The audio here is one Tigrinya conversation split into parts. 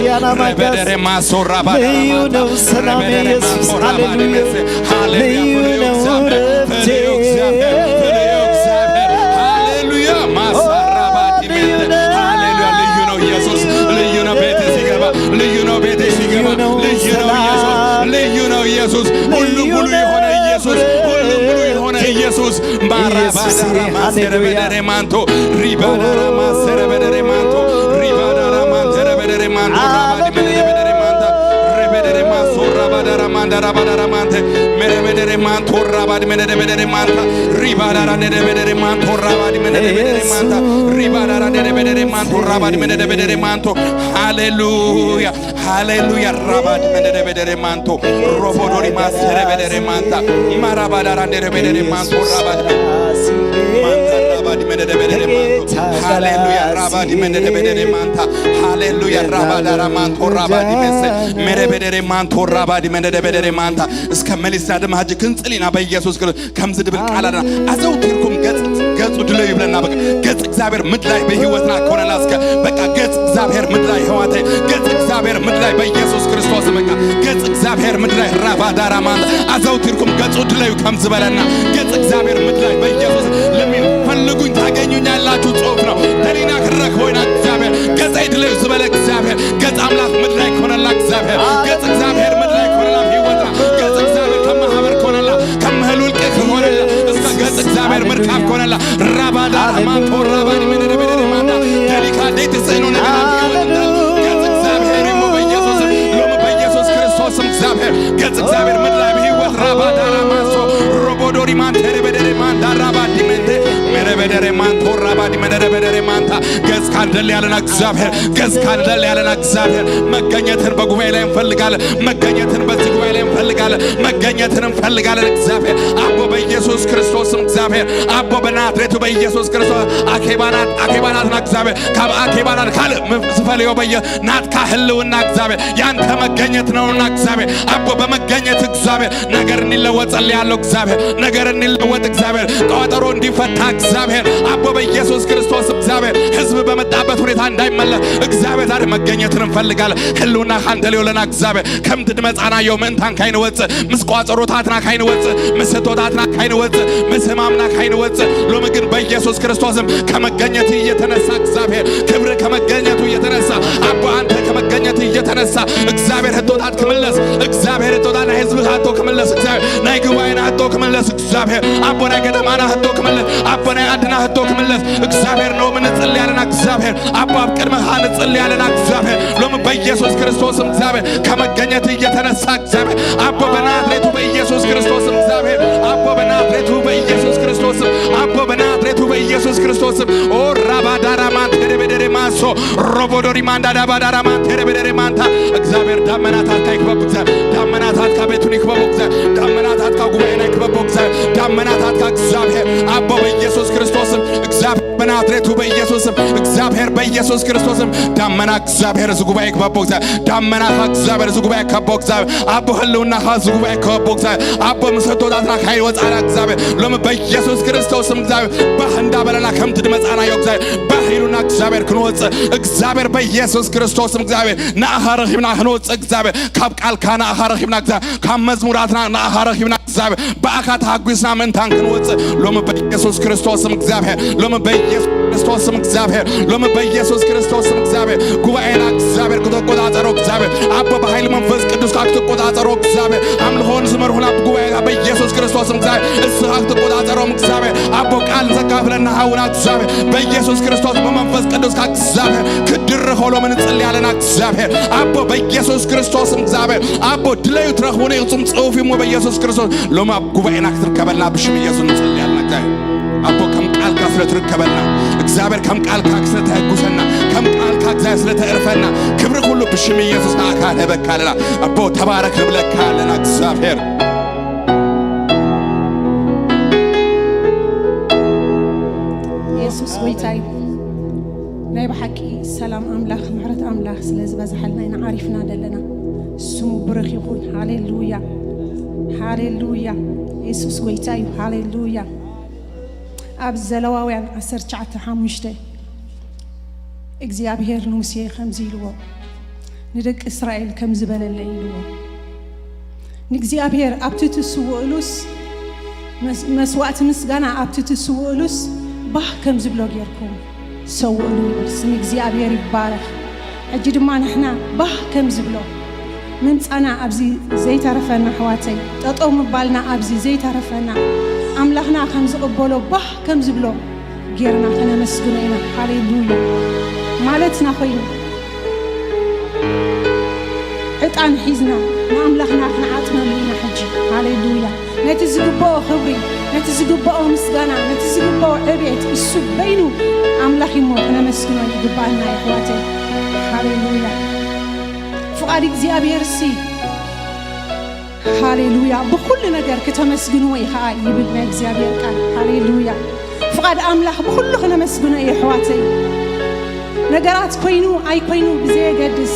ያናማካስ ረበደሬ ማሶ ራባዳራ ልዩ ማንታ ነው ሰላም ረበደሬ ኢየሱስ። ማንቶ ራባዲ ሃሌሉያ። ሜሴ። ሃሌሉያ። ልዩ ፍልዩ ነው እግዚአብሔር፣ ፍልዩ እግዚአብሔር፣ ፍልዩ እግዚአብሔር። ሃሌሉያ። ማሳራባዲ ልዩ ሜንተ። ነው። ሃሌሉያ። ልዩ ነው ኢየሱስ። ልዩ ነው ቤቴ ሲገባ። ልዩ ነው ቤቴ ሲገባ። ልዩ ነው ልዩ ነው ኢየሱስ። ሰላም። ልዩ ነው ኢየሱስ። ሁሉ ልዩ ሙሉ ነው የሆነ ኢየሱስ። ሁሉ ሙሉ የሆነ ኢየሱስ። ኢየሱስ። ባራባዳራ ሃሌሉያ። ማንቴረበደሬ ማንቶ። ሪባዳራ ማንቴረበደሬ ማንቶ። ሪባዳራ ማንቴረበደሬ ማንቶ። ራባዲ ሃሌሉያ። መደረበደሬ ማንታ። ሬበደሬ ማንቶ። ራባዳራ ማንዳራ ባዳራ ማንቴ። ሜረበደሬ ማንቶ። ራባዲ መደረበደሬ ማንታ። ሪባዳራ ነደበደሬ ማንቶ። ራባዲ መደረበደሬ ማንታ። ኢየሱስ። ሪባዳራ ነደበደሬ ማንቶ። ራባዲ መደረበደሬ ማንቶ። ሃሌሉያ። ሃሌሉያ። ራባዲ መደረበደሬ ማንቶ። ሮቦዶሪ ማሰረ በደሬ ማንታ። ማራባዳራ ነደረበደሬ ማንቶ። ራባዲ ማንታ። ራባዲ መደረበደሬ ማንቶ። ሃሌሉያ። ራባዲ መደረበደሬ ማንታ። ሃሌሉያ። ራባዳራ ማንቶ። ራባዲ መሰ። መረበደሬ ማንቶ። ራባዲ መደረበደሬ ማንታ። እስከ መሊስና ድማ ሕጂ ክንጽል ኢና በኢየሱስ ክርስቶስ። ከምዚ ድብል ቃል ኣለና፣ ኣዘውቲርኩም ገጽ፣ ገጹ ድለዩ ይብለና። በቃ ገጽ እግዚኣብሔር ምድላይ ብህይወትና ክኾነና እስከ። በቃ ገጽ እግዚኣብሔር ምድላይ፣ ኣሕዋተይ፣ ገጽ እግዚኣብሔር ምድላይ በኢየሱስ ክርስቶስ። በቃ ገጽ እግዚኣብሔር ምድላይ። ራባዳራማ ኣዘውቲርኩም ገጹ ድለዩ ከም ዝበለና፣ ገጽ እግዚኣብሔር ምድላይ በኢየሱስ። ለሚፈልጉኝ ታገኙኛላችሁ ጽሑፍ ነው። ደሊና ክንረክቦ ኢና። እግዚኣብሔር ገጸይ ድለዩ ዝበለ እግዚኣብሔር፣ ገጽ ኣምላኽ ምድላይ ክኾነላ እግዚኣብሔር፣ ገጽ እግዚኣብሔር ምድላይ ክኾነላ ህይወትና፣ ገጽ እግዚኣብሔር ከም ማህበር ክኾነላ፣ ከም ምህል ውልቂ ክኾነላ፣ እስከ ገጽ እግዚኣብሔር ምርካብ ክኾነላ። ራባዳ ማንቶ ራባዲ መደደ መደደ ማንዳ ደሊካ ደይ ትጽዕኖ ነገራት ህይወትና፣ ገጽ እግዚኣብሔር እሞ በኢየሱስ፣ ሎሚ በኢየሱስ ክርስቶስ ስም እግዚኣብሔር፣ ገጽ እግዚኣብሔር ምድላይ ብህይወት ራባዳ ራማሶ ሮቦዶሪ ማንቴ ረበደረ ማንዳ ራባዲ መንቴ መረበደረ ማንቶ ራባዲ መደረ በደረ ማንታ። ገጽ ካልደል ያለና እግዚኣብሔር፣ ገጽ ካልደል ያለና እግዚኣብሔር፣ መገኘትን በጉባኤ ላይ እንፈልጋለን። መገኘትን በዚህ ጉባኤ ላይ እንፈልጋለን። መገኘትን እንፈልጋለን። እግዚአብሔር አቦ በኢየሱስ ክርስቶስም፣ እግዚአብሔር አቦ በናዝሬቱ በኢየሱስ ክርስቶስ። አኬባናት፣ አኬባናትና እግዚአብሔር ካብ አኬባናት ካልእ ም-፣ ዝፈልዮ በየ ናትካ ህልውና፣ እግዚአብሔር ያንተ መገኘት ነውና፣ እግዚአብሔር አቦ በመገኘት፣ እግዚአብሔር ነገር እንዲለወጥ ጸልያለሁ። እግዚአብሔር ነገር እንዲለወጥ፣ እግዚአብሔር ቋጠሮ እንዲፈታ፣ እግዚአብሔር አቦ በኢየሱስ ክርስቶስ፣ እግዚአብሔር ህዝብ በመጣበት ሁኔታ እንዳይመለስ፣ እግዚአብሔር ዛሬ መገኘትን እንፈልጋለን። ህልውና ካንተ ሊሆለና፣ እግዚአብሔር ከምቲ ድመጻና ዮም እንታን ካይንወጽእ፣ ምስ ቋጸሮታትና ካይንወጽእ፣ ምስ ህቶታትና ካይንወጽእ፣ ምስ ህማምና ካይንወጽእ፣ ሎሚ ግን በኢየሱስ ክርስቶስም ከመገኘት እየተነሳ፣ እግዚአብሔር ክብር ከመገኘቱ እየተነሳ፣ አቦ አንተ ከመገኘት እየተነሳ፣ እግዚአብሔር ህቶታት ክምለስ፣ እግዚአብሔር ህቶታት ናይ ህዝብኻ ህቶ ክምለስ፣ እግዚአብሔር ናይ ጉባኤና ህቶ ክምለስ፣ እግዚአብሔር አቦ ናይ ከተማና ህቶ ክምለስ፣ አቦ ናይ ዓድና ህቶ ክምለስ። እግዚአብሔር ሎሚ ንጽሊ ኣለና፣ እግዚአብሔር አቦ ኣብ ቅድመኻ ንጽሊ ኣለና፣ እግዚአብሔር ሎሚ በኢየሱስ ክርስቶስም፣ እግዚአብሔር ከመገኘት እየተነሳ፣ እግዚአብሔር አቦ በናዝሬቱ በኢየሱስ ክርስቶስም፣ እግዚአብሔር አቦ በናዝሬቱ በኢየሱስ ክርስቶስም፣ አቦ በናዝሬቱ በኢየሱስ ክርስቶስም። ኦ ራባዳራ ማንቴ ደበደሬ ማሶ ሮቦዶሪ ማንዳ ዳባዳራ ማንቴ ደበደሬ ማንታ። እግዚአብሔር ዳመናታትካ ይክበቡ፣ እግዚአብሔር ዳመናታትካ ቤቱን ይክበቡ፣ እግዚአብሔር ዳመናታትካ ጉባኤና ይክበቡ፣ እግዚአብሔር ዳመናታትካ፣ እግዚአብሔር አቦ በኢየሱስ ክርስቶስም፣ እግዚአብሔር በናዝሬቱ በኢየሱስም፣ እግዚአብሔር በኢየሱስ ክርስቶስም ዳመና፣ እግዚአብሔር እዚ ጉባኤ ክበቦ፣ እግዚአብሔር ዳመናኻ፣ እግዚአብሔር እዚ ጉባኤ ከቦ፣ እግዚአብሔር አቦ ህልውናኻ እዚ ጉባኤ ከቦ፣ እግዚአብሔር አቦ ምስ ህቶታትና ካይወጻና፣ እግዚአብሔር ሎሚ በኢየሱስ ክርስቶስም፣ እግዚአብሔር ባህ እንዳበለና ከምቲ ድመጻናዮ፣ እግዚአብሔር ባህ ኢሉና፣ እግዚአብሔር ክንወጽእ፣ እግዚአብሔር በኢየሱስ ክርስቶስም፣ እግዚአብሔር ንኣኻ ረኺብና ክንወጽእ፣ እግዚአብሔር ካብ ቃልካ ንኣኻ ረኺብና፣ እግዚአብሔር ካብ መዝሙራትና ንኣኻ ረኺብና፣ እግዚኣብሔር ብኣኻ ተሓጒስና ምእንታን ክንወፅእ ሎሚ በኢየሱስ ክርስቶስ ስም እግዚኣብሔር፣ ሎሚ በኢየሱስ ክርስቶስ ስም እግዚኣብሔር፣ ሎሚ በኢየሱስ ክርስቶስ ስም እግዚኣብሔር ጉባኤና እግዚኣብሔር ክትቆፃፀሮ እግዚኣብሔር ኣቦ ብሓይሊ መንፈስ ቅዱስካ ክትቆፃፀሮ እግዚኣብሔር ኣምልኾን ዝመርሁና ጉባኤና በኢየሱስ ክርስቶስ ስም እግዚኣብሔር እስኻ ክትቆፃፀሮም እግዚኣብሔር ኣቦ ቃል ዘካፍለና ሃውና እግዚኣብሔር በኢየሱስ ክርስቶስ ብመንፈስ ቅዱስካ እግዚኣብሔር ክድርኾ ሎሚ ንፅሊ ኣለና እግዚኣብሔር ኣቦ በኢየሱስ ክርስቶስ ስም እግዚኣብሔር ኣቦ ድለዩ ትረኽቡኒ ኢኹም ጽሑፍ እዩ እሞ በኢየሱስ ክርስቶስ ሎሚ ኣብ ጉባኤና ክትርከበልና ብሽም ኢየሱስ ንጽሊ ኣለና። እግዚኣብሔር ኣቦ ከም ቃልካ ስለ ትርከበልና እግዚኣብሔር ከም ቃልካ ስለ ተሕጉሰና ከም ቃልካ እግዚኣብሔር ስለ ተዕርፈና ክብሪ ኩሉ ብሽም ኢየሱስ ንኣካ ንህበካ ኣለና። ኣቦ ተባረክ ንብለካ ኣለና እግዚኣብሔር። የሱስ ጎይታ እዩ። ናይ ብሓቂ ሰላም ኣምላኽ ምሕረት ኣምላኽ ስለ ዝበዝሓልና ኢና ዓሪፍና ዘለና። ስሙ ብሩኽ ይኹን። ሃሌሉያ ሃሌሉያ። የሱስ ጎይታ እዩ። ሃሌሉያ። ኣብ ዘለዋውያን ዓሰርተ ትሽዓተ ሓሙሽተ እግዚኣብሔር ንሙሴ ከምዚ ኢልዎ፣ ንደቂ እስራኤል ከም ዝበለለ ኢልዎ። ንእግዚኣብሔር ኣብቲ ትስውእሉስ፣ መስ-፣ መስዋእቲ ምስጋና ኣብቲ ትስውእሉስ፣ ባህ ከም ዝብሎ ጌርኩም ሰውእሉ ይብል። ስም እግዚኣብሔር ይባረኽ። ሕጂ ድማ ንሕና ባህ ከም ዝብሎ ምምጻና ኣብዚ ዘይተረፈና፣ ኣሕዋተይ፣ ጠጠው ምባልና ኣብዚ ዘይተረፈና፣ ኣምላኽና ከም ዝቕበሎ፣ ባህ ከም ዝብሎ ጌርና ክነመስግኖ ኢና። ሃሌሉያ። ማለትና ኮይኑ ዕጣን ሒዝና ንኣምላኽና ክንዓጥነሉ ኢና ሕጂ። ሃሌሉያ። ነቲ ዝግብኦ ክብሪ፣ ነቲ ዝግብኦ ምስጋና፣ ነቲ ዝግብኦ ዕቤት እሱ በይኑ ኣምላኽ እሞ ክነመስግኖ ይግባኣና፣ የሕዋተይ። ሃሌሉያ። ፍቓድ እግዚኣብሔር ሲ፣ ሃሌሉያ፣ ብኹሉ ነገር ክተመስግንዎ ይኸኣ ይብል ናይ እግዚኣብሔር ቃል። ሃሌሉያ። ፍቓድ ኣምላኽ ብኹሉ ክነመስግኖ እዩ፣ ኣሕዋተይ። ነገራት ኮይኑ ኣይኮይኑ ብዘየገድስ፣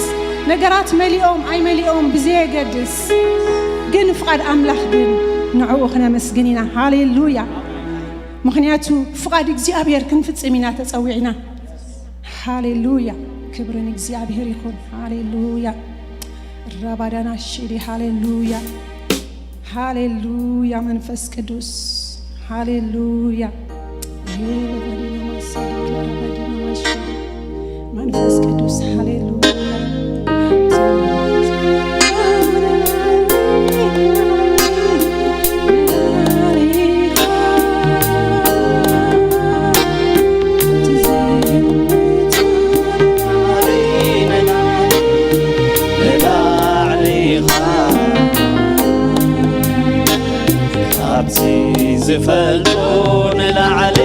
ነገራት መሊኦም ኣይመሊኦም ብዘየገድስ፣ ግን ፍቓድ ኣምላኽ ግን ንዕኡ ክነመስግን ኢና። ሃሌሉያ። ምኽንያቱ ፍቓድ እግዚኣብሔር ክንፍጽም ኢና ተጸዊዕና። ሃሌሉያ። ክብሪ ንእግዚኣብሔር ይኹን። ሃሌሉያ። ራባዳና ሽሊ። ሃሌሉያ። ሃሌሉያ መንፈስ ቅዱስ። ሃሌሉያ። መንፈስ ቅዱስ። ሃሌሉያ። ካብቲ ዝፈልጦ ንላዕሊ፣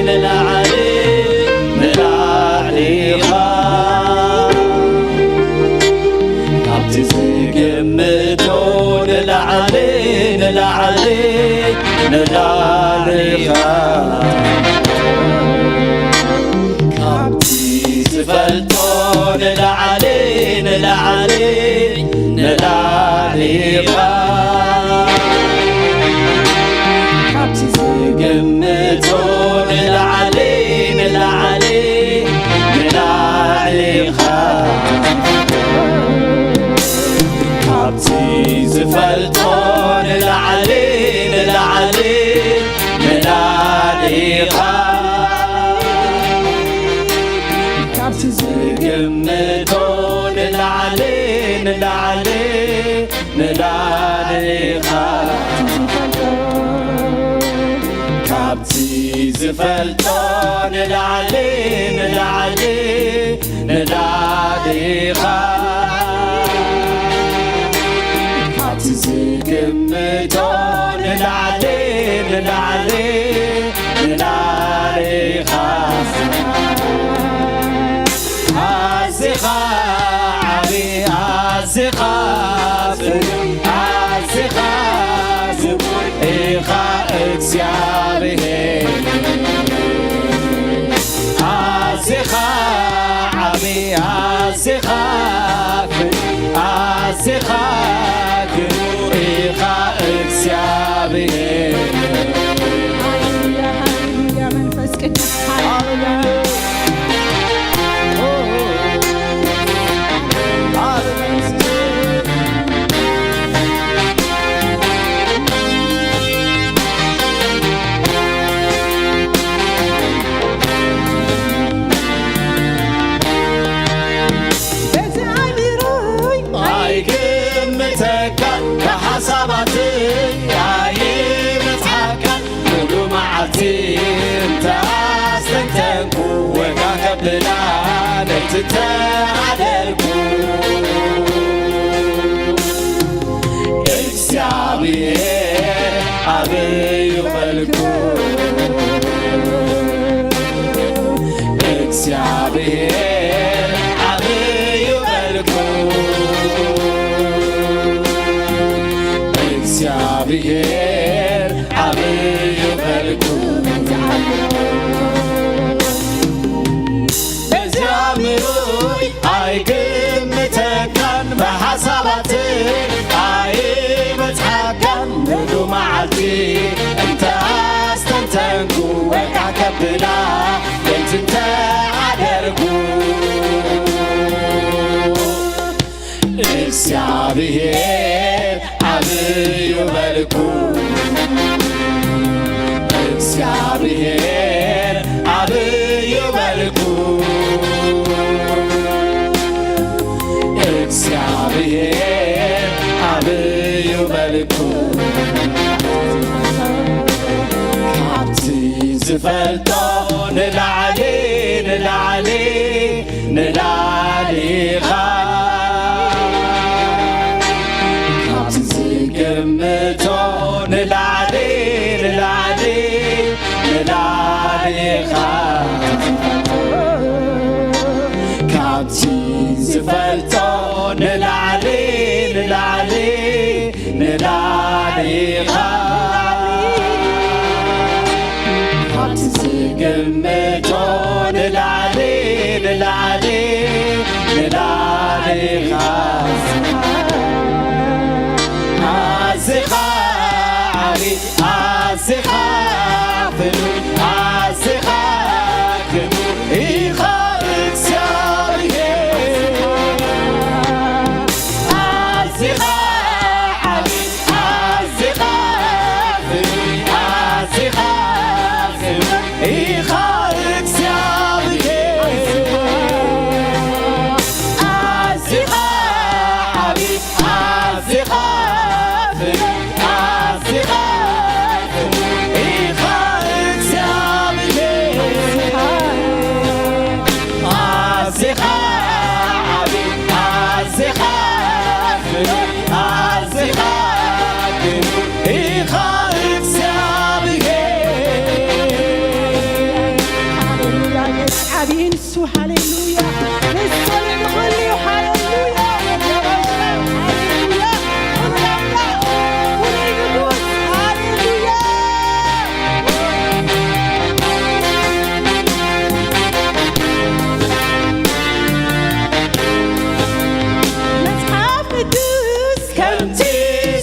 ንላዕሊ፣ ንላዕሊ ኢኻ። ካብቲ ዝግምቶ ንላዕሊ፣ ንላዕሊ፣ ንላዕሊ ኢኻ። ካብቲ ዝፈልጦ ንላዕሊ፣ ንላዕሊ፣ ንላዕሊ ኢኻ። ካብቲ ዝግምቶ ንላዕሊ፣ ንላዕሊ፣ ንላዕሊ ኢኻ። ካብቲ ዝፈልጦ ንላዕሊ፣ ንላዕሊ፣ ንላዕሊ ኢኻ። ካብቲ ዝግምቶ ንላዕሊ፣ ንላዕሊ፣ ንላዕሊ ኢኻ። ካብቲ ዝፈልጦ ንላዕሊ፣ ንላዕሊ፣ ንላዕሊ ኢኻ። ካብቲ ዝግምቶ ንላዕሊ፣ ንላዕሊ፣ ንላዕሊ ኢኻ። ኣዚኻ ዓቢ፣ ኣዚኻ ፍሉይ፣ ኣዚኻ ክቡር ኢኻ እግዚኣብሔር። ኣዚኻ ዓቢ፣ ኣዚኻ ፍሉይ፣ ኣዚኻ ክቡር ኢኻ እግዚኣብሔር። ሃሌሉያ፣ ሃሌሉያ፣ መንፈስ ቅዱስ፣ ሃሌሉያ። በዚ ኣእምሮይ ኣይግምተካን፣ ብሓሳባትይ ኣይበጽሓካን። ሙሉ መዓልቲ እንተ ኣስተንተንኩ፣ ዋጋ ከብላ ለይቲ ተዓደልኩ። እግዚኣብሔር ዓብዩ በልኩ። እግዚኣብሔር ዓብዩ በልኩ። እግዚኣብሔር ዓብዩ በልኩ። በዚ ኣእምሮይ ኣይ እግዚኣብሔር ዓብዩ በልኩ፣ እግዚኣብሔር ዓብዩ በልኩ፣ እግዚኣብሔር ዓብዩ በልኩ። ካብቲ ዝፈልጦ ንላዕሊ፣ ንላዕሊ፣ ንላዕሊ ኢኻ። ካብቲ ዝግምቶ ንላዕሊ፣ ንላዕሊ፣ ንላዕሊ ኢኻ። ካብቲ ዝፈልጦ ንላዕሊ፣ ንላዕሊ፣ ንላዕሊ ኢኻ። ካብቲ ዝግምቶ ንላዕሊ፣ ንላዕሊ፣ ንላዕሊ ኢኻ። ኣዚኻ ዓቢ፣ ኣዚኻ ፍሉይ፣ ኣዚኻ ክቡር ኢኻ እግዚኣብሔር። ኣዚኻ ዓቢ፣ ኣዚኻ ፍሉይ፣ ኣዚኻ ክቡር ኢኻ እግዚኣብሔር። ኣዚኻ ዓቢ፣ ኣዚኻ ፍሉይ፣ ኣዚኻ ክቡር ኢኻ እግዚኣብሔር። ኣዚኻ ዓቢ፣ ኣዚኻ ፍሉይ፣ ኣዚኻ ክቡር ኢኻ እግዚኣብሔር። ሃሌሉያ፣ ኢየሱስ ዓብዪ ንሱ፣ ሃሌሉያ። ንሱ ንኹሉ እዩ፣ ሃሌሉያ። ሃሌሉያ፣ ሃሌሉያ። ፍሉይ ኣምላኽ፣ ፍሉይ ንጉስ፣ ሃሌሉያ። መጽሓፍ ቅዱስ ከምቲ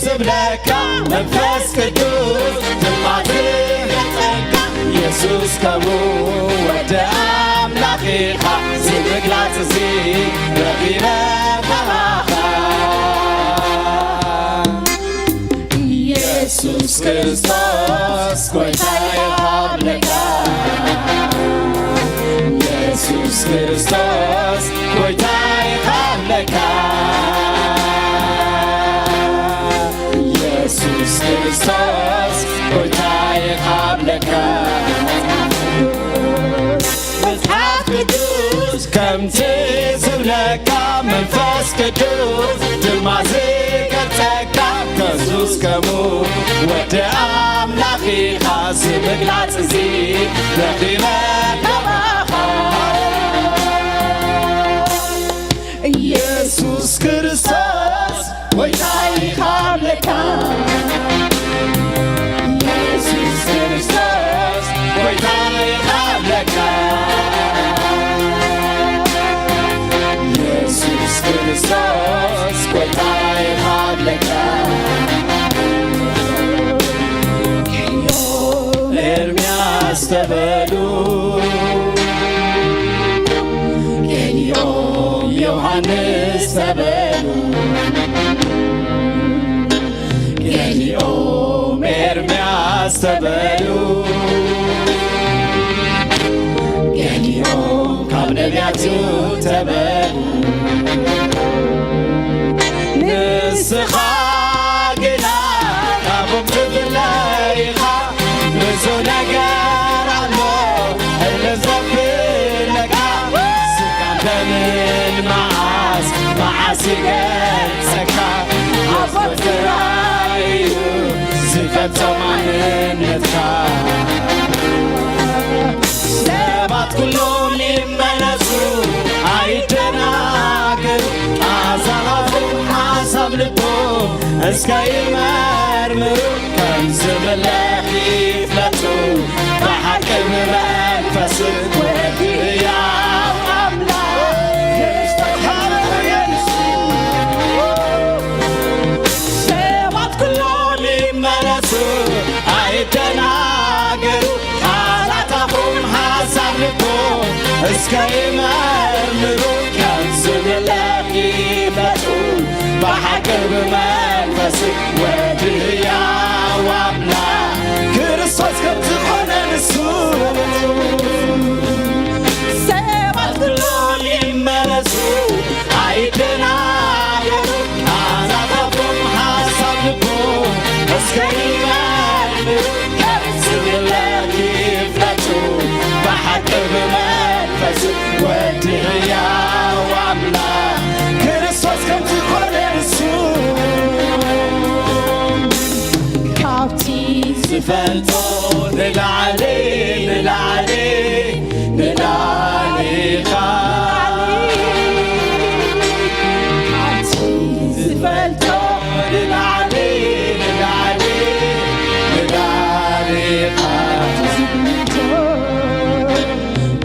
ዝብለካ መንፈስ ቅዱስ ድማ ዝገልጸካ፣ የሱስ ከምኡ ወዲ ኣምላኽ ኢኻ፣ እዚ ምግላጽ እዚ ረኺበ ካባኻ። የሱስ ክርስቶስ ጎይታ ይኻብለካ፣ የሱስ ክርስቶስ ጎይታ ይኻብለካ፣ የሱስ ክርስቶስ ጎይታ ይኻብለካ። መጽሓፍ ቅዱስ ከምቲ ዝብለካ መንፈስ ቅዱስ ድማ ዝገልጸካ፣ የሱስ ከምኡ ወዲ ኣምላኽ ኢኻ፣ እዚ ምግላጽ እዚ ረኺበ ካባኻ። የሱስ ክርስቶስ ጎይታ ይኻብለካ፣ የሱስ ክርስቶስ ጎይታ ይኻብለካ፣ የሱስ ክርስቶስ ጎይታ ይኻብለካ። ኤርምያስ ተበሉ፣ ገሊኦም ዮሃንስ ተበሉ፣ ገሊኦም ኤርምያስ ተበሉ፣ ገሊኦም ካብ ነቢያት እዩ ተበሉ። ንስኻ ግና ካብኦም ትፍለ ኢኻ። ብዙ ነገር ኣሎ ህልም ዘብለካ፣ ስጋን ደምን መዓስ መዓስ ይገልጸካ። ኣቦ ጥራይ እዩ ዝፈልጦ ማንነትካ። ሰባት ኩሎም ይመለሱ ኣይደናገሩ፣ ኣዛራቦም ሓሳብ ልቦም እስከ ይመርምሩ፣ ከም ዝምለኽ ይፍለጡ ብሓቂ ብመንፈስ ወዲ ሕያው ኣምላኽ። ሃሌሉያ። ሰባት ኩሎም ይመለሱ ኣይደናገሩ፣ ሓሳብ ልቦም እስከ ይመርምሩ፣ ከም ዝምለኽ ይፍለጡ ብሓቂ ብመንፈስ ወዲ ህያው ኣምላኽ ክርስቶስ ከም ዝኾነ ንሱ ሰባት ኩሎም ይመለሱ ኣይደናገሩ ኣዛታቶም ሓሳብ ልቡ እስከ ይመርምሩ ከም ዝምለክ ይፍለጡ ብሓቂ ብመንፈስ ወዲ ህያው ኣምላኽ ክርስቶስ ከም ዝኾነ ንሱ ካብቲ ዝፈልጦ ንላዕሊ ንላዕሊ ንላዕሊ ኢኻ ካብቲ ዝፈልጦ ንላዕሊ ንላዕሊ ንላዕሊ ኢኻ ዝግምቶ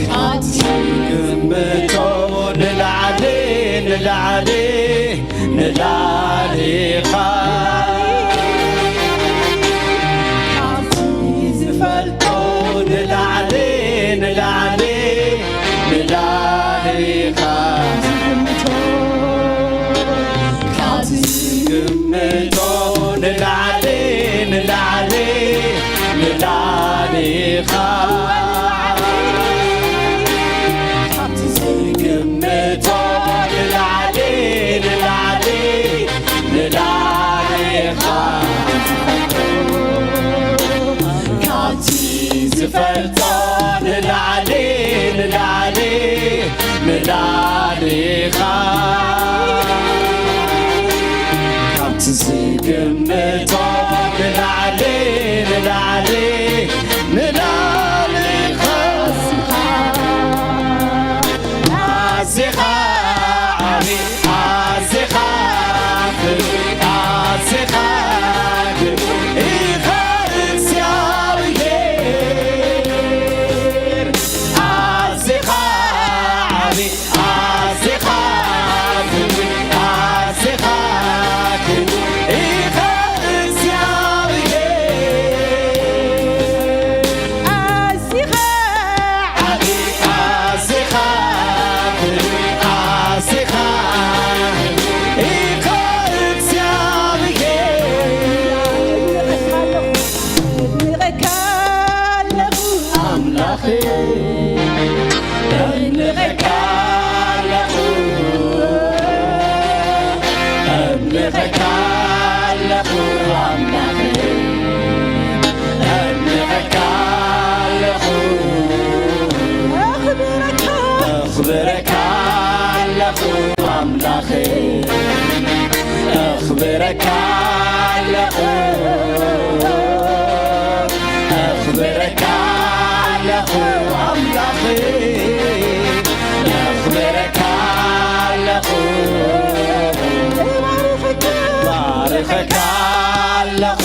ካብቲ ዝግምቶ ንላዕሊ ንላዕሊ ንላዕሊ ኢኻ ካብቲ ዝፈልጦ ንላዕሊ ንላዕሊ ንላዕሊ ኢኻ ዝግምቶ ካብቲ ዝግምቶ ንላዕሊ ንላዕሊ ንላዕሊ ኢኻ ካብቲ ዝግምቶ ንላዕሊ ንላዕሊ ንላዕሊ ኢኻ ካብቲ ዝፈልጦ ንላዕሊ ንላዕሊ ንላዕሊ ኢኻ ካብቲ ዝግምቶ ንላዕሊ ንላዕሊ ንላዕሊ ኢኻ ኣዚኻ ዓቢ ኣዚኻ ፍሉይ ኣዚኻ ክቡር ኢኻ እግዚኣብሔር ኣዚኻ ዓቢ ኣዚኻ ክቡር ኣዚኻ ክቡር ኢኻ እግዚኣብሔር ኣዚኻ ዓቢ ኣዚኻ ክቡር ኣዚኻ ኢኻ እግዚኣብሔር ኣድንቐካ ኣለኹ ኣምላኸይ ኣድንቐካ ኣለኹ ኣድንቐካ ኣለኹ ኣምላኸይ ኣድንቐካ ኣለኹ ኣኽብረካ ኣለኹ ኣምላኸይ ኣኽብረካ ኣለኹ ኣኽብረካ ኣለኹ ኣምላኸይ ኣኽብረካ ኣለኹ ባርኸካ ኣለኹ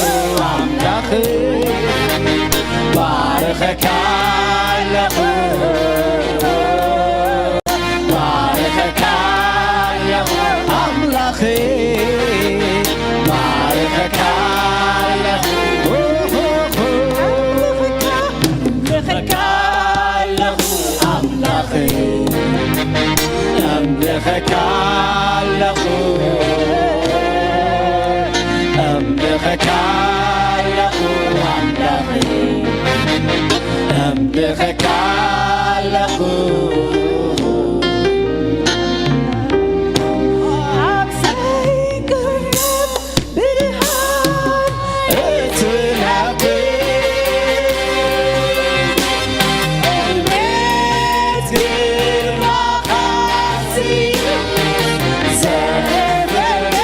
ኣምላኸይ ባርኸካ ኣለኹ ባርኸካ ኣለኹ ኣምላኸይ ባርኸካ ኣለኹ ኣምልኸካ ኣለኹ ኣምላኸይ ኣምልኸካ ኣለኹ ኣምልኸካ ኣለኹ ኣምላኸይ ኣምልኸካ ኣለኹ ኣብ ዘይቅረብ ብርሃን እትነብር እልቤት ግርማኻ ስዩ ዘበለ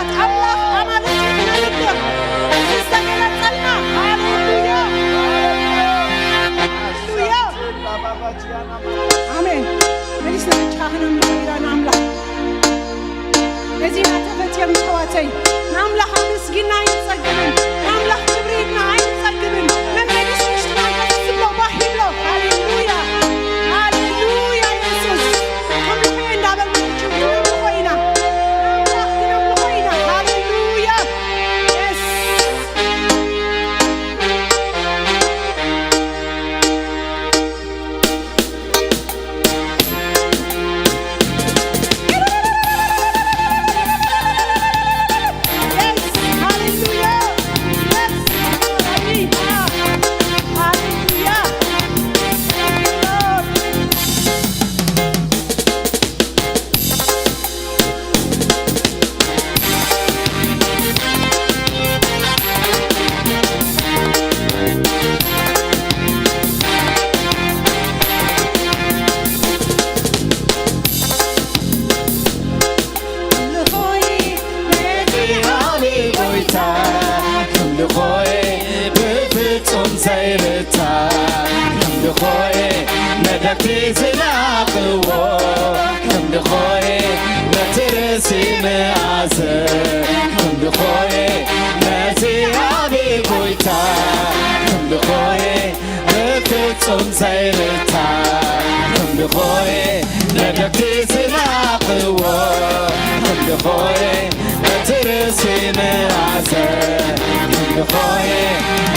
ኣምላኽ ኣማልክቲ ክነምልኽ እዚ ዝተገለጸልና። ሃሌሉያ። ሃሌሉያ። ኣሜን። መሊስና ብቻ ክነምልኽ ኢና ንኣምላኽ። ነዚ ኢና ተፈትዮም ኣሕዋተይ። ንኣምላኽ ኣመስጊና ኣይንጸግብን። ንኣምላኽ ክብሪ ኢልና ኣይንጸግብን። መመሊስ ውሽጥና ደስ ዝብሎ ባህ ይብሎ። ሃሌሉያ። ሃሌሉያ የሱስ። ከምልኾ እንዳበልና ክንምልኾ ኢና። ንኣምላኽ ክነምልኾ ኢና። ሃሌሉያ። የስ። ኣምልኾይ ነቲ ዓቢ ጎይታ፣ ኣምልኾይ ብፍጹም ዘይርታ፣ ኣምልኾይ ነደግቲ ዝናቕዎ፣ ኣምልኾይ ነቲ ርእሲ መኣዝን፣ ኣምልኾይ ነቲ ዓቢ ጎይታ፣ ኣምልኾይ ብፍጹም ዘይርታ፣ ኣምልኾይ ነደግቲ ዝናቕዎ፣ ኣምልኾይ ነቲ ርእሲ መኣዝን፣ ኣምልኾይ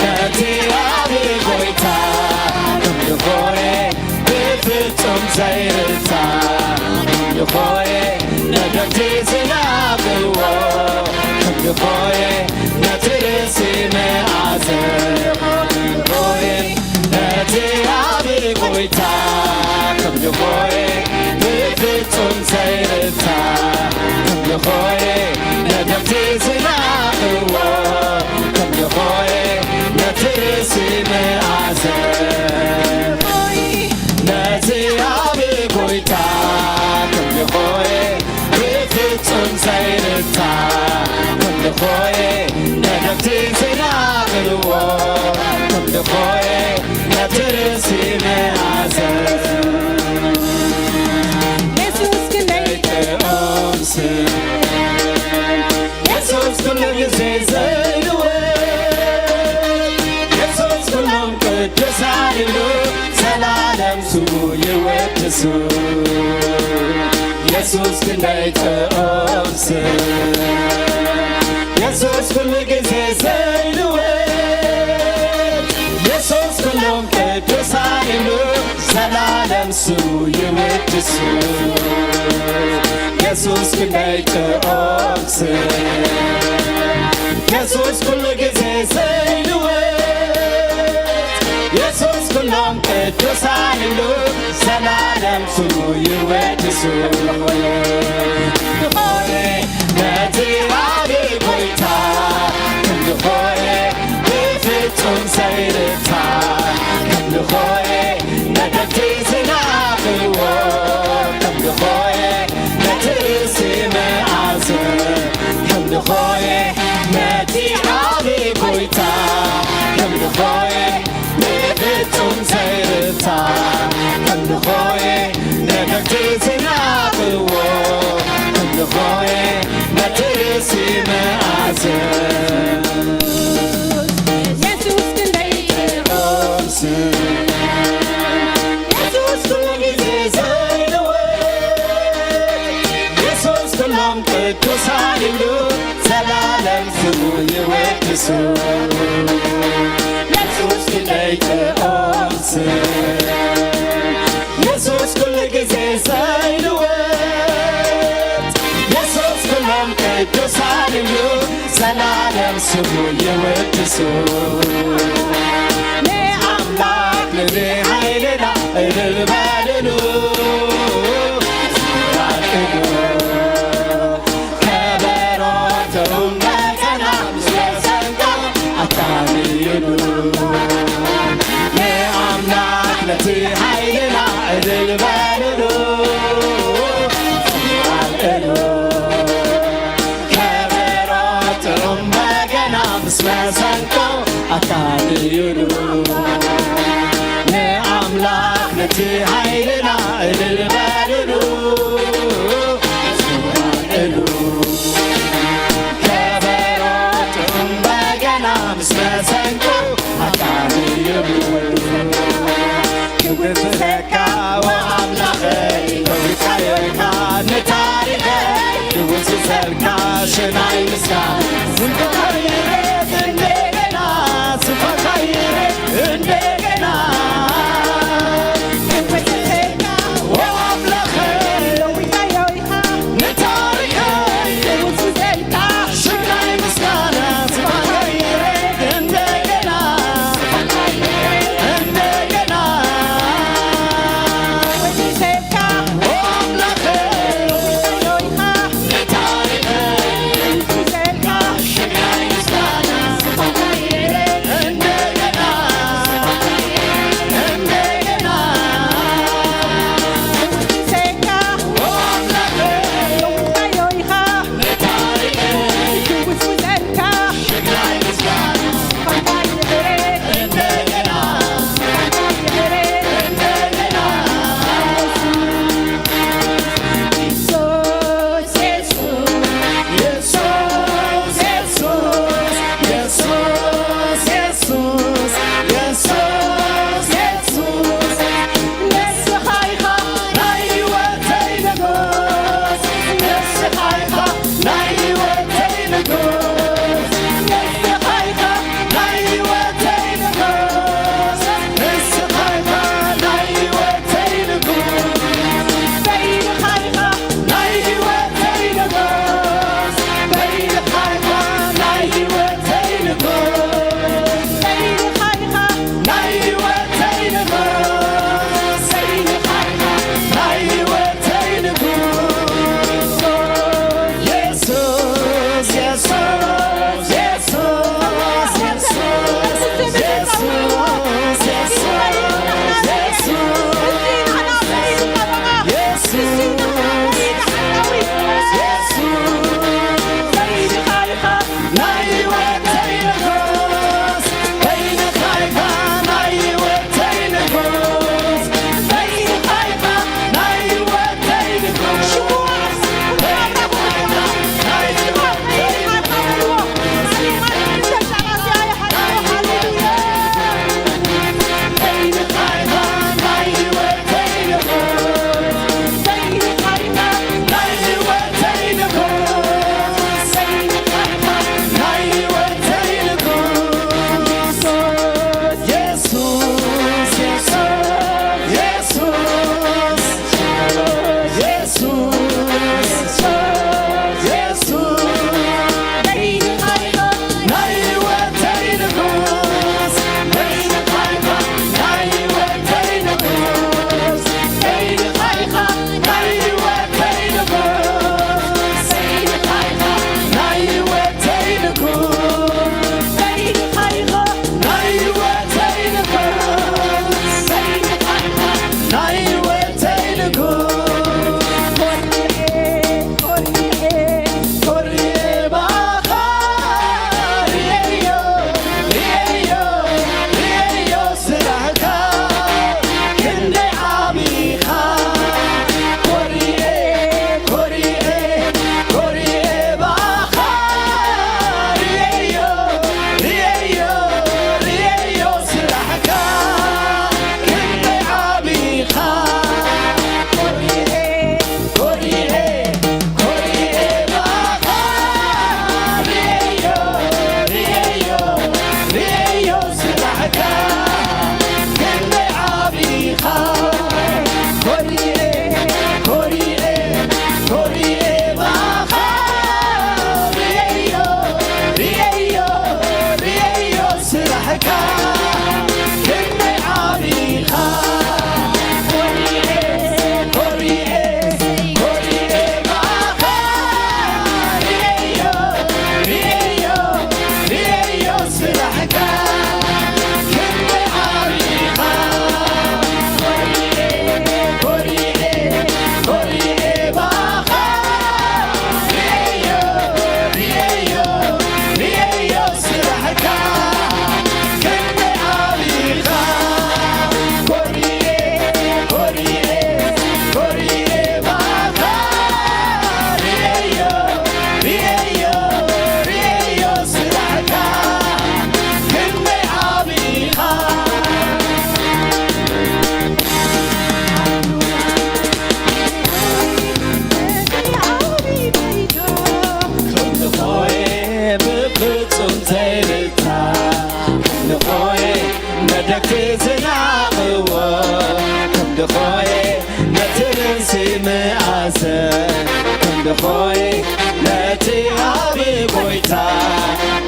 ነቲ ዓቢ ጎይታ፣ ኣምልኾይ ብፍጹም ዘይርታ፣ ኣምልኾይ ነደግቲ ዝናቕዎ፣ ኣምልኾይ ነቲ ርእሲ መኣዝን፣ ኣምልኾይ ነቲ ዓቢ ጎይታ፣ ኣምልኾይ ብፍጹም ዘይርታ፣ ኣምልኾይ ነደግቲ ዝናቕዎ፣ ኣምልኾይ ነቲ ርእሲ መኣዝን፣ ነቲ ዓቢ ጎይታ፣ ኣምልኾይ ብፍጹም ዘይርታ፣ ኣምልኾይ ነደግቲ ዝናቕዎ፣ ኣምልኾይ ነቲ ርእሲ መኣዝን። የሱስ ክንደይ ጥዑም ስም፣ የሱስ ኩሉ ግዜ ዘይልወጥ፣ የሱስ ኩሎም ቅዱሳን ይብሉ፣ ዘላለም ስሙ ይወድሱ። የሱስ ክንደይ ጥዑም ስም፣ የሱስ ኩሉ ግዜ ዘይልወጥ፣ የሱስ ኩሎም ቅዱሳን ይብሉ፣ ዘላለም ስሙ ይወድሱ። የሱስ ክንደይ ጥዑም ስም፣ የሱስ ኩሉ ግዜ ዘይልወጥ፣ የሱስ ኩሎም ቅዱሳን ይብሉ፣ ዘላለም ስሙ ይወድሱ። ኣምልኾይ ነቲ ዓቢ ጎይታ፣ ኣምልኾይ ብፍጹም ዘይርታ፣ ኣምልኾይ ነደግቲ ዝናቕዎ፣ ኣምልኾይ ነቲ ርእሲ መኣዝን፣ ኣምልኾይ ነቲ ዓቢ ጎይታ፣ ኣምልኾይ ብፍጹም ዘይርታ፣ ኣምልኾይ ነደግቲ ዝናቕዎ፣ ኣምልኾይ ነቲ ርእሲ መኣዝን። የሱስ ክንደይ ጥዑም ስም፣ የሱስ ኩሉ ግዜ ዘይልወጥ፣ የሱስ ኩሎም ቅዱሳን ይብሉ፣ ዘላለም ስሙ ይወድሱ። የሱስ ክንደይ ጥዑም ስም፣ የሱስ ኩሉ ግዜ ዘይልወጥ፣ የሱስ ኩሎም ቅዱሳን ይብሉ፣ ዘላለም ስሙ ይወድሱ። ንኣምላኽ ንሓይልና እልል በልሉ፣ ራቅሉ። ከበሮ፣ ትሩምበተና፣ መሰንቆ ኣታንዩሉ። ንኣምላኽ ነቲ ሓይልና እልል በልሉ፣ ኣልዕሉ። ከበሮ፣ መሰንቆ ኣካንዩሉ ንኣምላኽ ነቲ ሓይልና እልል በሉሉ። እሉ ከበሮ ጥዑም በገና ምስ መሰንቆ ኣካንዩሉ። ክብር ንስኻ ኣምላኸይ፣ ክብርካ ይብቃ ንታሪኸይ። ክብር ንስኻ ሽናይ ምስጋና እንደገና ስፋካይ እንደገና ክብር ንስኻ ኣምላኸይ፣ ንታሪኸይ ክብር ንስኻ ሽናይ ምስጋና ስፋካይ እንደገና እንደገና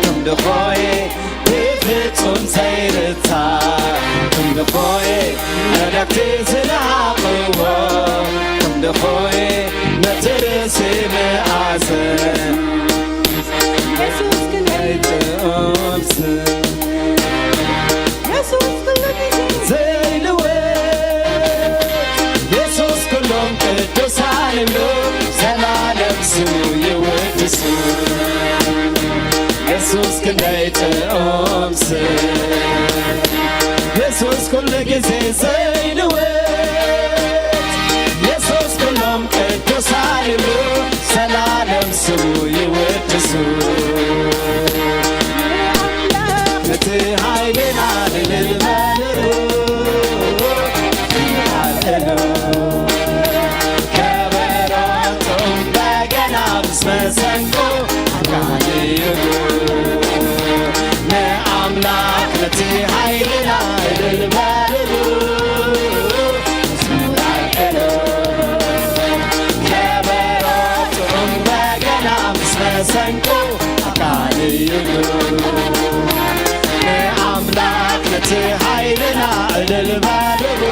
ትምድኾይ ብፍጹም ዘይርታ ትምድኾይ መለክቲ ዝለዓቕዎ ትምድኾይ ነቲ ርእሲ መኣዘን የሱስ ክንደይ ጥዑም ስም የሱስ ኩሉ ግዜ ዘይልወጥ የሱስ ኩሎም ቅዱሳን ይብሉ ዘላለም ስሙ ይወድሱ የሱስ ክንደይ ጥዑም ስም የሱስ ኩሉ ግዜ ዘይልወጥ የሱስ ኩሎም ቅዱሳን ይብሉ ዘላለም ስሙ ይወድሱ ነቲ ሓይልና እልል በልሉ ኣልዕሉ ከበሮ ጡም በገና ምስ መሰንቆ ኣካልዩ ንኣምላኽ ነቲ ሓይልና እልል በልሉ መዝሙር ኣልዕሉ ከበሮ ጡም በገና ምስ መሰንቆ ኣካልዩ ንኣምላኽ ነቲ ሓይልና እልል በልሉ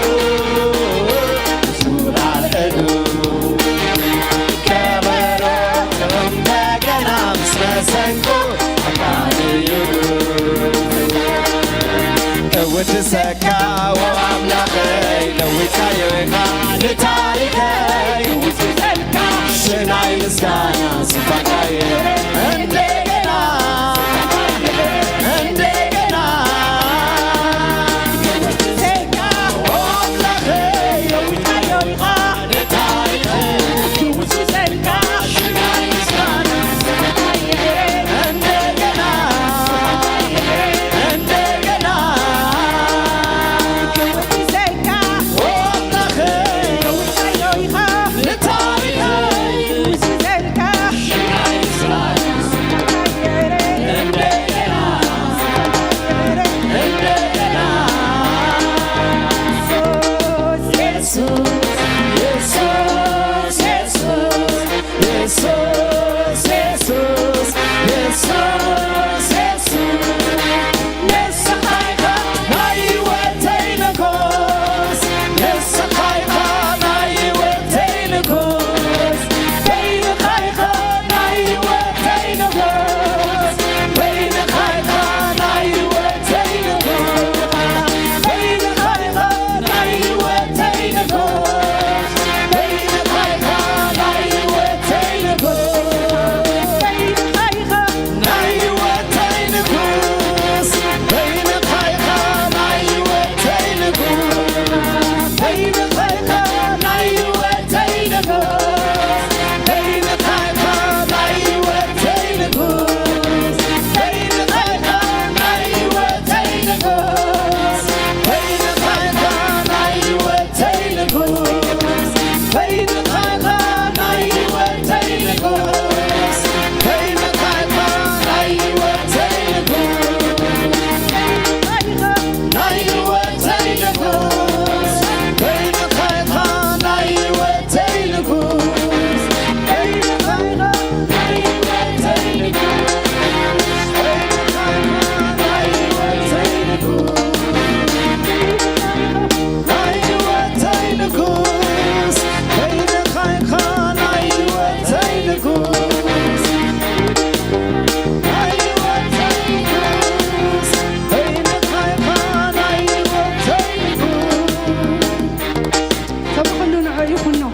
መዝሙር ኣልዕሉ ከበሮ ጡም በገና ምስ መሰንቆ ኣካልዩ እውድሰካ ኦ ኣምላኸይ ለዊጥካዮ ኢኻ ንታሪኸይ ሽናይ ምስጋና ስፋካየ እንደገና እንደገና ኦ ኣምላኸይ ለዊጥካዮ ኢኻ ንታሪኸይ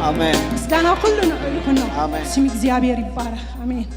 ኣሜን። ምስጋና ኩሉ ንዕኡ ይኹኖ። ኣሜን። ስም እግዚኣብሔር ይባረኽ። ኣሜን።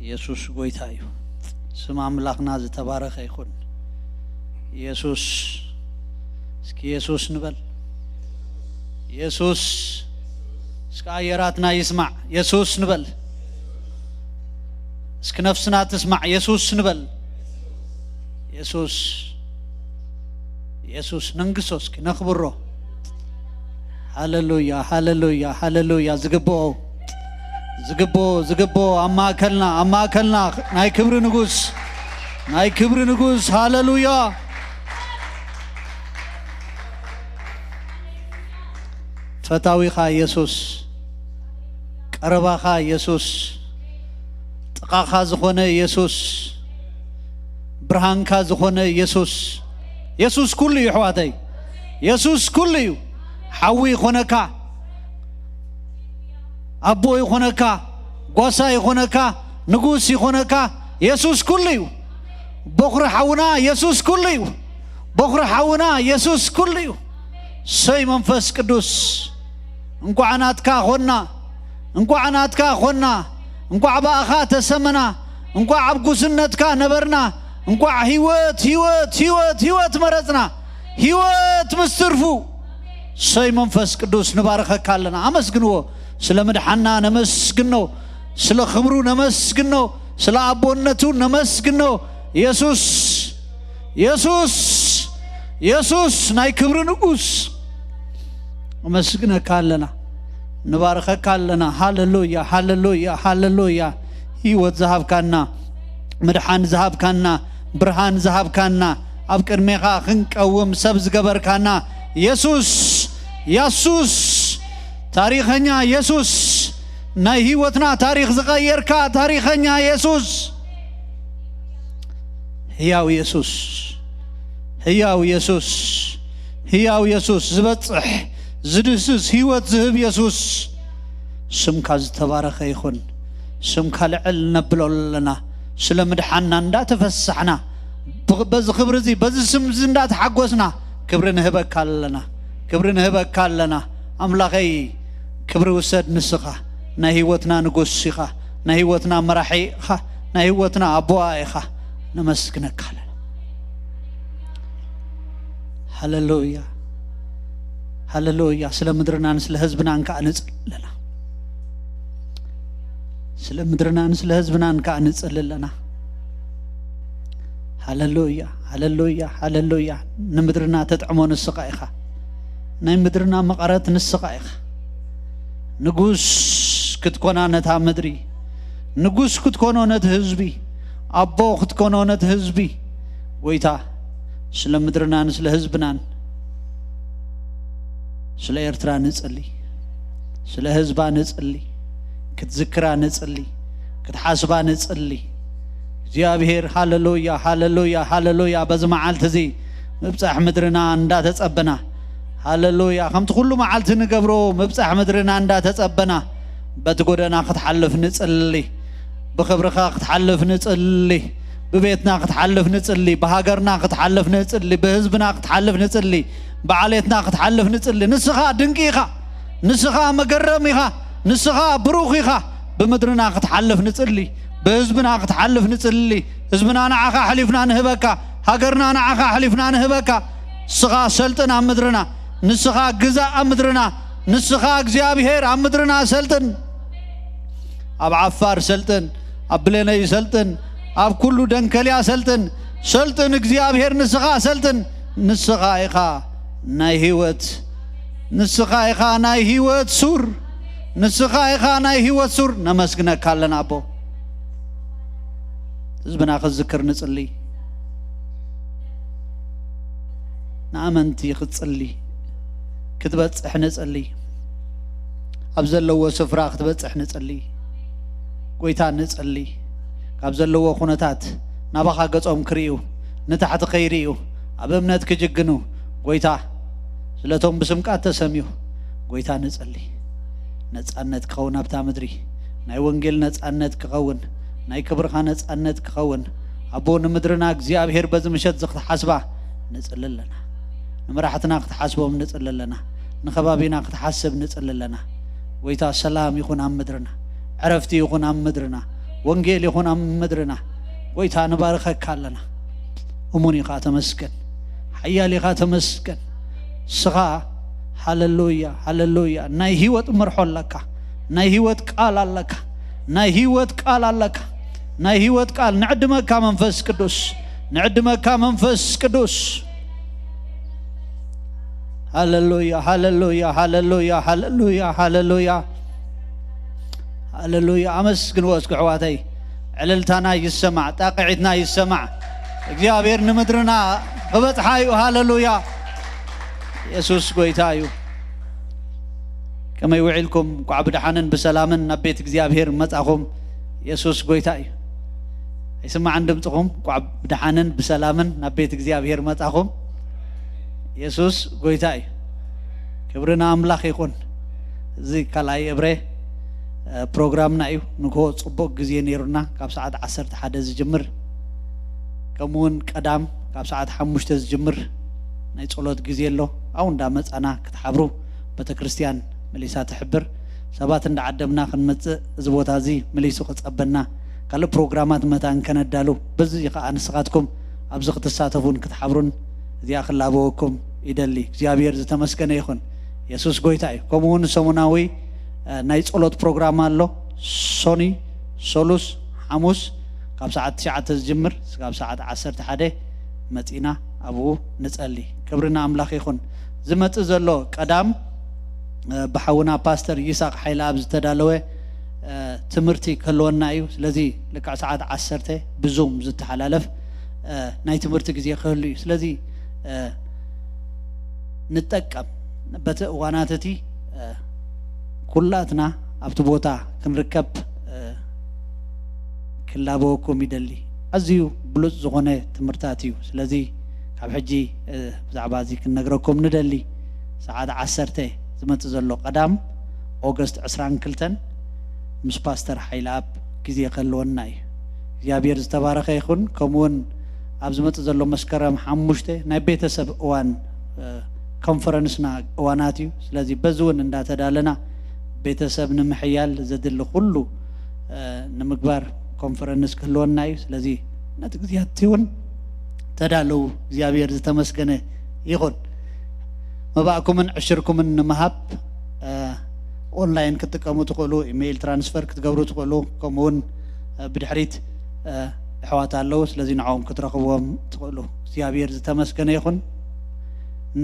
የሱስ ጎይታ እዩ። ስም ኣምላኽና ዝተባረኸ ይኹን። የሱስ እስኪ የሱስ ንበል። የሱስ። እስኪ ኣየራትና ይስማዕ። የሱስ ንበል። እስኪ ነፍስና ትስማዕ። የሱስ ንበል። የሱስ፣ የሱስ ነንግሶ እስኪ ነኽብሮ። ሃሌሉያ፣ ሃሌሉያ፣ ሃሌሉያ። ዝግብኦ፣ ዝግብኦ፣ ዝግብኦ ኣብ ማእከልና፣ ኣብ ማእከልና ናይ ክብሪ ንጉስ፣ ናይ ክብሪ ንጉስ። ሃሌሉያ። ፈታዊኻ የሱስ፣ ቀረባኻ የሱስ፣ ጥቓኻ ዝኾነ የሱስ፣ ብርሃንካ ዝኾነ የሱስ። የሱስ ኩሉ እዩ ኣሕዋተይ። የሱስ ኩሉ እዩ። ሓዊ ይኾነካ፣ ኣቦ ይኾነካ፣ ጓሳ ይኾነካ፣ ንጉስ ይኾነካ። የሱስ ኩሉ እዩ። ቦኽሪ ሓውና የሱስ ኩሉ እዩ። ቦኽሪ ሓውና የሱስ ኩሉ እዩ። ሰይ መንፈስ ቅዱስ፣ እንቋዕ ናትካ ኾንና፣ እንቋዕ ናትካ ኾንና፣ እንቋዕ ብኣኻ ተሰመና፣ እንቋዕ ኣብ ጉስነትካ ነበርና፣ እንቋዕ ህይወት፣ ህይወት፣ ህይወት፣ ህይወት መረጽና። ህይወት ምስ ትርፉ። ሰይ መንፈስ ቅዱስ ንባርኸካ ኣለና። ኣመስግንዎ። ስለ ምድሓና ነመስግኖ። ስለ ክብሩ ነመስግኖ። ስለ ኣቦነቱ ነመስግኖ። የሱስ፣ የሱስ፣ የሱስ ናይ ክብሪ ንጉስ። ነመስግነካ ኣለና። ንባርኸካ ኣለና። ሃሌሉያ፣ ሃሌሉያ፣ ሃሌሉያ። ህይወት ዝሃብካና፣ ምድሓን ዝሃብካና፣ ብርሃን ዝሃብካና፣ ኣብ ቅድሜኻ ክንቀውም ሰብ ዝገበርካና የሱስ፣ የሱስ፣ ታሪኸኛ የሱስ፣ ናይ ህይወትና ታሪኽ ዝቐየርካ ታሪኸኛ የሱስ፣ ህያው የሱስ፣ ህያው የሱስ፣ ህያው የሱስ፣ ዝበጽሕ፣ ዝድህስስ፣ ህይወት ዝህብ የሱስ፣ ስምካ ዝተባረኸ ይኹን። ስምካ ልዕል ነብሎ ኣለና። ስለ ምድሓና እንዳተፈሳሕና፣ ብ-፣ በዚ ክብሪ እዚ፣ በዚ ስም እዚ እንዳተሓጎስና፣ ክብሪ ንህበካ ኣለና። ክብሪ ንህበካ ኣለና። ኣምላኸይ፣ ክብሪ ውሰድ ንስኻ። ናይ ህይወትና ንጉስ ኢኻ። ናይ ህይወትና መራሒ ኢኻ። ናይ ህይወትና ኣቦኣ ኢኻ። ነመስግነካ ኣለና። ሃሌሉያ፣ ሃሌሉያ። ስለ ምድርናን ስለ ህዝብናን ከኣ ንጽሊ ኣለና። ስለ ምድርናን ስለ ህዝብናን ከኣ ንጽሊ ኣለና። ሃሌሉያ፣ ሃሌሉያ፣ ሃሌሉያ። ንምድርና ተጥዕሞ ንስኻ ኢኻ። ናይ ምድርና መቐረት ንስኻ ኢኻ። ንጉስ ክትኮና ነታ ምድሪ፣ ንጉስ ክትኮኖ ነቲ ህዝቢ፣ ኣቦ ክትኮኖ ነቲ ህዝቢ። ጎይታ፣ ስለ ምድርናን ስለ ህዝብናን፣ ስለ ኤርትራ ንጽሊ፣ ስለ ህዝባ ንጽሊ፣ ክትዝክራ ንጽሊ፣ ክትሓስባ ንጽሊ። እግዚኣብሔር፣ ሃሌሉያ፣ ሃሌሉያ፣ ሃሌሉያ። በዚ መዓልቲ እዚ ምብጻሕ ምድርና እንዳተጸበና፣ ሃሌሉያ፣ ከምቲ ኩሉ መዓልቲ ንገብሮ ምብጻሕ ምድርና እንዳተጸበና፣ በቲ ጎደና ክትሓልፍ ንጽሊ። ብኽብርኻ ክትሓልፍ ንጽሊ። ብቤትና ክትሓልፍ ንጽሊ። ብሃገርና ክትሓልፍ ንጽሊ። ብህዝብና ክትሓልፍ ንጽሊ። ብዓሌትና ክትሓልፍ ንጽሊ። ንስኻ ድንቂ ኢኻ። ንስኻ መገረም ኢኻ። ንስኻ ብሩኽ ኢኻ። ብምድርና ክትሓልፍ ንጽሊ። ብህዝብና ክትሓልፍ ንጽሊ። ህዝብና ንዓኻ ኣሕሊፍና ንህበካ። ሃገርና ንዓኻ ኣሕሊፍና ንህበካ። ንስኻ ሰልጥን ኣብ ምድርና። ንስኻ ግዛእ ኣብ ምድርና። ንስኻ እግዚኣብሔር ኣብ ምድርና ሰልጥን። ኣብ ዓፋር ሰልጥን፣ ኣብ ብሌነይ ሰልጥን፣ ኣብ ኩሉ ደንከልያ ሰልጥን። ሰልጥን እግዚኣብሔር፣ ንስኻ ሰልጥን። ንስኻ ኢኻ ናይ ህይወት፣ ንስኻ ኢኻ ናይ ህይወት ሱር፣ ንስኻ ኢኻ ናይ ህይወት ሱር። ነመስግነካ ኣለና ኣቦ። ህዝብና ክትዝክር ንጽሊ። ንኣመንቲ ክትጽሊ፣ ክትበጽሕ ንጽሊ። ኣብ ዘለዎ ስፍራ ክትበጽሕ ንጽሊ። ጎይታ ንጽሊ። ካብ ዘለዎ ኩነታት ናባኻ ገጾም ክርእዩ፣ ንታሕቲ ከይርእዩ፣ ኣብ እምነት ክጅግኑ። ጎይታ፣ ስለቶም ብስምካ ተሰምዩ። ጎይታ ንጽሊ። ነጻነት ክኸውን ኣብታ ምድሪ። ናይ ወንጌል ነጻነት ክኸውን። ናይ ክብርኻ ነጻነት ክኸውን። ኣቦ፣ ንምድርና እግዚኣብሔር በዚ ምሸት እዚ ክትሓስባ ንጽሊ ኣለና። ንመራሕትና ክትሓስቦም ንጽሊ ኣለና። ንኸባቢና ክትሓስብ ንጽሊ ኣለና። ጎይታ፣ ሰላም ይኹን ኣብ ምድርና። ዕረፍቲ ይኹን ኣብ ምድርና። ወንጌል ይኹን ኣብ ምድርና። ጎይታ፣ ንባርኸካ ኣለና። እሙን ኢኻ፣ ተመስገን። ሓያል ኢኻ፣ ተመስገን። ስኻ። ሃለሉያ፣ ሃለሉያ። ናይ ህይወት መርሖ ኣለካ። ናይ ህይወት ቃል ኣለካ። ናይ ህይወት ቃል ኣለካ። ናይ ህይወት ቃል ንዕድመካ መንፈስ ቅዱስ፣ ንዕድመካ መንፈስ ቅዱስ። ሃለሉያ፣ ሃለሉያ፣ ሃለሉያ፣ ሃለሉያ፣ ሃለሉያ። ሃለሉያ። ኣመስግንዎ እስኪ ኣሕዋተይ። ዕልልታና ይሰማዕ፣ ጣቕዒትና ይሰማዕ። እግዚኣብሔር ንምድርና ክበጽሓ እዩ። ሃለሉያ። የሱስ ጎይታ እዩ። ከመይ ውዒልኩም? እንኳዕ ብደሓንን ብሰላምን ናብ ቤት እግዚኣብሔር መጻኹም። የሱስ ጎይታ እዩ። ኣይስማዕን ድምጽኹም? እንኳዕ ብደሓንን ብሰላምን ናብ ቤት እግዚኣብሔር መጻኹም። የሱስ ጎይታ እዩ። ክብሪ ንኣምላኽ ይኹን። እዚ ካልኣይ እብረ፣ እ፣ ፕሮግራምና እዩ። ንግሆ ጽቡቕ ግዜ ነይሩና፣ ካብ ሰዓት ዓሰርተ ሓደ ዝጅምር፣ ከምኡውን ቀዳም ካብ ሰዓት ሓሙሽተ ዝጅምር ናይ ጸሎት ግዜ ኣሎ። ኣብኡ እንዳመጻና ክትሓብሩ፣ ቤተክርስትያን መሊሳ ትሕብር። ሰባት እንዳዓደምና ክንመጽእ፣ እዚ ቦታ እዚ መሊሱ ክጸበና፣ ካልእ ፕሮግራማት መታን ከነዳሉ፣ በዚ ኸኣ ንስኻትኩም ኣብዚ ክትሳተፉን ክትሓብሩን እዚኣ ክላበወኩም ይደሊ። እግዚኣብሔር ዝተመስገነ ይኹን። የሱስ ጎይታ እዩ። ከምኡ እውን ሰሙናዊ፣ እ፣ ናይ ጸሎት ፕሮግራም ኣሎ። ሶኒ፣ ሰሉስ፣ ሓሙስ ካብ ሰዓት ትሽዓተ ዝጅምር ክሳብ ሰዓት ዓሰርተ ሓደ መጺና ኣብኡ ንጸሊ። ክብሪ ንኣምላኽ ይኹን። ዝመጽእ ዘሎ ቀዳም፣ እ፣ ብሓውና ፓስተር ይስሐቅ ሓይለኣብ ዝተዳለወ፣ እ፣ ትምህርቲ ክህልወና እዩ። ስለዚ ልክዕ ሰዓት ዓሰርተ ብዙም ዝተሓላለፍ፣ እ፣ ናይ ትምህርቲ ግዜ ክህሉ እዩ። ስለዚ፣ እ፣ ንጠቀም። በቲ እዋናት እቲ፣ እ፣ ኩላትና ኣብቲ ቦታ ክንርከብ፣ እ፣ ክላበወኩም ይደሊ። ኣዝዩ ብሉጽ ዝኾነ ትምህርታት እዩ። ስለዚ ካብ ሕጂ፣ እ፣ ብዛዕባ እዚ ክንነግረኩም ንደሊ። ሰዓት ዓሰርተ ዝመጽእ ዘሎ ቀዳም ኦገስት ዕስራን ክልተን ምስ ፓስተር ሓይለኣብ ግዜ ክህልወና እዩ። እግዚኣብሔር ዝተባረኸ ይኹን። ከምኡውን ኣብ ዝመጽእ ዘሎ መስከረም ሓሙሽተ ናይ ቤተሰብ እዋን፣ እ፣ ኮንፈረንስና እዋናት እዩ። ስለዚ በዚ እውን እንዳተዳለና ቤተሰብ ንምሕያል ዘድሊ ኩሉ፣ እ፣ ንምግባር ኮንፈረንስ ክህልወና እዩ። ስለዚ ነቲ ግዜያት እውን ተዳለዉ። እግዚኣብሔር ዝተመስገነ ይኹን። መባእኩምን ዕሽርኩምን ንምሃብ፣ እ፣ ኦንላይን ክትጥቀሙ ትኽእሉ፣ ኢሜይል ትራንስፈር ክትገብሩ ትኽእሉ፣ ከምኡውን፣ እ፣ ብድሕሪት፣ እ፣ ኣሕዋት ኣለዉ። ስለዚ ንዕኦም ክትረኽብዎም ትኽእሉ። እግዚኣብሔር ዝተመስገነ ይኹን።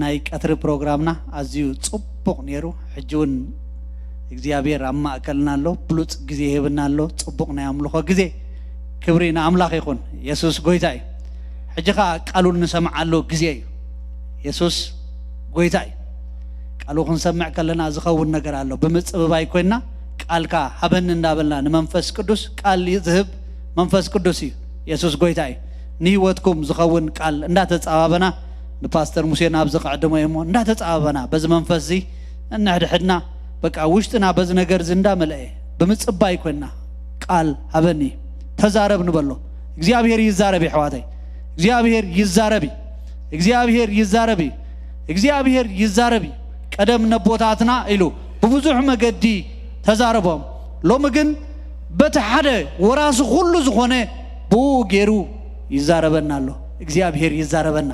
ናይ ቀትሪ ፕሮግራምና ኣዝዩ ጽቡቕ ነይሩ። ሕጂ እውን እግዚኣብሔር ኣብ ማእከልና ኣሎ። ብሉጽ ግዜ ይህብና ኣሎ። ጽቡቕ ናይ ኣምልኾ ግዜ። ክብሪ ንኣምላኽ ይኹን። የሱስ ጎይታ እዩ። ሕጂ ኸኣ ቃሉ እንሰምዓሉ ግዜ እዩ። የሱስ ጎይታ እዩ። ቃሉ ክንሰምዕ ከለና ዝኸውን ነገር ኣሎ። ብምጽብባይ ኮይንና ቃልካ ሃበኒ እንዳበልና ንመንፈስ ቅዱስ ቃል ዝህብ መንፈስ ቅዱስ እዩ። የሱስ ጎይታ እዩ። ንህይወትኩም ዝኸውን ቃል እንዳተጻባበና፣ ንፓስተር ሙሴ ናብዚ ክዕድሞ እየ እሞ እንዳተጻባበና በዚ መንፈስ እዚ እንሕድሕድና፣ በቃ ውሽጥና በዚ ነገር እዚ እንዳመልአ ብምጽባይ ኮይንና ቃል ሃበኒ፣ ተዛረብ ንበሎ። እግዚኣብሔር ይዛረብ፣ የሕዋተይ። እግዚኣብሔር ይዛረብ እዩ። እግዚኣብሔር ይዛረብ እዩ። እግዚኣብሔር ይዛረብ እዩ። ቀደም ነቦታትና ኢሉ ብብዙሕ መገዲ ተዛረቦም። ሎሚ ግን በቲ ሓደ ወራሲ ኩሉ ዝኾነ ብኡ ገይሩ ይዛረበና ኣሎ። እግዚኣብሔር ይዛረበና።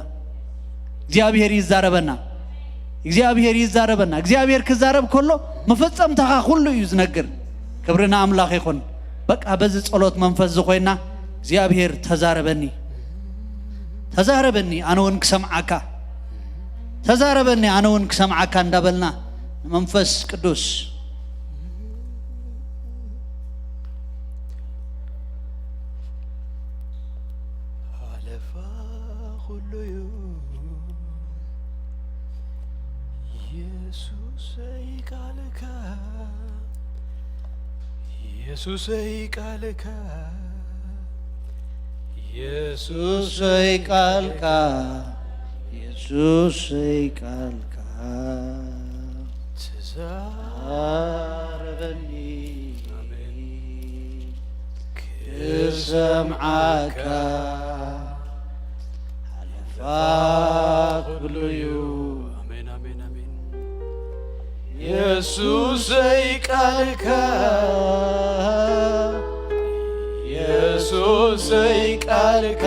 እግዚኣብሔር ይዛረበና። እግዚኣብሔር ይዛረበና። እግዚኣብሔር ክዛረብ ከሎ መፈጸምታኻ ኩሉ እዩ ዝነግር። ክብሪ ንኣምላኽ ይኹን። በቃ በዚ ጸሎት መንፈስ ዝኾይና እግዚኣብሔር ተዛረበኒ። ተዛረበኒ ኣነ እውን ክሰምዓካ። ተዛረበኒ ኣነ እውን ክሰምዓካ እንዳበልና ንመንፈስ ቅዱስ ኣለፋ ኩሉዩ የሱሰይ ቃልካ የሱሰይ ቃልካ የሱሰይ ቃልካ የሱሰይ ቃልካ ትዛረበኒ ዛረበኒ ክሰምዓካ ሓለፋ ኩሉዩ ኣሜን ኣሜን ኣሜን የሱሰይ ቃልካ የሱሰይ ቃልካ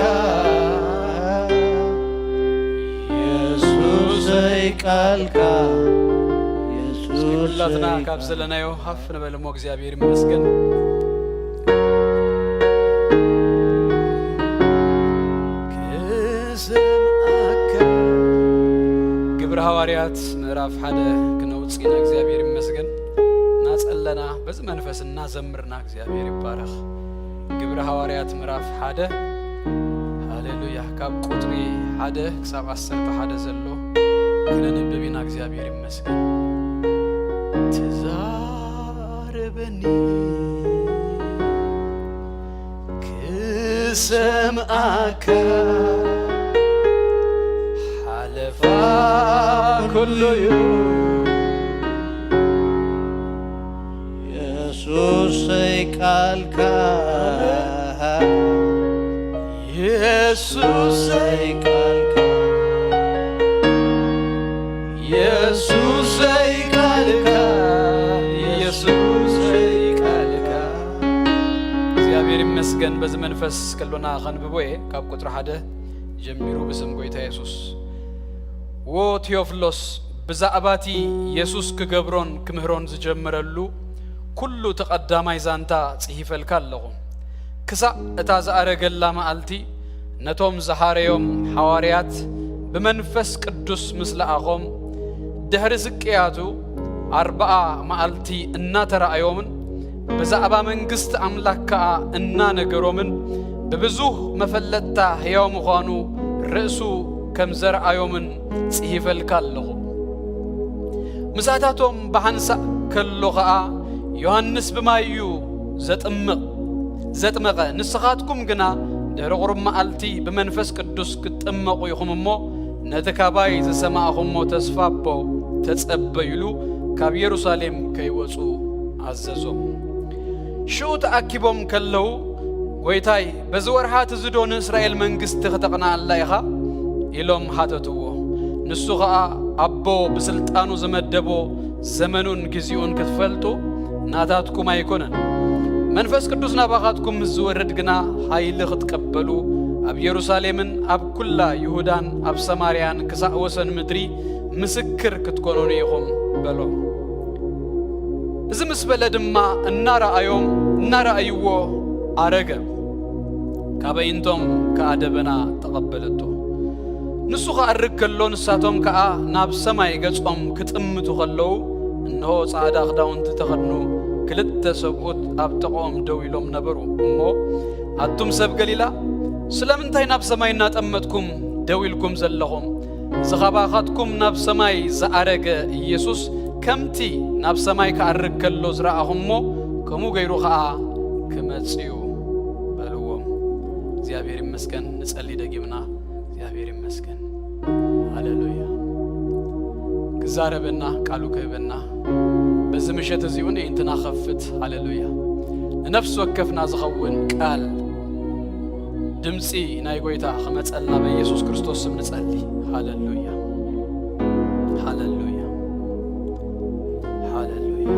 የሱሰይ ቃልካ የሱስ ኩላትና ካብ ዘለናዮ ሃፍ ንበል እሞ እግዚኣብሔር ይመስገን። ክሰምዓካ። ግብረ ሃዋርያት ምዕራፍ ሓደ ክነውጽእ ኢና። እግዚኣብሔር ይመስገን። እናጸለና በዚ መንፈስ እናዘምርና እግዚኣብሔር ይባረኽ። ግብረ ሃዋርያት ምዕራፍ ሓደ። ሃሌሉያ። ካብ ቁጽሪ ሓደ ክሳብ ዓሰርተ ሓደ ዘሎ ክነንብብ ኢና። እግዚኣብሔር ይመስገን። ትዛረበኒ ክሰምዓካ ሓለፋ ኩሉ እዩ። የሱሰይ ቃልካ፣ የሱሰይ ቃልካ፣ የሱሰይ ቃልካ፣ የሱሰይ ቃልካ። እግዚኣብሔር ይመስገን። በዚ መንፈስ ከሎና ከንብቦ እየ። ካብ ቁጥሪ ሓደ ጀሚሩ ብስም ጎይታ የሱስ። ዎ ቴዎፍሎስ፣ ብዛዕባ እቲ የሱስ ክገብሮን ክምህሮን ዝጀመረሉ ኩሉ እቲ ቀዳማይ ዛንታ ጽሒፈልካ ኣለኹ። ክሳዕ እታ ዝኣረገላ መዓልቲ ነቶም ዝሃረዮም ሓዋርያት ብመንፈስ ቅዱስ ምስ ለኣኾም፣ ድሕሪ ስቅያቱ ኣርብዓ መዓልቲ እናተራእዮምን ብዛዕባ መንግስቲ ኣምላኽ ከኣ እናነገሮምን ብብዙህ መፈለጥታ ሕያው ምዃኑ ርእሱ ከም ዘርኣዮምን ጽሒፈልካ ኣለኹ። ምሳታቶም ብሓንሳእ ከሎ ኸኣ ዮሃንስ ብማይ እዩ ዘጥምቕ፣ ዘጥመቐ፣ ንስኻትኩም ግና ድሕሪ ቁሩብ መዓልቲ ብመንፈስ ቅዱስ ክትጥመቑ ኢኹም እሞ፣ ነቲ ካባይ ዝሰማዕኹሞ ተስፋ እቦ ተጸበዩ ኢሉ ካብ የሩሳሌም ከይወጹ ኣዘዞም። ሽዑ ተኣኪቦም ከለዉ፣ "ጐይታይ፣ በዚ ወርሓት እዚ ዶ ንእስራኤል መንግስቲ ከተቕንኣላ ኢኻ?" ኢሎም ሓተትዎ። ንሱ ኸኣ፣ "ኣቦ ብስልጣኑ ዝመደቦ ዘመኑን ግዜኡን ክትፈልጡ ናታትኩም ኣይኮነን። መንፈስ ቅዱስ ናባኻትኩም ምስ ዝወርድ ግና ሓይሊ ክትቀበሉ፣ ኣብ የሩሳሌምን ኣብ ኩላ ይሁዳን ኣብ ሰማርያን ክሳዕ ወሰን ምድሪ ምስክር ክትኮኑኒ ኢኹም" በሎም። እዚ ምስ በለ ድማ እናረኣዮም፣ እናረኣይዎ ኣረገ። ካብ ኣዒንቶም ከኣ ደበና ተቐበለቶ። ንሱ ክኣርግ ከሎ፣ ንሳቶም ከኣ ናብ ሰማይ ገጾም ክጥምቱ ከለዉ፣ እንሆ፣ ጻዕዳ ክዳውንቲ ተኸድኑ ክልተ ሰብኡት ኣብ ጥቕኦም ደው ኢሎም ነበሩ። እሞ፣ "ኣቱም ሰብ ገሊላ፣ ስለምንታይ ናብ ሰማይ እናጠመትኩም ደው ኢልኩም ዘለኹም? እዚ ካባኻትኩም ናብ ሰማይ ዝኣረገ ኢየሱስ፣ ከምቲ ናብ ሰማይ ክኣርግ ከሎ ዝረኣኹሞ፣ ከምኡ ገይሩ ኸኣ ክመጽእ እዩ" በልዎም። እግዚኣብሔር ይመስገን። ንጸሊ ደጊምና። እግዚኣብሔር ይመስገን። ሃሌሉያ። ክዛረበና፣ ቃሉ ክህበና፣ በዚ ምሸት እዚ እውን የእንትና ከፍት። ሃሌሉያ። ንነፍሲ ወከፍና ዝኸውን ቃል፣ ድምጺ ናይ ጎይታ ክመጸልና በኢየሱስ ክርስቶስ ስም ንጸሊ። ሃሌሉያ። ሃሌሉያ። ሃሌሉያ።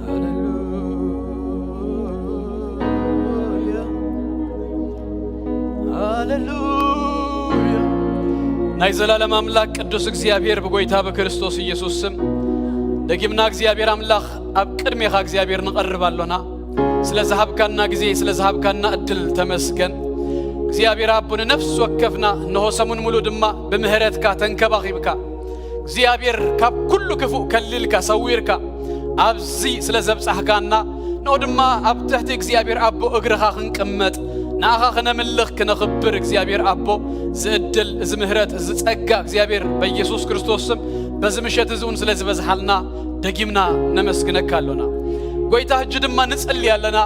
ሃሌሉያ። ሃሌሉያ። ናይ ዘላለም ኣምላክ ቅዱስ እግዚኣብሔር፣ ብጎይታ ብክርስቶስ ኢየሱስ ስም ደጊምና እግዚኣብሔር ኣምላኽ ኣብ ቅድሜኻ እግዚኣብሔር ንቐርብ ኣሎና። ስለ ዝሃብካና ግዜ፣ ስለ ዝሃብካና ዕድል ተመስገን። እግዚኣብሔር ኣቦ፣ ንነፍሲ ወከፍና እነሆ ሰሙን ሙሉእ ድማ ብምህረትካ ተንከባኺብካ፣ እግዚኣብሔር ካብ ኩሉ ክፉእ ከሊልካ ሰዊርካ ኣብዚ ስለ ዘብጻሕካና፣ ንኦ ድማ ኣብ ትሕቲ እግዚኣብሔር ኣቦ እግርኻ ክንቅመጥ፣ ንኣኻ ክነምልኽ ክነኽብር እግዚኣብሔር ኣቦ፣ እዚ ዕድል፣ እዚ ምህረት፣ እዚ ጸጋ እግዚኣብሔር በኢየሱስ ክርስቶስ ስም በዚ ምሸት እዚ እውን ስለ ዝበዝሓልና ደጊምና ነመስግነካ ኣሎና። ጎይታ፣ ሕጂ ድማ ንጽሊ ኣለና።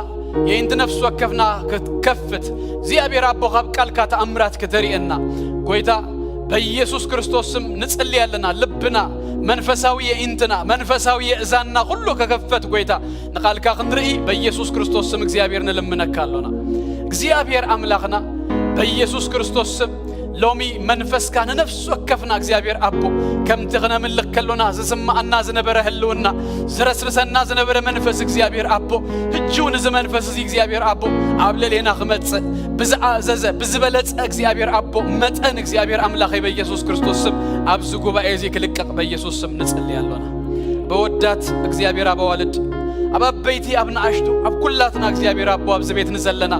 የእንቲ ነፍሲ ወከፍና ክትከፍት እግዚኣብሔር ኣቦ ካብ ቃልካ ተኣምራት ክተርእየና ጎይታ በኢየሱስ ክርስቶስ ስም ንጽሊ ኣለና። ልብና፣ መንፈሳዊ የእንትና፣ መንፈሳዊ የእዛንና ኩሉ ከከፈት ጎይታ ንቃልካ ክንርኢ በኢየሱስ ክርስቶስ ስም እግዚኣብሔር ንልምነካ ኣሎና። እግዚኣብሔር ኣምላኽና በኢየሱስ ክርስቶስ ስም ሎሚ መንፈስካ ንነፍሲ ወከፍና እግዚኣብሔር ኣቦ ከምቲ ክነምልኽ ከሎና ዝስማዓና ዝነበረ ህልውና ዝረስርሰና ዝነበረ መንፈስ እግዚኣብሔር ኣቦ ሕጂ እውን እዚ መንፈስ እዚ እግዚኣብሔር ኣቦ ኣብ ልዕሌና ክመጽእ ብዝኣዘዘ ብዝበለጸ እግዚኣብሔር ኣቦ መጠን እግዚኣብሔር ኣምላኸይ በኢየሱስ ክርስቶስ ስም ኣብዚ ጉባኤ እዚ ክልቀቕ በኢየሱስ ስም ንጽሊ ኣሎና። በወዳት እግዚኣብሔር ኣብ ኣዋልድ ኣብ ኣበይቲ ኣብ ንኣሽቱ ኣብ ኩላትና እግዚኣብሔር ኣቦ ኣብዚ ቤት ንዘለና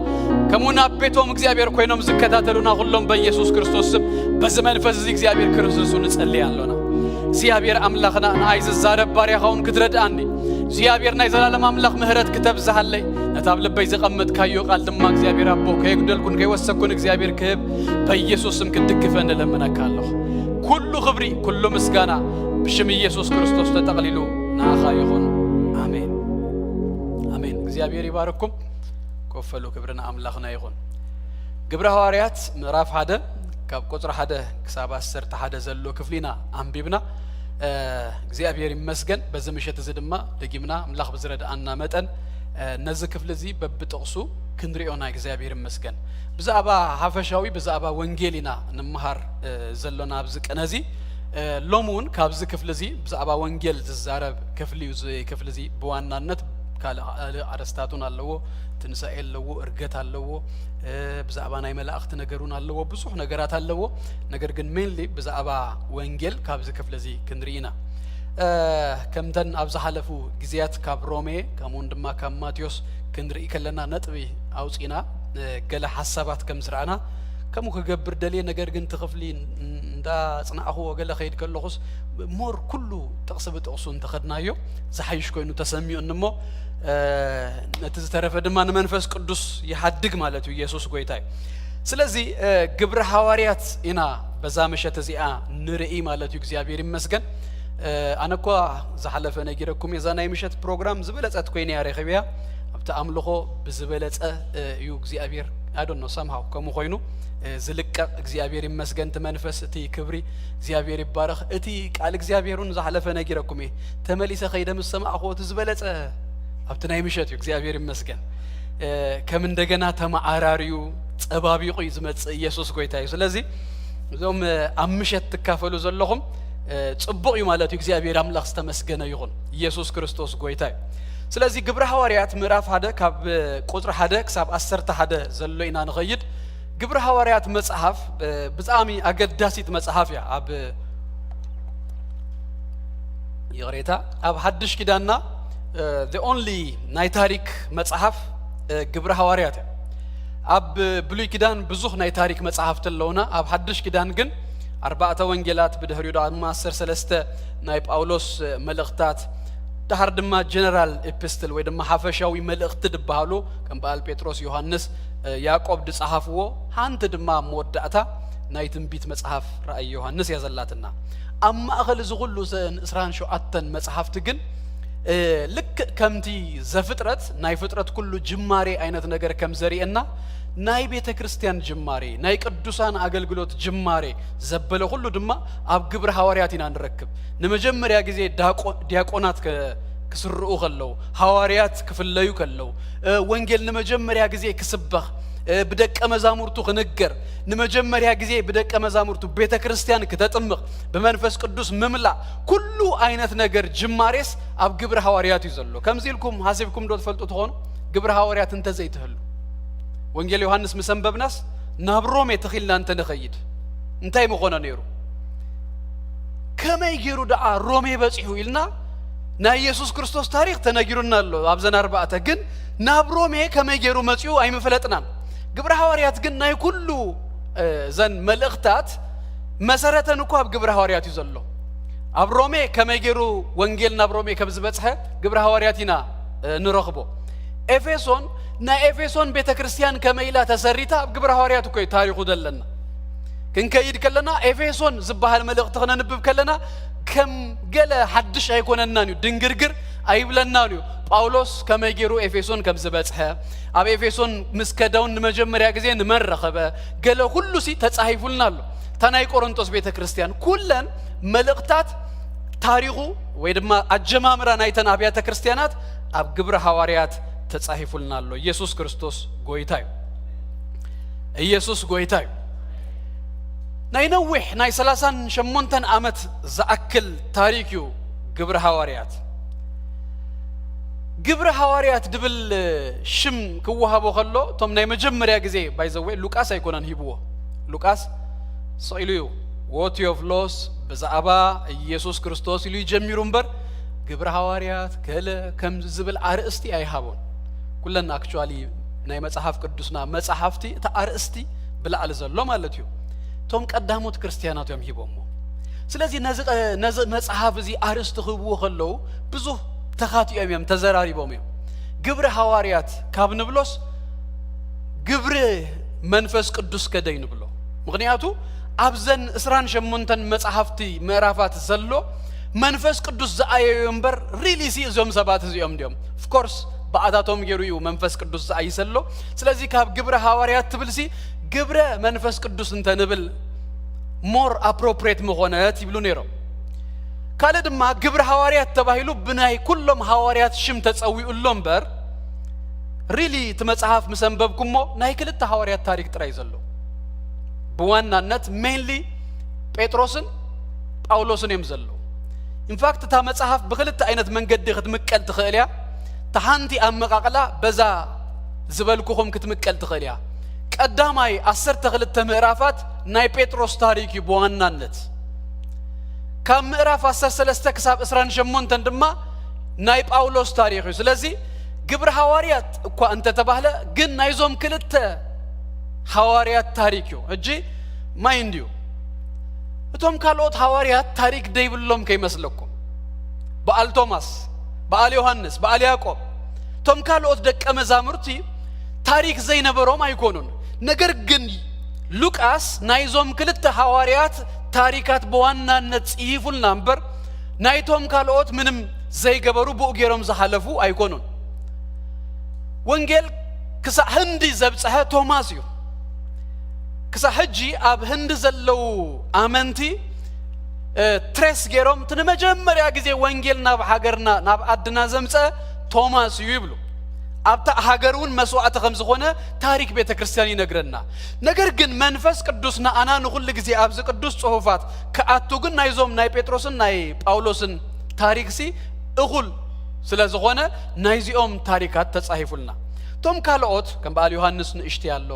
ከምኡውን ኣብ ቤቶም እግዚኣብሔር ኮይኖም ዝከታተሉና ኩሎም በኢየሱስ ክርስቶስ ስም በዚ መንፈስ እዚ እግዚኣብሔር ክርስቶስ ንጸሊ ኣሎና። እግዚኣብሔር ኣምላኽና ንኣይ ዝዛረብ ባርያኻ እውን ክትረድኣኒ እግዚኣብሔር ናይ ዘላለም ኣምላኽ ምህረት ክተብዝሃለይ ነታ ኣብ ልበይ ዘቐመጥካዮ ቃል ድማ እግዚኣብሔር ኣቦ ከየጉደልኩን ከይወሰኩን እግዚኣብሔር ክህብ በኢየሱስ ስም ክትድግፈ ንለምነካ ኣለኹ። ኩሉ ክብሪ ኩሉ ምስጋና ብሽም ኢየሱስ ክርስቶስ ተጠቕሊሉ ንኣኻ ይኹን። ኣሜን። ኣሜን። እግዚኣብሔር ይባርኩም። ኮፈሉ ክብሪ ንኣምላኽና ይኹን። ግብረ ሃዋርያት ምዕራፍ ሓደ ካብ ቁፅሪ ሓደ ክሳብ ዓሰርተ ሓደ ዘሎ ክፍሊ ኢና ኣንቢብና። እግዚኣብሔር ይመስገን። በዚ ምሸት እዚ ድማ ደጊምና ኣምላኽ ብዝረድኣና መጠን ነዚ ክፍሊ እዚ በብጥቕሱ ክንሪኦ ኢና። እግዚኣብሔር ይመስገን። ብዛዕባ ሓፈሻዊ ብዛዕባ ወንጌል ኢና ንምሃር ዘሎና ኣብዚ ቅነ እዚ። ሎሚ እውን ካብዚ ክፍሊ እዚ ብዛዕባ ወንጌል ዝዛረብ ክፍሊ እዩ። እዚ ክፍሊ እዚ ብዋናነት ካልእ ኣርእስታት እውን ኣለዎ። ትንሳኤ ኣለዎ፣ እርገት ኣለዎ፣ ብዛዕባ ናይ መላእኽቲ ነገር እውን ኣለዎ፣ ብዙሕ ነገራት ኣለዎ። ነገር ግን mainly ብዛዕባ ወንጌል ካብዚ ክፍሊ እዚ ክንርኢ ኢና። ከምተን ኣብ ዝሓለፉ ግዜያት ካብ ሮሜ ከምኡውን ድማ ካብ ማቴዎስ ክንርኢ ከለና ነጥቢ ኣውፂና ገለ ሓሳባት ከም ዝረኣና ከምኡ ክገብር ደልየ። ነገር ግን እቲ ክፍሊ እንዳፅናዕኽዎ ገለ ከይድ ከለኹስ ሞር ኩሉ ጥቕሲ ብጥቕሱ እንተኸድናዮ ዝሓይሽ ኮይኑ ተሰሚዑኒ እሞ ነቲ ዝተረፈ ድማ ንመንፈስ ቅዱስ ይሓድግ ማለት እዩ። ኢየሱስ ጎይታ እዩ። ስለዚ ግብሪ ሃዋርያት ኢና በዛ ምሸት እዚኣ ንርኢ ማለት እዩ። እግዚኣብሔር ይመስገን። ኣነ እኳ ዝሓለፈ ነጊረኩም እዛ ናይ ምሸት ፕሮግራም ዝበለጸት ኮይነ እያ ረኺብያ። ኣብቲ ኣምልኾ ብዝበለጸ እዩ እግዚኣብሔር ኣዶኖ ሰምሃው ከምኡ ኮይኑ ዝልቀቕ እግዚኣብሔር ይመስገን። እቲ መንፈስ እቲ ክብሪ እግዚኣብሔር ይባረኽ። እቲ ቃል እግዚኣብሔር እውን ዝሓለፈ ነጊረኩም እየ። ተመሊሰ ከይደ ምስ ሰማዕኹዎ እቲ ዝበለጸ ኣብቲ ናይ ምሸት እዩ። እግዚኣብሔር ይመስገን። ከም እንደገና ተመዓራርዩ ጸባቢቑ እዩ ዝመጽእ። ኢየሱስ ጎይታ እዩ። ስለዚ እዞም ኣብ ምሸት ትካፈሉ ዘለኹም ጽቡቕ እዩ ማለት እዩ። እግዚኣብሔር ኣምላኽ ዝተመስገነ ይኹን። ኢየሱስ ክርስቶስ ጎይታ እዩ። ስለዚ ግብሪ ሃዋርያት ምዕራፍ ሓደ ካብ ቁፅሪ ሓደ ክሳብ ዓሰርተ ሓደ ዘሎ ኢና ንኸይድ። ግብሪ ሃዋርያት መፅሓፍ ብጣዕሚ ኣገዳሲት መፅሓፍ እያ። ኣብ ይቕሬታ ኣብ ሓድሽ ኪዳንና the only ናይ ታሪክ መፅሓፍ ግብሪ ሃዋርያት እያ። ኣብ ብሉይ ኪዳን ብዙሕ ናይ ታሪክ መፅሓፍቲ ኣለውና። ኣብ ሓድሽ ኪዳን ግን ኣርባዕተ ወንጌላት ብድሕሪኡ ድማ ዓሰርተ ሰለስተ ናይ ጳውሎስ መልእኽታት ድሓር ድማ ጀነራል ኤፕስትል ወይ ድማ ሓፈሻዊ መልእኽቲ ዝበሃሉ ከም በዓል ጴጥሮስ፣ ዮሃንስ፣ ያዕቆብ ዝጸሓፍዎ ሓንቲ ድማ ኣብ መወዳእታ ናይ ትንቢት መጽሓፍ ራእይ ዮሃንስ እያ ዘላትና። ኣብ ማእኸል እዚ ኩሉ እተን ዕስራን ሸውዓተን መጽሓፍቲ ግን ልክእ ከምቲ ዘፍጥረት ናይ ፍጥረት ኩሉ ጅማሬ ዓይነት ነገር ከም ዘርእየና ናይ ቤተ ክርስቲያን ጅማሬ ናይ ቅዱሳን ኣገልግሎት ጅማሬ ዘበለ ኩሉ ድማ ኣብ ግብሪ ሃዋርያት ኢና ንረክብ። ንመጀመርያ ግዜ ዲያቆናት ክስርዑ ከለዉ፣ ሃዋርያት ክፍለዩ ከለዉ፣ ወንጌል ንመጀመርያ ግዜ ክስበኽ፣ ብደቀ መዛሙርቱ ክንገር፣ ንመጀመርያ ግዜ ብደቀ መዛሙርቱ ቤተ ክርስቲያን ክተጥምቕ፣ ብመንፈስ ቅዱስ ምምላእ፣ ኩሉ ዓይነት ነገር ጅማሬስ ኣብ ግብሪ ሃዋርያት እዩ ዘሎ። ከምዚ ኢልኩም ሓሲብኩም ዶ ትፈልጡ ትኾኑ? ግብሪ ሃዋርያት እንተዘይትህሉ ወንጌል ዮሃንስ ምስ ኣንበብናስ ናብ ሮሜ ተኺልና እንተንኸይድ እንታይ ምኾነ ነይሩ? ከመይ ገይሩ ደኣ ሮሜ በጺሑ ኢልና ናይ ኢየሱስ ክርስቶስ ታሪኽ ተነጊሩና ኣሎ ኣብዘን ኣርባዕተ። ግን ናብ ሮሜ ከመይ ገይሩ መጺኡ ኣይምፈለጥናን። ግብረ ሃዋርያት ግን ናይ ኩሉ እዘን መልእኽታት መሰረተን እኮ ኣብ ግብረ ሃዋርያት እዩ ዘሎ። ኣብ ሮሜ ከመይ ገይሩ ወንጌል ናብ ሮሜ ከም ዝበጽሐ ግብረ ሃዋርያት ኢና ንረኽቦ። ኤፌሶን ናይ ኤፌሶን ቤተ ክርስቲያን ከመይ ኢላ ተሰሪታ ኣብ ግብረ ሃዋርያት እኮ እዩ ታሪኹ ዘለና። ክንከይድ ከለና ኤፌሶን ዝበሃል መልእኽቲ ክነንብብ ከለና ከም ገለ ሓድሽ ኣይኮነናን እዩ፣ ድንግርግር ኣይብለናን እዩ። ጳውሎስ ከመይ ገይሩ ኤፌሶን ከም ዝበጽሐ፣ ኣብ ኤፌሶን ምስ ከደውን ንመጀመርያ ግዜ ንመን ረኸበ፣ ገለ ኩሉ ሲ ተጻሂፉልና ኣሎ። እታ ናይ ቆሮንቶስ ቤተ ክርስቲያን ኩለን መልእኽታት ታሪኹ ወይ ድማ ኣጀማምራ ናይተን ኣብያተ ክርስቲያናት ኣብ ግብረ ሃዋርያት ተጻሂፉልና ኣሎ። ኢየሱስ ክርስቶስ ጎይታ እዩ። ኢየሱስ ጎይታ እዩ። ናይ ነዊሕ ናይ ሰላሳን ሸሞንተን ዓመት ዝኣክል ታሪክ እዩ ግብረ ሃዋርያት። ግብረ ሃዋርያት ድብል ሽም ክወሃቦ ከሎ፣ እቶም ናይ መጀመርያ ግዜ፣ ባይዘወ፣ ሉቃስ ኣይኮነን ሂብዎ። ሉቃስ ስቕ ኢሉ እዩ፣ ዎ ቴዎፍሎስ ብዛዕባ ኢየሱስ ክርስቶስ ኢሉ ይጀሚሩ እምበር፣ ግብረ ሃዋርያት ገለ ከም ዝብል ኣርእስቲ ኣይሃቦን። ኩለን ኣክቹዋሊ ናይ መጽሓፍ ቅዱስና መጽሓፍቲ እቲ ኣርእስቲ ብላዕሊ ዘሎ ማለት እዩ። እቶም ቀዳሞት ክርስትያናት እዮም ሂቦሞ። ስለዚ ነዚ ቀ-፣ ነዚ መጽሓፍ እዚ ኣርእስቲ ክህብዎ ከለዉ ብዙህ ተኻቲኦም እዮም፣ ተዘራሪቦም እዮም። ግብሪ ሃዋርያት ካብ ንብሎስ ግብሪ መንፈስ ቅዱስ ከደይ ንብሎ። ምኽንያቱ ኣብዘን ዕስራን ሸሞንተን መጽሓፍቲ ምዕራፋት ዘሎ መንፈስ ቅዱስ ዝኣየዩ እምበር፣ ሪሊ ሲ እዞም ሰባት እዚኦም እንዲኦም። ኦፍኮርስ ብኣታቶም ገይሩ እዩ መንፈስ ቅዱስ ዝኣይሰሎ። ስለዚ ካብ ግብሪ ሃዋርያት ትብል ሲ ግብረ መንፈስ ቅዱስ እንተ ንብል ሞር ኣፕሮፕሬት ምኾነት ይብሉ ነይሮም። ካልእ ድማ ግብሪ ሃዋርያት ተባሂሉ ብናይ ኩሎም ሃዋርያት ሽም ተጸዊኡ ኣሎ እምበር፣ ሪሊ እቲ መጽሓፍ ምስ ኣንበብኩሞ ናይ ክልተ ሃዋርያት ታሪክ ጥራይ ዘሎ። ብዋናነት ሜንሊ ጴጥሮስን ጳውሎስን እዮም ዘለዉ። ኢንፋክት እታ መጽሓፍ ብክልተ ዓይነት መንገዲ ክትምቀል ትኽእል እያ። እታ ሓንቲ ኣመቓቕላ በዛ ዝበልኩኹም ክትምቀል ትኽእል እያ። ቀዳማይ ዓሰርተ ክልተ ምዕራፋት ናይ ጴጥሮስ ታሪክ እዩ ብዋናነት። ካብ ምዕራፍ ዓሰርተ ሰለስተ ክሳብ ዕስራን ሸሞንተን ድማ ናይ ጳውሎስ ታሪኽ እዩ። ስለዚ ግብሪ ሃዋርያት እኳ እንተተባህለ ግን ናይዞም ክልተ ሃዋርያት ታሪክ እዩ። ሕጂ ማይንድ ዩ፣ እቶም ካልኦት ሃዋርያት ታሪክ ደይብሎም ከይመስለኩም። በዓል ቶማስ፣ በዓል ዮሃንስ፣ በዓል ያዕቆብ፣ እቶም ካልኦት ደቀ መዛሙርቲ ታሪክ ዘይነበሮም ኣይኮኑን። ነገር ግን ሉቃስ ናይዞም ክልተ ሃዋርያት ታሪካት ብዋናነት ጽሂፉልና እምበር ናይቶም ካልኦት ምንም ዘይገበሩ ብኡ ገይሮም ዝሓለፉ ኣይኮኑን። ወንጌል ክሳዕ ህንዲ ዘብጽሐ ቶማስ እዩ። ክሳዕ ሕጂ ኣብ ህንዲ ዘለዉ ኣመንቲ እ፣ ትሬስ ገይሮም እቲ ንመጀመርያ ግዜ ወንጌል ናብ ሃገርና ናብ ዓድና ዘምጸ ቶማስ እዩ ይብሉ። ኣብታ ሃገር እውን መስዋዕቲ ከም ዝኾነ ታሪክ ቤተ ክርስቲያን ይነግረና። ነገር ግን መንፈስ ቅዱስ ንኣና ንኹሉ ግዜ ኣብዚ ቅዱስ ጽሑፋት ክኣቱ ግን ናይዞም ናይ ጴጥሮስን ናይ ጳውሎስን ታሪክሲ እኹል ስለ ዝኾነ ናይዚኦም ታሪካት ተጻሂፉልና። እቶም ካልኦት ከም በዓል ዮሃንስ ንእሽተይ ኣሎ።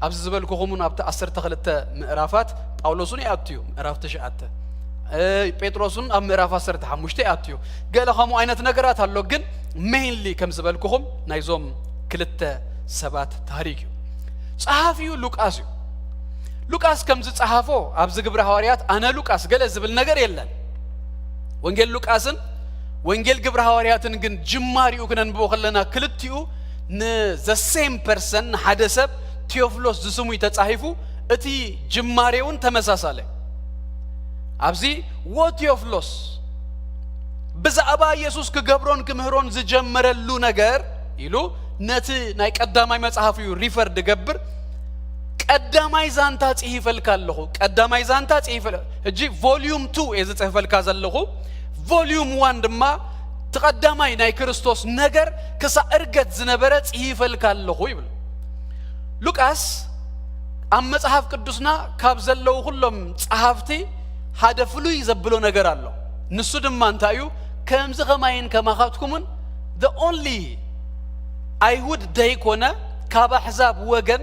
ኣብዚ ዝበልኩኹም እውን ኣብቲ ዓሰርተ ክልተ ምዕራፋት ጳውሎስ እውን ይኣቱ እዩ፣ ምዕራፍ ትሽዓተ። እ፣ ጴጥሮስ እውን ኣብ ምዕራፍ ዓሰርተ ሓሙሽተ ይኣቱ እዩ። ገለ ከምኡ ዓይነት ነገራት ኣሎ፣ ግን ሜይንሊ ከም ዝበልኩኹም ናይዞም ክልተ ሰባት ታሪክ እዩ። ጸሓፊኡ ሉቃስ እዩ። ሉቃስ ከም ዝጸሓፎ ኣብዚ ግብረ ሃዋርያት ኣነ ሉቃስ ገለ ዝብል ነገር የለን። ወንጌል ሉቃስን ወንጌል ግብረ ሃዋርያትን ግን ጅማሪኡ ክነንብቦ ከለና ክልቲኡ ንዘ ሴም ፐርሰን፣ ንሓደ ሰብ ቴዎፍሎስ ዝስሙ እዩ ተጻሒፉ። እቲ ጅማሬ እውን ተመሳሳለ። ኣብዚ ዎ ቴዎፍሎስ ብዛዕባ ኢየሱስ ክገብሮን ክምህሮን ዝጀመረሉ ነገር ኢሉ ነቲ ናይ ቀዳማይ መጽሓፉ እዩ ሪፈር ድገብር። ቀዳማይ ዛንታ ጽሂፈልካ ኣለኹ፣ ቀዳማይ ዛንታ ጽሂፈል-፣ ሕጂ ቮልዩም ቱ እየ ዝጽህፈልካ ዘለኹ። ቮልዩም ዋን ድማ እቲ ቀዳማይ ናይ ክርስቶስ ነገር ክሳዕ እርገት ዝነበረ ጽሂፈልካ ኣለኹ ይብል። ሉቃስ ኣብ መጽሓፍ ቅዱስና ካብ ዘለዉ ኩሎም ጸሓፍቲ ሓደ ፍሉይ ዘብሎ ነገር ኣሎ። ንሱ ድማ እንታይ እዩ? ከምዚ ኸማይን ከማኻትኩምን the only ኣይሁድ ደይኮነ ካብ ኣሕዛብ ወገን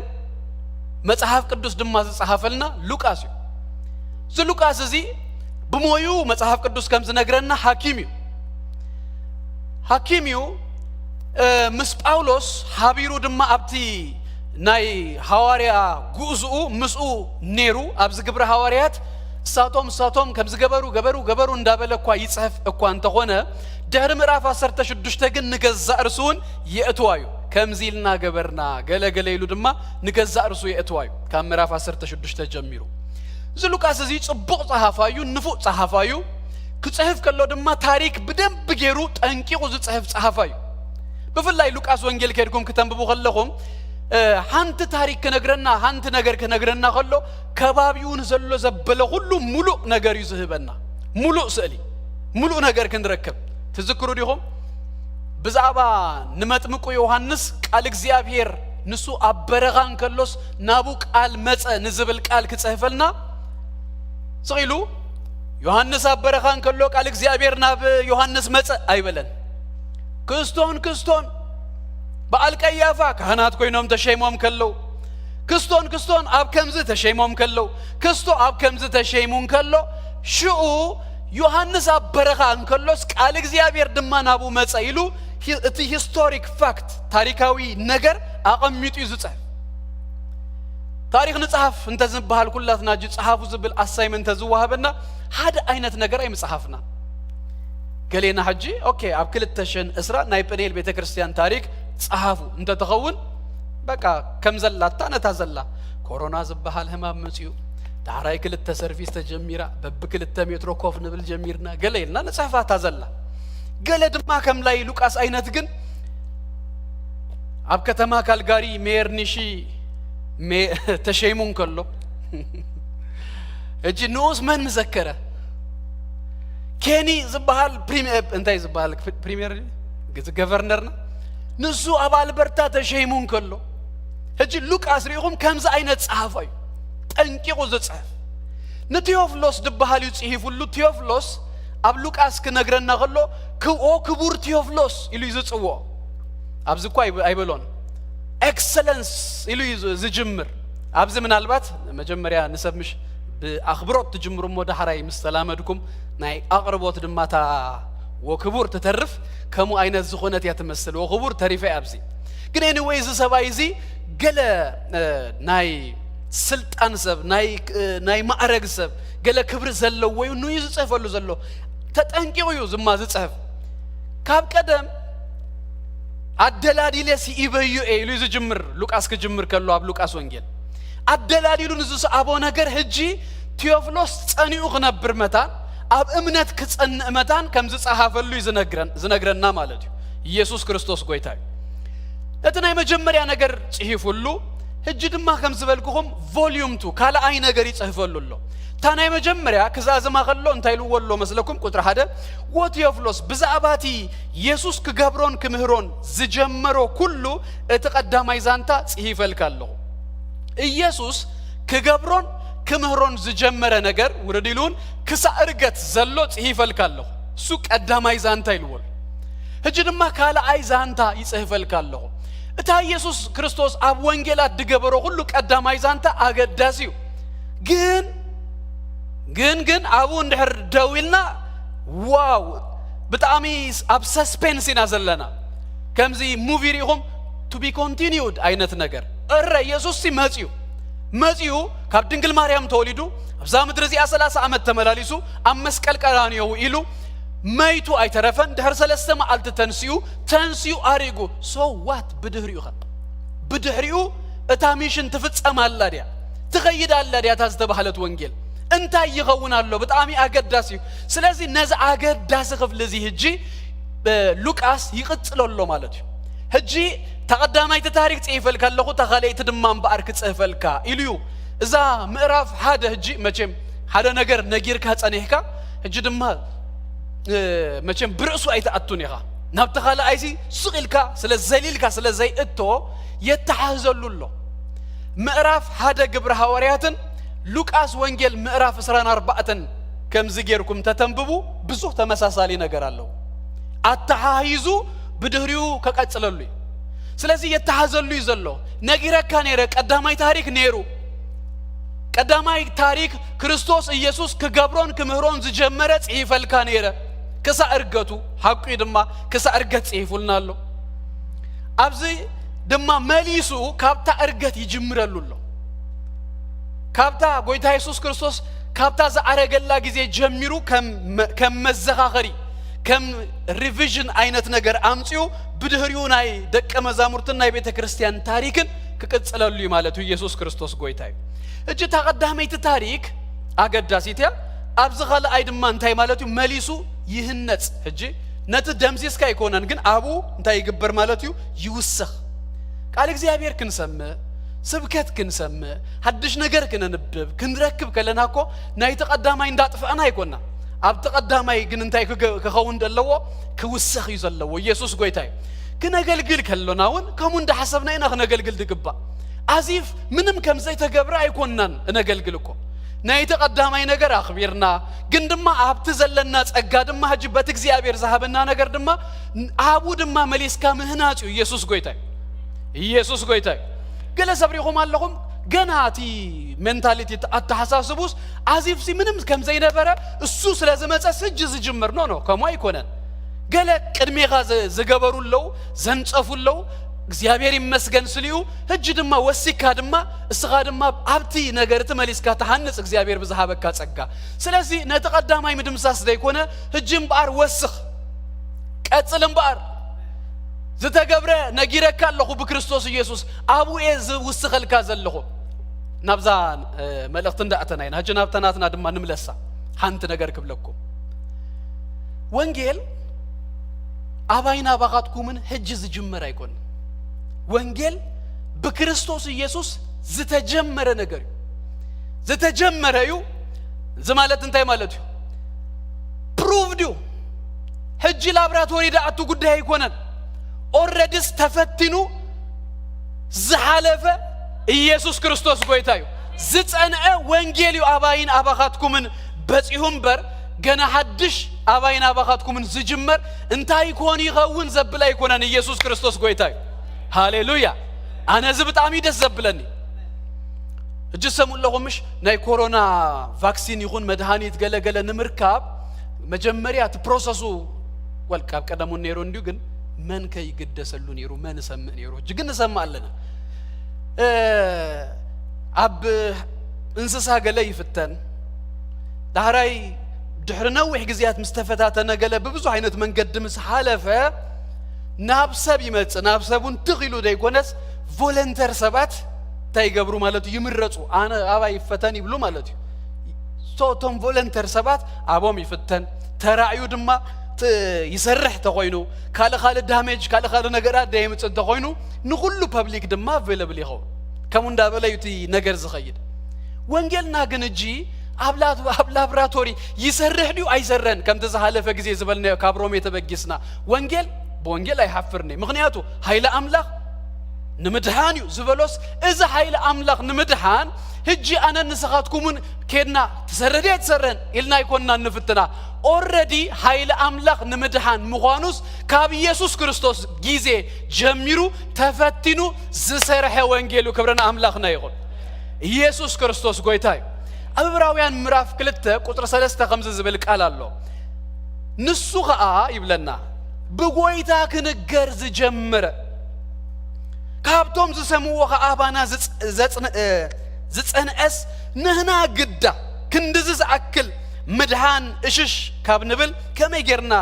መጽሓፍ ቅዱስ ድማ ዝጸሓፈልና ሉቃስ እዩ። እዚ ሉቃስ እዚ ብሞዩ መጽሓፍ ቅዱስ ከም ዝነግረና ሓኪም እዩ። ሓኪም እዩ። እ፣ ምስ ጳውሎስ ሓቢሩ ድማ ኣብቲ ናይ ሃዋርያ ጉዕዝኡ ምስኡ ነይሩ። ኣብዚ ግብረ ሃዋርያት እሳቶም እሳቶም ከም ዝገበሩ ገበሩ ገበሩ እንዳበለ እኳ ይጽሕፍ እኳ እንተኾነ፣ ድሕሪ ምዕራፍ ዓሰርተ ሽዱሽተ ግን ንገዛእ ርእሱ እውን የእትዋ እዩ። ከምዚ ኢልና ገበርና ገለ ገለ ኢሉ ድማ ንገዛእ ርእሱ የእትዋ እዩ። ካብ ምዕራፍ ዓሰርተ ሽዱሽተ ጀሚሩ እዚ ሉቃስ እዚ ጽቡቕ ጸሓፋ እዩ፣ ንፉዕ ጸሓፋ እዩ። ክጽሕፍ ከሎ ድማ ታሪክ ብደንብ ገይሩ ጠንቂቑ ዝጽሕፍ ጸሓፋ እዩ። ብፍላይ ሉቃስ ወንጌል ከድኩም ክተንብቡ ከለኹም፣ እ፣ ሓንቲ ታሪክ ክነግረና፣ ሓንቲ ነገር ክነግረና ከሎ ከባቢኡ ንዘሎ ዘበለ ኩሉ ሙሉእ ነገር እዩ ዝህበና። ሙሉእ ስእሊ፣ ሙሉእ ነገር ክንረክብ ትዝክሩ ዲኹም? ብዛዕባ ንመጥምቁ ዮሃንስ ቃል እግዚኣብሔር ንሱ ኣብ በረኻ እንከሎስ ናቡ ቃል መጸ ንዝብል ቃል ክጽህፈልና ስቕ ኢሉ፣ ዮሃንስ ኣብ በረኻ እንከሎ ቃል እግዚኣብሔር ናብ ዮሃንስ መጸ ኣይበለን። ክስቶን ክስቶን በዓል ቀያፋ ካህናት ኮይኖም ተሸይሞም ከለዉ፣ ክስቶን ክስቶን ኣብ ከምዚ ተሸይሞም ከለዉ፣ ክስቶ ኣብ ከምዚ ተሸይሙ እንከሎ፣ ሽኡ ዮሃንስ ኣብ በረኻ እንከሎስ ቃል እግዚኣብሔር ድማ ናብኡ መጸ ኢሉ ሂ-፣ እቲ ሂስቶሪክ ፋክት፣ ታሪካዊ ነገር ኣቐሚጡ እዩ ዝጽሕፍ። ታሪኽ ንጽሓፍ እንተዝበሃል ኩላትና ሕጂ ጸሓፉ ዝብል ኣሳይመንት እንተዝወሃበና ሓደ ዓይነት ነገር ኣይምጽሓፍና። ገሌና ሕጂ ኦኬ ኣብ ክልተ ሽሕን ዕስራ ናይ ጴንኤል ቤተ ክርስቲያን ታሪክ ጸሓፉ እንተትኸውን በቃ ከም ዘላታ ነታ ዘላ ኮሮና ዝበሃል ህማም መጽዩ ዳሕራይ ክልተ ሰርቪስ ተጀሚራ በብክልተ ሜትሮ ኮፍ ንብል ጀሚርና ገለ ኢልና ንጽሕፋታ ዘላ ገለ ድማ ከም ላይ ሉቃስ ዓይነት ግን ኣብ ከተማ ካልጋሪ ሜየር ኒሺ ሜ-፣ ተሸይሙ እንከሎ ሕጂ ንኡስ መን ምዘከረ? ኬኒ ዝበሃል ፕሪሚ-፣ እንታይ ዝበሃል ፕሪሚየር እዚ ገቨርነርና ንሱ ኣብ ኣልበርታ ተሸይሙ እንከሎ ሕጂ ሉቃስ ርኢኹም ከምዚ ዓይነት ጸሓፋ እዩ ጠንቂቑ ዝጽሕፍ። ንቴዎፍሎስ ዝበሃል እዩ ጽሒፉሉ። ቴዎፍሎስ ኣብ ሉቃስ ክነግረና ከሎ ክብኦ ክቡር ቴዎፍሎስ ኢሉ እዩ ዝጽውኦ። ኣብዚ እኳ ኣይበ-፣ ኣይበሎን። ኤክሰለንስ ኢሉ እዩ ዝ-፣ ዝጅምር። ኣብዚ ምናልባት መጀመርያ ንሰብ ምሽ ብኣኽብሮት ትጅምሩ እሞ ዳሕራይ ምስ ተላመድኩም ናይ ኣቕርቦት ድማ እታ ወክቡር ትተርፍ ከምኡ ዓይነት ዝኾነት እያ ትመስል። ወክቡር ተሪፈ እያ ኣብዚ። ግን ኤኒወይ እዚ ሰብኣይ እዚ ገለ፣ እ፣ ናይ ስልጣን ሰብ፣ ናይ፣ እ፣ ናይ ማዕረግ ሰብ፣ ገለ ክብሪ ዘለዎ እዩ፣ ንዩ ዝጽሕፈሉ ዘሎ። ተጠንቂቑ እዩ ዝማ ዝጽሕፍ። ካብ ቀደም ኣደላዲለ ስኢበዮ እየ ኢሉ እዩ ዝጅምር። ሉቃስ ክጅምር ከሎ ኣብ ሉቃስ ወንጌል ኣደላዲሉ ንዝሰኣቦ ነገር ሕጂ ቴዎፍሎስ ጸኒኡ ክነብር መታን ኣብ እምነት ክጸንእ መታን ከም ዝጸሓፈሉ እዩ ዝነግረን-፣ ዝነግረና ማለት እዩ። ኢየሱስ ክርስቶስ ጎይታ እዩ። ነቲ ናይ መጀመርያ ነገር ጽሒፉሉ፣ ሕጂ ድማ ከም ዝበልኩኹም volume two ካልኣይ ነገር ይጽሕፈሉ ኣሎ። እታ ናይ መጀመርያ ክዛዝማ ከሎ እንታይ ኢልዎ ኣሎ መስለኩም? ቁጽሪ ሓደ፣ "ወቴዎፍሎስ፣ ብዛዕባ እቲ የሱስ ክገብሮን ክምህሮን ዝጀመሮ ኩሉ እቲ ቀዳማይ ዛንታ ጽሒፈልካ ኣለኹ።" ኢየሱስ ክገብሮን ክምህሮን ዝጀመረ ነገር ውርድ ኢሉ እውን ክሳዕ እርገት ዘሎ ጽሒፈልካ ኣለኹ። እሱ ቀዳማይ ዛንታ ኢልዎ ኣሎ። ሕጂ ድማ ካልኣይ ዛንታ ይጽሕፈልካ ኣለኹ። እታ ኢየሱስ ክርስቶስ ኣብ ወንጌላት ዝገበሮ ኩሉ ቀዳማይ ዛንታ ኣገዳሲ እዩ። ግን፣ ግን፣ ግን ኣብኡ እንድሕር ደው ኢልና፣ ዋው፣ ብጣዕሚ ኣብ ሰስፔንስ ኢና ዘለና። ከምዚ ሙቪ ርኢኹም to be continued ዓይነት ነገር። እረ፣ ኢየሱስ ሲ መጽዩ። መጽዩ፣ ካብ ድንግል ማርያም ተወሊዱ፣ ኣብዛ ምድሪ እዚኣ ሰላሳ ዓመት ተመላሊሱ፣ ኣብ መስቀል ቀራንዮ ውዒሉ፣ መይቱ ኣይተረፈን፣ ድሕሪ ሰለስተ መዓልቲ ተንሲኡ፣ ተንሲኡ ኣሪጉ። So what? ብድሕሪኡ ኸ? ብድሕሪኡ እታ ሚሽን ትፍጸም ኣላ ድያ? ትኸይድ ኣላ ድያ እታ ዝተባህለት ወንጌል? እንታይ ይኸውን ኣሎ? ብጣዕሚ ኣገዳሲ እዩ። ስለዚ ነዚ ኣገዳሲ ክፍሊ እዚ ሕጂ፣ እ፣ ሉቃስ ይቕጽሎ ኣሎ ማለት እዩ። ሕጂ እታ ቀዳማይቲ ታሪክ ጽሒፈልካ ኣለኹ፣ እታ ካልኣይቲ ድማ እምበኣር ክጽህፈልካ ኢሉ እዩ። እዛ ምዕራፍ ሓደ ሕጂ መቸም ሓደ ነገር ነጊርካ ጸኒሕካ፣ ሕጂ ድማ፣ እ፣ መቸም ብርእሱ ኣይትኣቱን ኢኻ። ናብቲ ካልኣይሲ ስቕ ኢልካ ስለ ዘሊልካ ስለ ዘይእቶ የተሓህዘሉ ኣሎ። ምዕራፍ ሓደ ግብሪ ሃዋርያትን ሉቃስ ወንጌል ምዕራፍ ዕስራን ኣርባዕተን ከምዚ ጌርኩም ተተንብቡ ብዙሕ ተመሳሳሊ ነገር ኣለዉ። ኣተሓሂዙ ብድህሪኡ ከቀጽለሉ እዩ። ስለዚ የተሓዘሉ እዩ ዘሎ። ነጊረካ ነይረ፣ ቀዳማይ ታሪክ ነይሩ። ቀዳማይ ታሪክ ክርስቶስ ኢየሱስ ክገብሮን ክምህሮን ዝጀመረ ጽሒፈልካ ነይረ። ክሳዕ እርገቱ፣ ሓቁ እዩ ድማ፣ ክሳዕ እርገት ጽሒፉልና ኣሎ። ኣብዚ ድማ መሊሱ ካብታ እርገት ይጅምረሉ ኣሎ። ካብታ ጎይታ የሱስ ክርስቶስ ካብታ ዝዓረገላ ግዜ ጀሚሩ ከም መ-፣ ከም መዘኻኸሪ፣ ከም ሪቪዥን ዓይነት ነገር ኣምጺኡ፣ ብድህሪኡ ናይ ደቀ መዛሙርትን ናይ ቤተ ክርስቲያን ታሪክን ክቅጽለሉ እዩ ማለት እዩ። ኢየሱስ ክርስቶስ ጎይታ እዩ። ሕጂ እታ ቀዳመይቲ ታሪክ ኣገዳሲት እያ። ኣብዚ ካልኣይ ድማ እንታይ ማለት እዩ? መሊሱ ይህነጽ። ሕጂ ነቲ ደምሲስካ ኣይኮነን፣ ግን ኣብኡ እንታይ ይግበር ማለት እዩ? ይውሰኽ። ቃል እግዚኣብሔር ክንሰምዕ፣ ስብከት ክንሰምዕ፣ ሓድሽ ነገር ክነንብብ፣ ክንረክብ ከለና እኮ ናይቲ ቀዳማይ እንዳጥፋእና ኣይኮና። ኣብቲ ቀዳማይ ግን እንታይ ክገ-፣ ክኸውን ዘለዎ? ክውሰኽ እዩ ዘለዎ። ኢየሱስ ጎይታ እዩ። ክነገልግል ከሎና እውን ከምኡ እንዳሓሰብና ኢና ክነገልግል ዝግባእ። ኣዚፍ ምንም ከም ዘይተገብረ ኣይኮናን እነገልግል እኮ። ናይቲ ቀዳማይ ነገር ኣኽቢርና፣ ግን ድማ ኣብቲ ዘለና ጸጋ ድማ ሕጂ በቲ እግዚኣብሔር ዝሃበና ነገር ድማ ኣብኡ ድማ መሊስካ ምህናጽ እዩ። ኢየሱስ ጎይታ እዩ። ኢየሱስ ጎይታ እዩ። ገለ ሰብ ሪኹም ኣለኹም፣ ገና እቲ ሜንታሊቲ፣ ኣተሓሳስቡስ ኣዚፍሲ ምንም ከም ዘይነበረ፣ እሱ ስለ ዝመጸስ ሕጂ ዝጅምር። ኖ፣ ኖ፣ ከምኡ ኣይኮነን። ገለ ቅድሜኻ ዘ-፣ ዝገበሩ ኣለዉ፣ ዘንጸፉ ኣለዉ። እግዚኣብሔር ይመስገን ስሊኡ። ሕጂ ድማ ወሲካ ድማ፣ እስኻ ድማ ኣብቲ ነገር እቲ መሊስካ ትሃንጽ እግዚኣብሔር ብዝሃበካ ጸጋ። ስለዚ ነቲ ቀዳማይ ምድምሳስ ዘይኮነ፣ ሕጂ እምበኣር ወስኽ። ቀጽል እምበኣር። ዝተገብረ ነጊረካ ኣለኹ ብክርስቶስ ኢየሱስ፣ ኣብኡ እየ ዝውስኸልካ ዘለኹ። ናብዛ፣ እ፣ መልእኽቲ እንዳእተና ኢና። ሕጂ ናብታ ናትና ድማ ንምለሳ። ሓንቲ ነገር ክብለኩም። ወንጌል ኣባይን ኣባኻትኩምን ሕጂ ዝጅመር ኣይኮንን። ወንጌል ብክርስቶስ ኢየሱስ ዝተጀመረ ነገር እዩ። ዝተጀመረ እዩ። እዚ ማለት እንታይ ማለት እዩ? ፕሩቭድ እዩ። ሕጂ ላብራቶሪ ደኣቱ ጉዳይ ኣይኮነን። ኦረዲስ ተፈቲኑ ዝሓለፈ ኢየሱስ ክርስቶስ ጎይታ እዩ። ዝጸንዐ ወንጌል እዩ ኣባይን ኣባኻትኩምን በጺሁ እምበር፣ ገና ሓድሽ ኣባይን ኣባኻትኩምን ዝጅመር እንታይ ኮን ይኸውን ዘብል ኣይኮነን። ኢየሱስ ክርስቶስ ጎይታ እዩ። ሃሌሉያ! ኣነ እዚ ብጣዕሚ ደስ ዘብለኒ። ሕጂ ሰሙ ኣለኹም ምሽ? ናይ ኮሮና ቫክሲን ይኹን መድሃኒት ገለ ገለ ንምርካብ መጀመርያ እቲ ፕሮሰሱ፣ ወል፣ ካብ ቀደሙ ነይሩ እንድዩ፣ ግን መን ከይግደሰሉ ነይሩ? መን ይሰምዕ ነይሩ? ሕጂ ግን ንሰምዕ ኣለና። እ፣ ኣብ እንስሳ ገለ ይፍተን፣ ዳሕራይ ድሕሪ ነዊሕ ግዜያት ምስ ተፈታተነ ገለ ብብዙሕ ዓይነት መንገዲ ምስ ሓለፈ ናብ ሰብ ይመጽእ። ናብ ሰብ እውን ትኽ ኢሉ ዘይኮነስ ቮለንተር ሰባት እንታይ ይገብሩ ማለት እዩ? ይምረጹ። ኣነ ኣባይ ይፈተን ይብሉ ማለት እዩ። ሶ እቶም ቮለንተር ሰባት ኣቦም ይፍተን፣ ተራእዩ ድማ ት-፣ ይሰርሕ ተኾይኑ፣ ካልእ ካልእ ዳሜጅ፣ ካልእ ካልእ ነገራት ደየምጽእ እንተኾይኑ ንኹሉ ፐብሊክ ድማ ኣቬለብል ይኸውን። ከምኡ እንዳበለ እዩ እቲ ነገር ዝኸይድ። ወንጌልና ግን እጂ ኣብ ላ-፣ ኣብ ላብራቶሪ ይሰርሕ ድዩ ኣይሰርሕን? ከምቲ ዝሓለፈ ግዜ ዝበልናዮ ካብ ሮሜ ተበጊስና፣ ወንጌል ብወንጌል ኣይሓፍርን እየ፣ ምኽንያቱ ሃይለ ኣምላኽ ንምድሓን እዩ ዝበሎስ፣ እዚ ሓይሊ ኣምላኽ ንምድሓን ሕጂ ኣነን ንስኻትኩምን ኬድና ትሰርሕ ድየ ትሰርሕን ኢልና ኣይኮንና እንፍትና። ኦረዲ ሓይሊ ኣምላኽ ንምድሓን ምዃኑስ ካብ ኢየሱስ ክርስቶስ ግዜ ጀሚሩ ተፈቲኑ ዝሰርሐ ወንጌል እዩ። ክብሪ ንኣምላኽና ይኹን። ኢየሱስ ክርስቶስ ጎይታ እዩ። ኣብ ዕብራውያን ምዕራፍ ክልተ ቁጽሪ ሰለስተ ከምዚ ዝብል ቃል ኣሎ። ንሱ ኸኣ ይብለና፣ ብጎይታ ክንገር ዝጀመረ፣ ካብቶም ዝሰምዎ ኸኣ ኣባና ዝጽ-፣ ዘጽን-፣ እ፣ ዝጸንዐስ ንህና ግዳ ክንድዚ ዝኣክል ምድሓን እሽሽ ካብ ንብል ከመይ ጌርና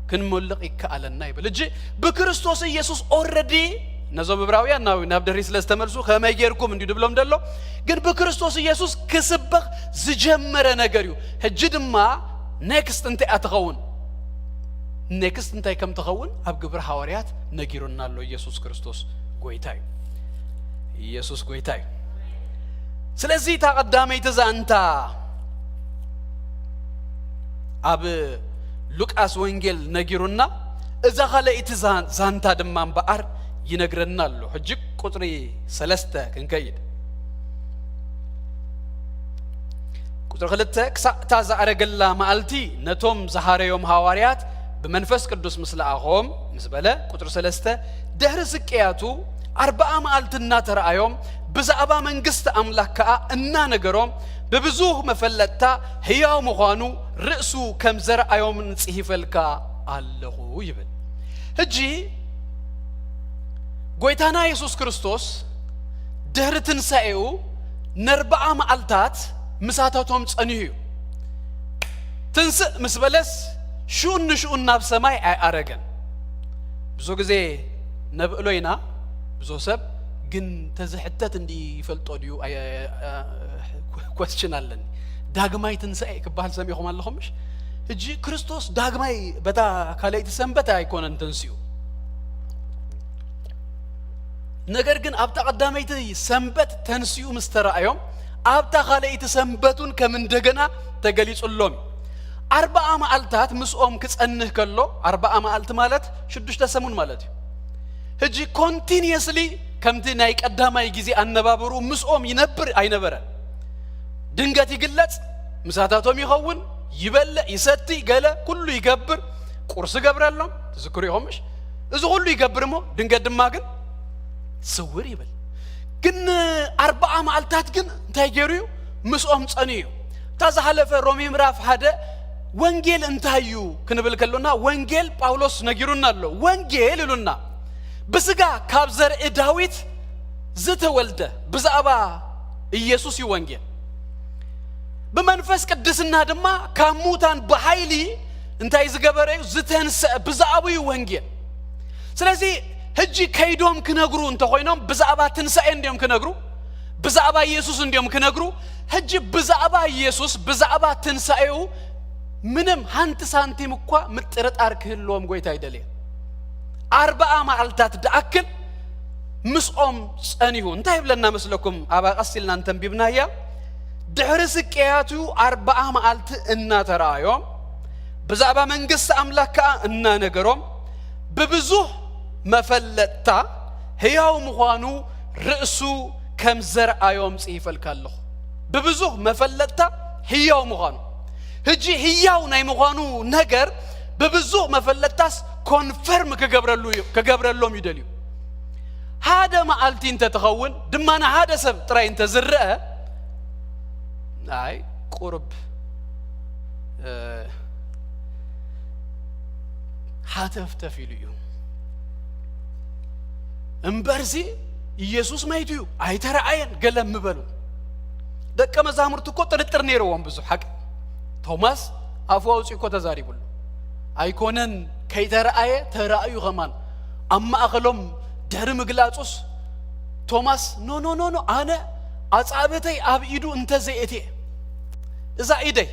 ክንሞልቕ ይከኣለና ይብል። እጂ ብክርስቶስ ኢየሱስ ኦረዲ ነዞም ዕብራውያን ናብ፣ ናብ ድሕሪ ስለ ዝተመልሱ ከመይ ጌርኩም እንዲዩ ድብሎም ደሎ። ግን ብክርስቶስ ኢየሱስ ክስበኽ ዝጀመረ ነገር እዩ። ሕጂ ድማ ኔክስት እንታይ እያ ትኸውን? ኔክስት እንታይ ከም ትኸውን ኣብ ግብሪ ሃዋርያት ነጊሩና ኣሎ። ኢየሱስ ክርስቶስ ጎይታ እዩ። ኢየሱስ ጎይታ እዩ። ስለዚ እታ ቀዳመይቲ ዛንታ ኣብ ሉቃስ ወንጌል ነጊሩና፣ እዛ ካልኣይቲ ዛ-፣ ዛንታ ድማ እምበኣር ይነግረና ኣሎ። ሕጂ ቁጽሪ ሰለስተ ክንከይድ። ቁጽሪ ክልተ፣ ክሳዕ እታ ዝኣረገላ መዓልቲ ነቶም ዝሃረዮም ሃዋርያት ብመንፈስ ቅዱስ ምስ ለኣኾም ምስ በለ፣ ቁጽሪ ሰለስተ፣ ድሕሪ ስቅያቱ ኣርብዓ መዓልቲ እናተረኣዮም ብዛዕባ መንግስቲ ኣምላኽ ከኣ እናነገሮም ብብዙህ መፈለጥታ ህያው ምዃኑ ርእሱ ከም ዘርኣዮም ጽሂፈልካ ኣለኹ ይብል። ሕጂ ጎይታና የሱስ ክርስቶስ ድሕሪ ትንሳኤኡ ነርብዓ መዓልታት ምሳታቶም ጸኒሑ እዩ። ትንስእ ምስ በለስ ሽኡን ንሽኡን ናብ ሰማይ ኣይኣረገን። ብዙ ግዜ ነብእሎ ኢና፣ ብዙ ሰብ ግን ተዝሕተት እንዲ ይፈልጦ ድዩ? ኣይ-፣ ኣይ-፣ ኣይ-፣ ኮስችን ኣለኒ። ዳግማይ ትንሳኤ ክበሃል ሰሚዕኹም ኣለኹም ምሽ? ሕጂ ክርስቶስ ዳግማይ በታ ካልኣይቲ ሰንበት ኣይኮነን ተንሲኡ። ነገር ግን ኣብታ ቀዳመይቲ ሰንበት ተንሲኡ ምስ ተራእዮም፣ ኣብታ ካልኣይቲ ሰንበት እውን ከም እንደገና ተገሊጹሎም እዩ። ኣርብዓ መዓልታት ምስኦም ክጸንህ ከሎ፣ ኣርብዓ መዓልቲ ማለት ሽዱሽተ ሰሙን ማለት እዩ። ሕጂ ኮንቲኒየስሊ ከምቲ ናይ ቀዳማይ ግዜ ኣነባበሩ ምስኦም ይነብር ኣይነበረን። ድንገት ይግለጽ፣ ምሳታቶም ይኸውን፣ ይበልዕ፣ ይሰቲ፣ ገለ ኩሉ ይገብር፣ ቁርሲ ገብረሎም፣ ትዝክሩ ኢኹም ምሽ? እዚ ኩሉ ይገብር እሞ ድንገት ድማ ግን ስውር ይብል። ግን ኣርብዓ መዓልታት ግን እንታይ ገይሩ እዩ? ምስኦም ጸንዩ እዩ። እታ ዝሓለፈ ሮሜ ምዕራፍ ሓደ ወንጌል እንታይ እዩ ክንብል ከሎና፣ ወንጌል ጳውሎስ ነጊሩና ኣሎ። ወንጌል ኢሉና፣ ብስጋ ካብ ዘርኢ ዳዊት ዝተወልደ ብዛዕባ ኢየሱስ እዩ ወንጌል። ብመንፈስ ቅድስና ድማ ካብ ሙታን ብሓይሊ እንታይ ዝገበረ እዩ? ዝተንስአ። ብዛዕባኡ እዩ ወንጌል። ስለዚ ሕጂ ከይዶም ክነግሩ እንተኾይኖም ብዛዕባ ትንሳኤ እንዲዮም ክነግሩ፣ ብዛዕባ ኢየሱስ እንዲዮም ክነግሩ። ሕጂ ብዛዕባ ኢየሱስ፣ ብዛዕባ ትንሳኤኡ ምንም ሓንቲ ሳንቲም እኳ ምጥርጣር ክህልዎም ጎይታ ይደልየ። ኣርብዓ መዓልታት ደኣክል ምስኦም ጸኒሁ። እንታይ ይብለና መስለኩም? ኣብ ቀስ ኢልና እንተንቢብናያ፣ ድሕሪ ስቅያቱ ኣርብዓ መዓልቲ እናተረኣዮም፣ ብዛዕባ መንግስቲ ኣምላኽ ከኣ እናነገሮም፣ ብብዙሕ መፈለጥታ ህያው ምዃኑ ርእሱ ከም ዘርኣዮም ጽሒፈልካ ኣለኹ። ብብዙሕ መፈለጥታ ህያው ምዃኑ። ሕጂ ህያው ናይ ምዃኑ ነገር ብብዙሕ መፈለጥታስ ኮንፈርም ክገብረሉ እዩ፣ ክገብረሎም እዩ ደልዩ። ሓደ መዓልቲ እንተትኸውን ድማ ንሓደ ሰብ ጥራይ እንተዝረአ፣ ኣይ ቁርብ፣ እ፣ ሃተፍተፍ ኢሉ እዩ። እምበርሲ ኢየሱስ መይቱ እዩ፣ ኣይተረኣየን፣ ገለ ምበሉ። ደቀ መዛሙርቱ እኮ ጥርጥር ነይርዎም ብዙሕ ሓቂ። ቶማስ ኣፉ ኣውፂኡ እኮ ተዛሪቡሉ። ኣይኮነን ከይተረኣየ፣ ተራእዩ ከማን። ኣብ ማእኸሎም ድሕሪ ምግላጹስ ቶማስ፣ "ኖ፣ ኖ፣ ኖ፣ ኖ፣ ኣነ ኣጻብዕተይ ኣብ ኢዱ እንተዘየእትየ፣ እዛ ኢደይ"፣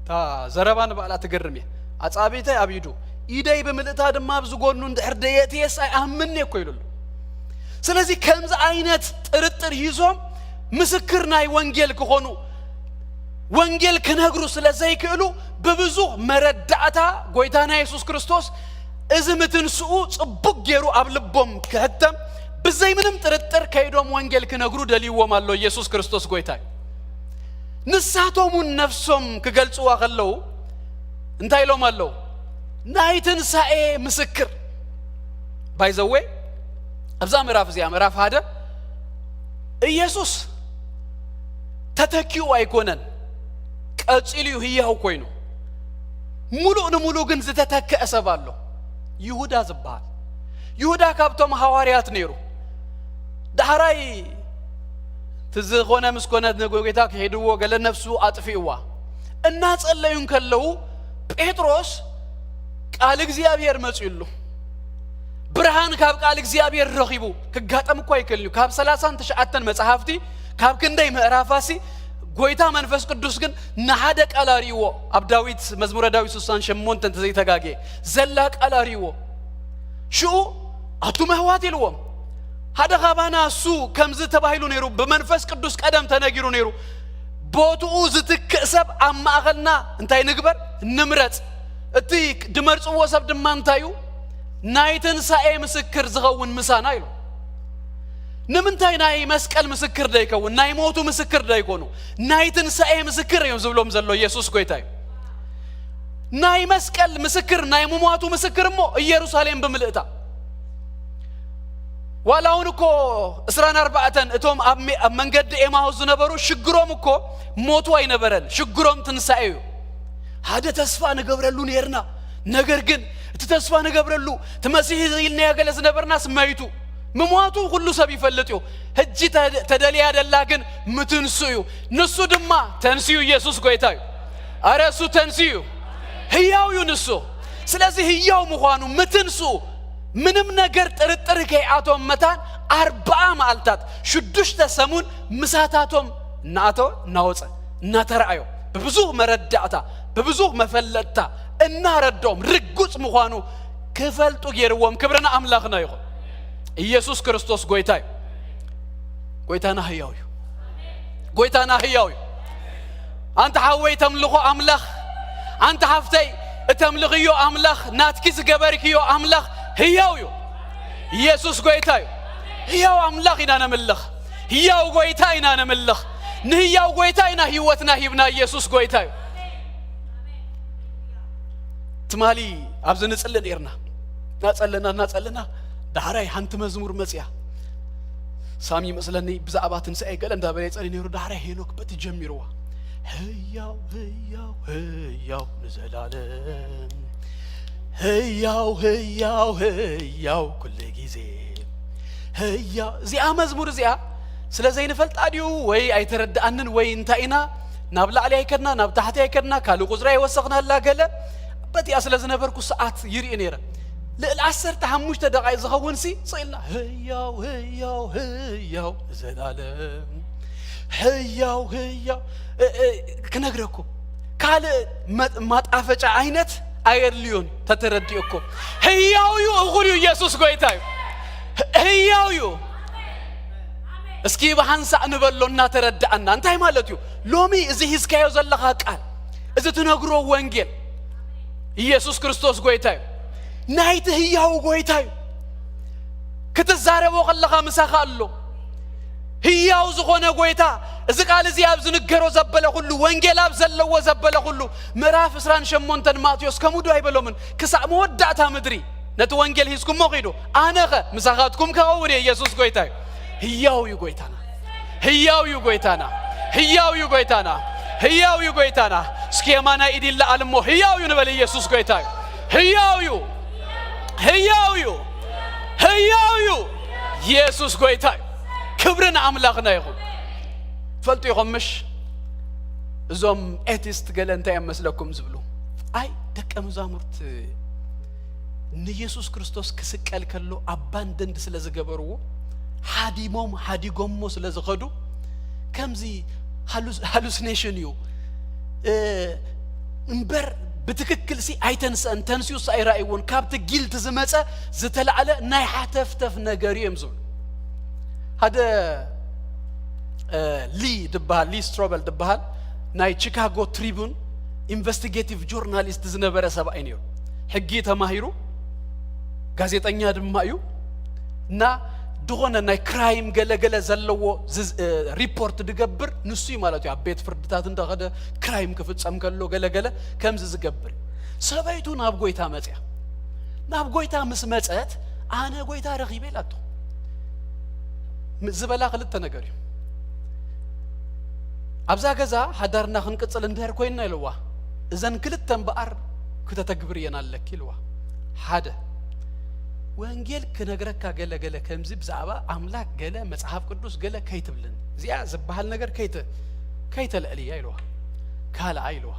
እታ ዘረባ ንባዕላ ትገርም እየ። "ኣጻብዕተይ ኣብ ኢዱ፣ ኢደይ ብምልእታ ድማ ኣብዚ ጎኑ እንድሕር ደየእትየስ ኣይኣምንን እየ" እኮ ኢሉ ኣሎ። ስለዚ ከምዚ ዓይነት ጥርጥር ሂዞም ምስክር ናይ ወንጌል ክኾኑ፣ ወንጌል ክነግሩ ስለ ዘይክእሉ፣ ብብዙሕ መረዳእታ ጎይታና የሱስ ክርስቶስ እዚ ምትንስኡ ጽቡቅ ገይሩ ኣብ ልቦም ክሕተም፣ ብዘይ ምንም ጥርጥር ከይዶም ወንጌል ክነግሩ ደልይዎም ኣሎ። ኢየሱስ ክርስቶስ ጎይታ እዩ። ንሳቶም እውን ነፍሶም ክገልጽዋ ከለዉ እንታይ ኢሎም ኣለዉ? ናይ ትንሳኤ ምስክር። ባይ ዘ ዌይ፣ ኣብዛ ምዕራፍ እዚኣ፣ ምዕራፍ ሓደ፣ ኢየሱስ ተተኪኡ ኣይኮነን፣ ቀጺሉ እዩ ህያው ኮይኑ። ሙሉእ ንሙሉእ ግን ዝተተክአ ሰብ ኣሎ፣ ይሁዳ ዝበሃል። ይሁዳ ካብቶም ሃዋርያት ነይሩ። ዳሕራይ እቲ ዝኾነ ምስ ኮነት ንጎይታ ክሒድዎ፣ ገለ ነፍሱ ኣጥፊእዋ። እናጸለዩ እንከለዉ፣ ጴጥሮስ ቃል እግዚኣብሔር መጺኡሉ። ብርሃን ካብ ቃል እግዚኣብሔር ረኺቡ። ክጋጠም እኳ ኣይክእልን እዩ። ካብ ሰላሳን ትሽዓተን መጽሓፍቲ፣ ካብ ክንደይ ምዕራፋሲ፣ ጎይታ መንፈስ ቅዱስ ግን ንሓደ ቃል ኣርእይዎ። ኣብ ዳዊት፣ መዝሙረ ዳዊት ስሳን ሸሞንተ እንተዘይተጋግየ፣ ዘላ ቃል ኣርእይዎ። ሽኡ፣ ኣቱም ኣሕዋት ኢልዎም። ሓደ ካባና እሱ ከምዚ ተባሂሉ ነይሩ፣ ብመንፈስ ቅዱስ ቀደም ተነጊሩ ነይሩ። ቦትኡ ዝትክእ ሰብ ኣብ ማእኸልና እንታይ ንግበር? ንምረጽ። እቲ ድመርጽዎ ሰብ ድማ እንታይ እዩ? ናይ ትንሳኤ ምስክር ዝኸውን ምሳና ኢሉ። ንምንታይ ናይ መስቀል ምስክር ደይከውን? ናይ ሞቱ ምስክር ደይኮኑ? ናይ ትንሳኤ ምስክር እዮም ዝብሎም ዘሎ ኢየሱስ ጎይታ እዩ። ናይ መስቀል ምስክር፣ ናይ ምሟቱ ምስክር እሞ ኢየሩሳሌም ብምልእታ። ዋላ እውን እኮ ዕስራን ኣርባዕተን እቶም ኣብ ሜ-፣ ኣብ መንገዲ ኤማሁስ ዝነበሩ ሽግሮም እኮ ሞቱ ኣይነበረን፣ ሽግሮም ትንሳኤ እዩ። ሓደ ተስፋ ንገብረሉ ነይርና፣ ነገር ግን እቲ ተስፋ ንገብረሉ፣ እቲ መሲሕ ኢልናዮ ገለ ዝነበርናስ መይቱ። ምሟቱ ኩሉ ሰብ ይፈልጥ እዩ። ሕጂ ተ-፣ ተደልያ ደላ ግን ምትንሱ እዩ። ንሱ ድማ ተንስዩ፣ ኢየሱስ ጎይታ እዩ። ኣረ እሱ ተንስዩ እዩ። ህያው እዩ ንሱ። ስለዚ ህያው ምዃኑ ምትንሱ ምንም ነገር ጥርጥር ከይኣቶም መታን ኣርብዓ መዓልታት ሽዱሽተ ሰሙን ምሳታቶም እናኣተወ እናወፀ እናተረኣዮ ብብዙህ መረዳእታ ብብዙህ መፈለጥታ እናረድኦም ርጉፅ ምዃኑ ክፈልጡ ገይርዎም። ክብሪ ንኣምላኽና ይኹን። ኢየሱስ ክርስቶስ ጎይታ እዩ። ጎይታና ህያው እዩ። ጎይታና ህያው እዩ። ኣንተ ሓወይ ተምልኾ ኣምላኽ፣ ኣንተ ሓፍተይ እተምልኽዮ ኣምላኽ፣ ናትኪ ዝገበርክዮ ኣምላኽ ህያው እዩ። ኢየሱስ ጎይታ እዩ። ህያው ኣምላኽ ኢና ነምልኽ። ህያው ጎይታ ኢና ነምልኽ። ንህያው ጎይታ ኢና ህይወትና ሂብና። ኢየሱስ ጎይታ እዩ። ትማሊ ኣብዚ ንጽሊ ነርና፣ እናጸለና እናጸለና ዳሕራይ ሓንቲ መዝሙር መጽያ። ሳሚ መስለኒ ብዛዕባ ትንሳኤ ገለ እንዳበለ ይጸሊ ነይሩ። ዳሕራይ ሄኖክ በቲ ጀሚርዋ፣ ህያው ህያው ህያው ንዘላለም፣ ህያው ህያው ህያው ኩሉ ግዜ፣ ህያው። እዚኣ መዝሙር እዚኣ ስለ ዘይንፈልጣ ድዩ ወይ ኣይተረድኣንን ወይ እንታይ ኢና፣ ናብ ላዕሊ ኣይከድና ናብ ታሕቲ ኣይከድና፣ ካልእ ቁጽሪ ኣይወሰኽናላ። ገለ በቲኣ ስለ ዝነበርኩ ሰዓት ይርኢ ነይረ። ልዕሊ ዓሰርተ ሓሙሽተ ደቓይ ዝኸውን ሲ ጽኢልና፣ ህያው ህያው ህያው ንዘላለም፣ ህያው ህያው። እ- እ- ክነግረኩም ካልእ መ- ማጣፈጫ ዓይነት ኣየድልዮን። ተተረዲእኩም፣ ህያው እዩ። እኹል እዩ። ኢየሱስ ጎይታ እዩ። ህያው እዩ። እስኪ ብሓንሳእ ንበሎ እናተረዳኣና፣ እንታይ ማለት እዩ? ሎሚ እዚ ሂዝካዮ ዘለኻ ቃል፣ እዚ ትነግሮ ወንጌል፣ ኢየሱስ ክርስቶስ ጎይታ እዩ። ናይቲ ህያው ጎይታ እዩ። ክትዛረቦ ከለኻ ምሳኻ ኣሎ። ህያው ዝኾነ ጎይታ፣ እዚ ቃል እዚ ኣብ ዝንገሮ ዘበለ ኩሉ፣ ወንጌል ኣብ ዘለዎ ዘበለ ኩሉ፣ ምዕራፍ ዕስራን ሸሞንተን ማቴዎስ ከምኡ ዶ ኣይበሎምን? ክሳዕ መወዳእታ ምድሪ ነቲ ወንጌል ሒዝኩሞ ኺዱ፣ ኣነኸ ምሳኻትኩም ክኸውን እየ። ኢየሱስ ጎይታ እዩ። ህያው እዩ ጎይታና። ህያው እዩ ጎይታና። ህያው እዩ ጎይታና። ህያው እዩ ጎይታና። እስኪ የማናይ ኢድ ይለዓል እሞ ህያው እዩ ንበል። ኢየሱስ ጎይታ እዩ። ህያው እዩ። ህያው እዩ። ህያው እዩ። ኢየሱስ ጎይታ እዩ። ክብሪ ንኣምላኽና ይኹን። ትፈልጡ ኢኹም ምሽ? እዞም ኤቲስት ገለ እንታይ እዮም መስለኩም ዝብሉ? ኣይ ደቀ መዛሙርት ንኢየሱስ ክርስቶስ ክስቀል ከሎ ኣባንደንድ ስለ ዝገበርዎ፣ ሓዲሞም ሓዲጎሞ ስለ ዝኸዱ፣ ከምዚ ሃሉስ- ሃሉሲኔሽን እዩ። እ፣ እምበር ብትክክል ሲ ኣይተንስአን፣ ተንስዩ ሲ ኣይረኣይዎን። ካብቲ ጊልት ዝመጸ ዝተላዕለ ናይ ሓተፍተፍ ነገር እዩ እዮም ዝብሉ። ሓደ እ፣ ሊ ድበሃል፣ ሊ ስትሮበል ድበሃል ናይ ቺካጎ ትሪቡን ኢንቨስቲጌቲቭ ጆርናሊስት ዝነበረ ሰብኣይ ነይሩ። ሕጊ ተማሂሩ፣ ጋዜጠኛ ድማ እዩ። እና ድኾነ ናይ ክራይም ገለገለ ዘለዎ ዝዝ- እ፣ ሪፖርት ድገብር ንሱ እዩ ማለት እዩ። ኣብ ቤት ፍርድታት እንዳኸደ ክራይም ክፍጸም ከሎ ገለገለ ከምዚ ዝገብር እዩ። ሰበይቱ ናብ ጎይታ መጽያ። ናብ ጎይታ ምስ መጸት፣ ኣነ ጎይታ ረኺበ ኢላቶ። ም- ዝበላ ክልተ ነገር እዩ። ኣብዛ ገዛ ሓዳርና ክንቅጽል እንድሕር ኮይንና ኢልዋ፣ እዘን ክልተ እምበኣር ክተተግብር እየን ኣለኪ ኢልዋ። ሓደ፣ ወንጌል ክነግረካ ገለ ገለ ከምዚ ብዛዕባ ኣምላክ ገለ መጽሓፍ ቅዱስ ገለ ከይትብልን፣ እዚኣ ዝበሃል ነገር ከይተ- ከይተልዕልያ ኢልዋ። ካልኣይ ኢልዋ፣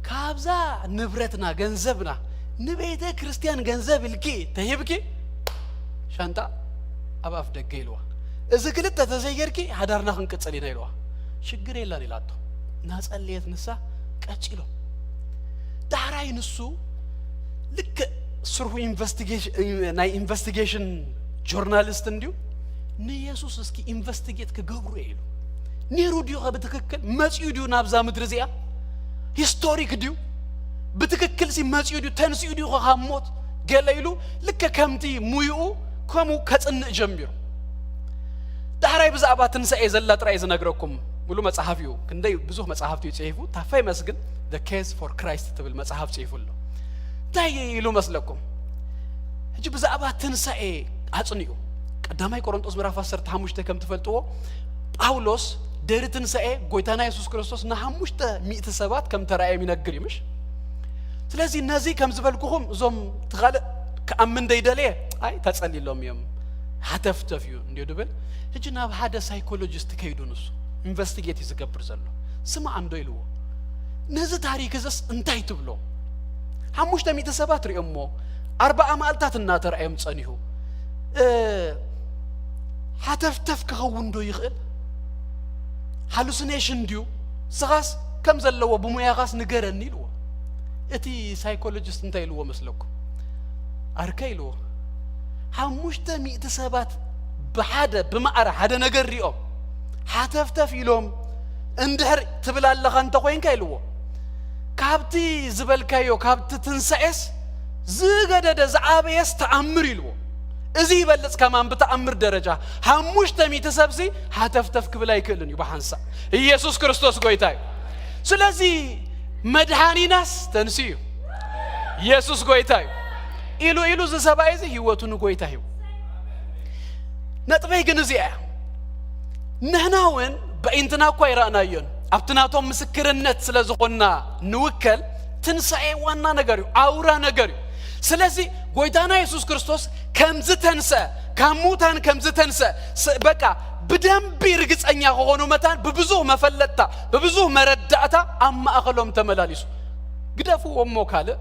ካብዛ ንብረትና ገንዘብና ንቤተ ክርስቲያን ገንዘብ ኢልኪ ተሂብኪ ሻንጣ ኣብ ኣፍ ደገ ኢልዋ። እዚ ክልተ ተዘይገርኪ ሓዳርና ክንቅጽል ኢና ኢልዋ። ሽግር የለን ኢላቶ። እናጸለየት ንሳ ቀጺሎም። ዳሕራይ ንሱ ልክዕ ስርሑ ኢንቨስቲጌሽን፣ ናይ ኢንቨስቲጌሽን ጆርናሊስት እንድዩ፣ ንየሱስ እስኪ ኢንቨስቲጌት ክገብሩ እየ ኢሉ። ነይሩ ድዩ ኸ ብትክክል? መጺኡ ድዩ ናብዛ ምድሪ እዚኣ? ሂስቶሪክ ድዩ? ብትክክል ሲ መጺኡ ድዩ? ተንሲኡ ድዩ ኸ ካብ ሞት? ገለ ኢሉ ልክዕ ከምቲ ሙይኡ ከምኡ ከጽንእ ጀሚሩ። ዳሕራይ ብዛዕባ ትንሳኤ ዘላ ጥራይ ዝነግረኩም፣ ሙሉ መጽሓፍ እዩ፣ ክንደይ ብዙሕ መጽሓፍቲ እዩ ጽሒፉ። እታ ፌመስ ግን The Case for Christ ትብል መጽሓፍ ጽሒፉ ኣሎ። እንታይ ኢሉ መስለኩም? ሕጂ ብዛዕባ ትንሳኤ ኣጽኒኡ። ቀዳማይ ቆሮንጦስ ምዕራፍ ዓሰርተ ሓሙሽተ ከም ትፈልጥዎ፣ ጳውሎስ ድሕሪ ትንሳኤ ጎይታና የሱስ ክርስቶስ ንሓሙሽተ ሚእቲ ሰባት ከም ተራእዮም ይነግር እዩ፣ ምሽ? ስለዚ ነዚ ከም ዝበልኩኹም እዞም ትኻልእ ክኣምን ደይደለየ፣ ኣይ ተጸሊሎም እዮም፣ ሃተፍተፍ እዩ እንዲዮ ድብል። ሕጂ ናብ ሓደ ሳይኮሎጂስት ከይዱ ንሱ ኢንቨስቲጌት እዩ ዝገብር ዘሎ። ስማዕ እንዶ ኢልዎ፣ ነዚ ታሪክ እዝስ እንታይ ትብሎ? ሓሙሽተ ሚእቲ ሰባት ሪኦሞ፣ ኣርባዓ መዓልታት እናተራእዮም ጸኒሁ። እ፣ ሓተፍተፍ ክኸውን ዶ ይኽእል? ሃሉሲኔሽን ድዩ? ስኻስ ከም ዘለዎ ብሙያኻስ ንገረኒ ኢልዎ። እቲ ሳይኮሎጂስት እንታይ ኢልዎ መስለኩም? ኣርከ ኢልዎ፣ ሓሙሽተ ሚእቲ ሰባት ብሓደ ብማዕረ ሓደ ነገር ሪኦም ሓተፍተፍ ኢሎም እንድሕር ትብል ኣለኻ እንተኾይንካ ኢልዎ፣ ካብቲ ዝበልካዮ ካብቲ ትንሳኤስ ዝገደደ ዝዓበየስ ተኣምር ኢልዎ። እዚ ይበልጽ ከማን ብተኣምር ደረጃ ሓሙሽተ ሚእቲ ሰብሲ ሃተፍተፍ ክብል ኣይክእልን እዩ ብሓንሳእ። ኢየሱስ ክርስቶስ ጎይታ እዩ። ስለዚ መድሓኒናስ ተንስኡ እዩ። ኢየሱስ ጎይታ እዩ። ኢሉ ኢሉ እዚ ሰብኣይ እዚ ህይወቱ ንጎይታ ሂቡ። ነጥበይ ግን እዚኣ እያ። ንሕና እውን በኢንትና እኳ ይረኣናዮን ኣብቲ ናቶም ምስክርነት ስለ ዝኾንና ንውከል። ትንሳኤ ዋና ነገር እዩ፣ ኣውራ ነገር እዩ። ስለዚ ጎይታና የሱስ ክርስቶስ ከም ዝተንስአ፣ ካብ ሙታን ከም ዝተንስአ ስ- በቃ ብደንቢ ርግጸኛ ክኾኑ መታን ብብዙህ መፈለጥታ ብብዙህ መረዳእታ ኣብ ማእኸሎም ተመላሊሱ። ግደፍዎ እሞ ካልእ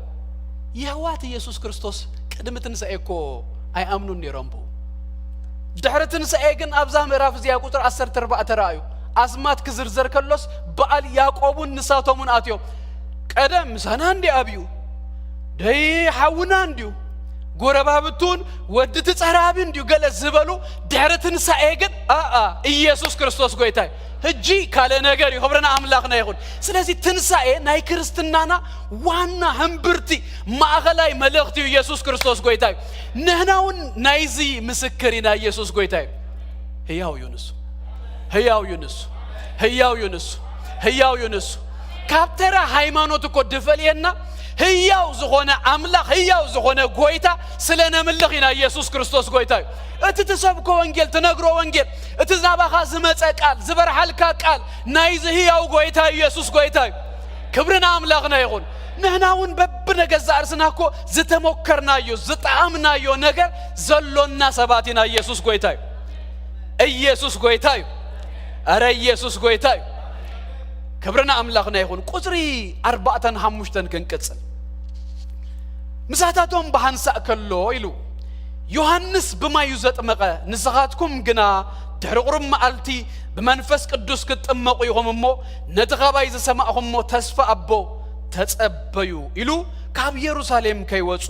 የህዋት ኢየሱስ ክርስቶስ ቅድሚ ትንሳኤ እኮ ኣይኣምኑን ነይሮም ብኡ። ድሕሪ ትንሳኤ ግን ኣብዛ ምዕራፍ እዚኣ ቁፅሪ ዓሰርተ ኣርባዕተ ረኣዩ። ኣስማት ክዝርዘር ከሎስ በዓል ያዕቆብን ንሳቶምን ኣትዮም። ቀደም ምሳና እንዲ ኣብዩ ደይ ሓውና እንድዩ ጎረባብቱን ወዲ ትጸራቢ እንድዩ ገለ ዝበሉ ድሕሪ ትንሳኤ ግን ኣኣ ኢየሱስ ክርስቶስ ጎይታይ። ህጂ ካልእ ነገር እዩ። ክብርና ኣምላኽና ይኹን። ስለዚ ትንሳኤ ናይ ክርስትናና ዋና ህምብርቲ ማእኸላይ መልእኽቲ እዩ። ኢየሱስ ክርስቶስ ጎይታ እዩ። ንሕና እውን ናይዚ ምስክር ኢና። ኢየሱስ ጎይታ እዩ። ህያው እዩ ንሱ። ህያው እዩ ንሱ። ህያው እዩ ንሱ። ህያው እዩ ንሱ። ካብ ተራ ሃይማኖት እኮ ድፈልየና ህያው ዝኾነ ኣምላኽ፣ ህያው ዝኾነ ጎይታ ስለ ነምልኽ ኢና። ኢየሱስ ክርስቶስ ጎይታ እዩ። እቲ ትሰብኮ ወንጌል፣ ትነግሮ ወንጌል፣ እቲ ናባኻ ዝመጸ ቃል፣ ዝበርሃልካ ቃል ናይዚ ህያው ጎይታ ኢየሱስ ጎይታ እዩ። ክብሪ ንኣምላኽና ይኹን። ንሕና እውን በብነገዛእ ርእስና እኮ ዝተሞከርናዮ፣ ዝጠኣምናዮ ነገር ዘሎና ሰባት ኢና። ኢየሱስ ጎይታ እዩ። ኢየሱስ ጎይታ እዩ። ኣረ ኢየሱስ ጎይታ እዩ። ክብሪ ንኣምላኽና ይኹን። ቁጽሪ ኣርባዕተን ሓሙሽተን ክንቅጽል። ምሳታቶም ብሓንሳእ ከሎ ኢሉ፣ ዮሃንስ ብማይ እዩ ዘጥመቐ፣ ንስኻትኩም ግና ድሕሪ ቁሩብ መዓልቲ ብመንፈስ ቅዱስ ክትጥመቑ ኢኹም እሞ፣ ነቲ ኻባይ ዝሰማዕኹሞ ተስፋ ኣቦ ተጸበዩ ኢሉ ካብ የሩሳሌም ከይወጹ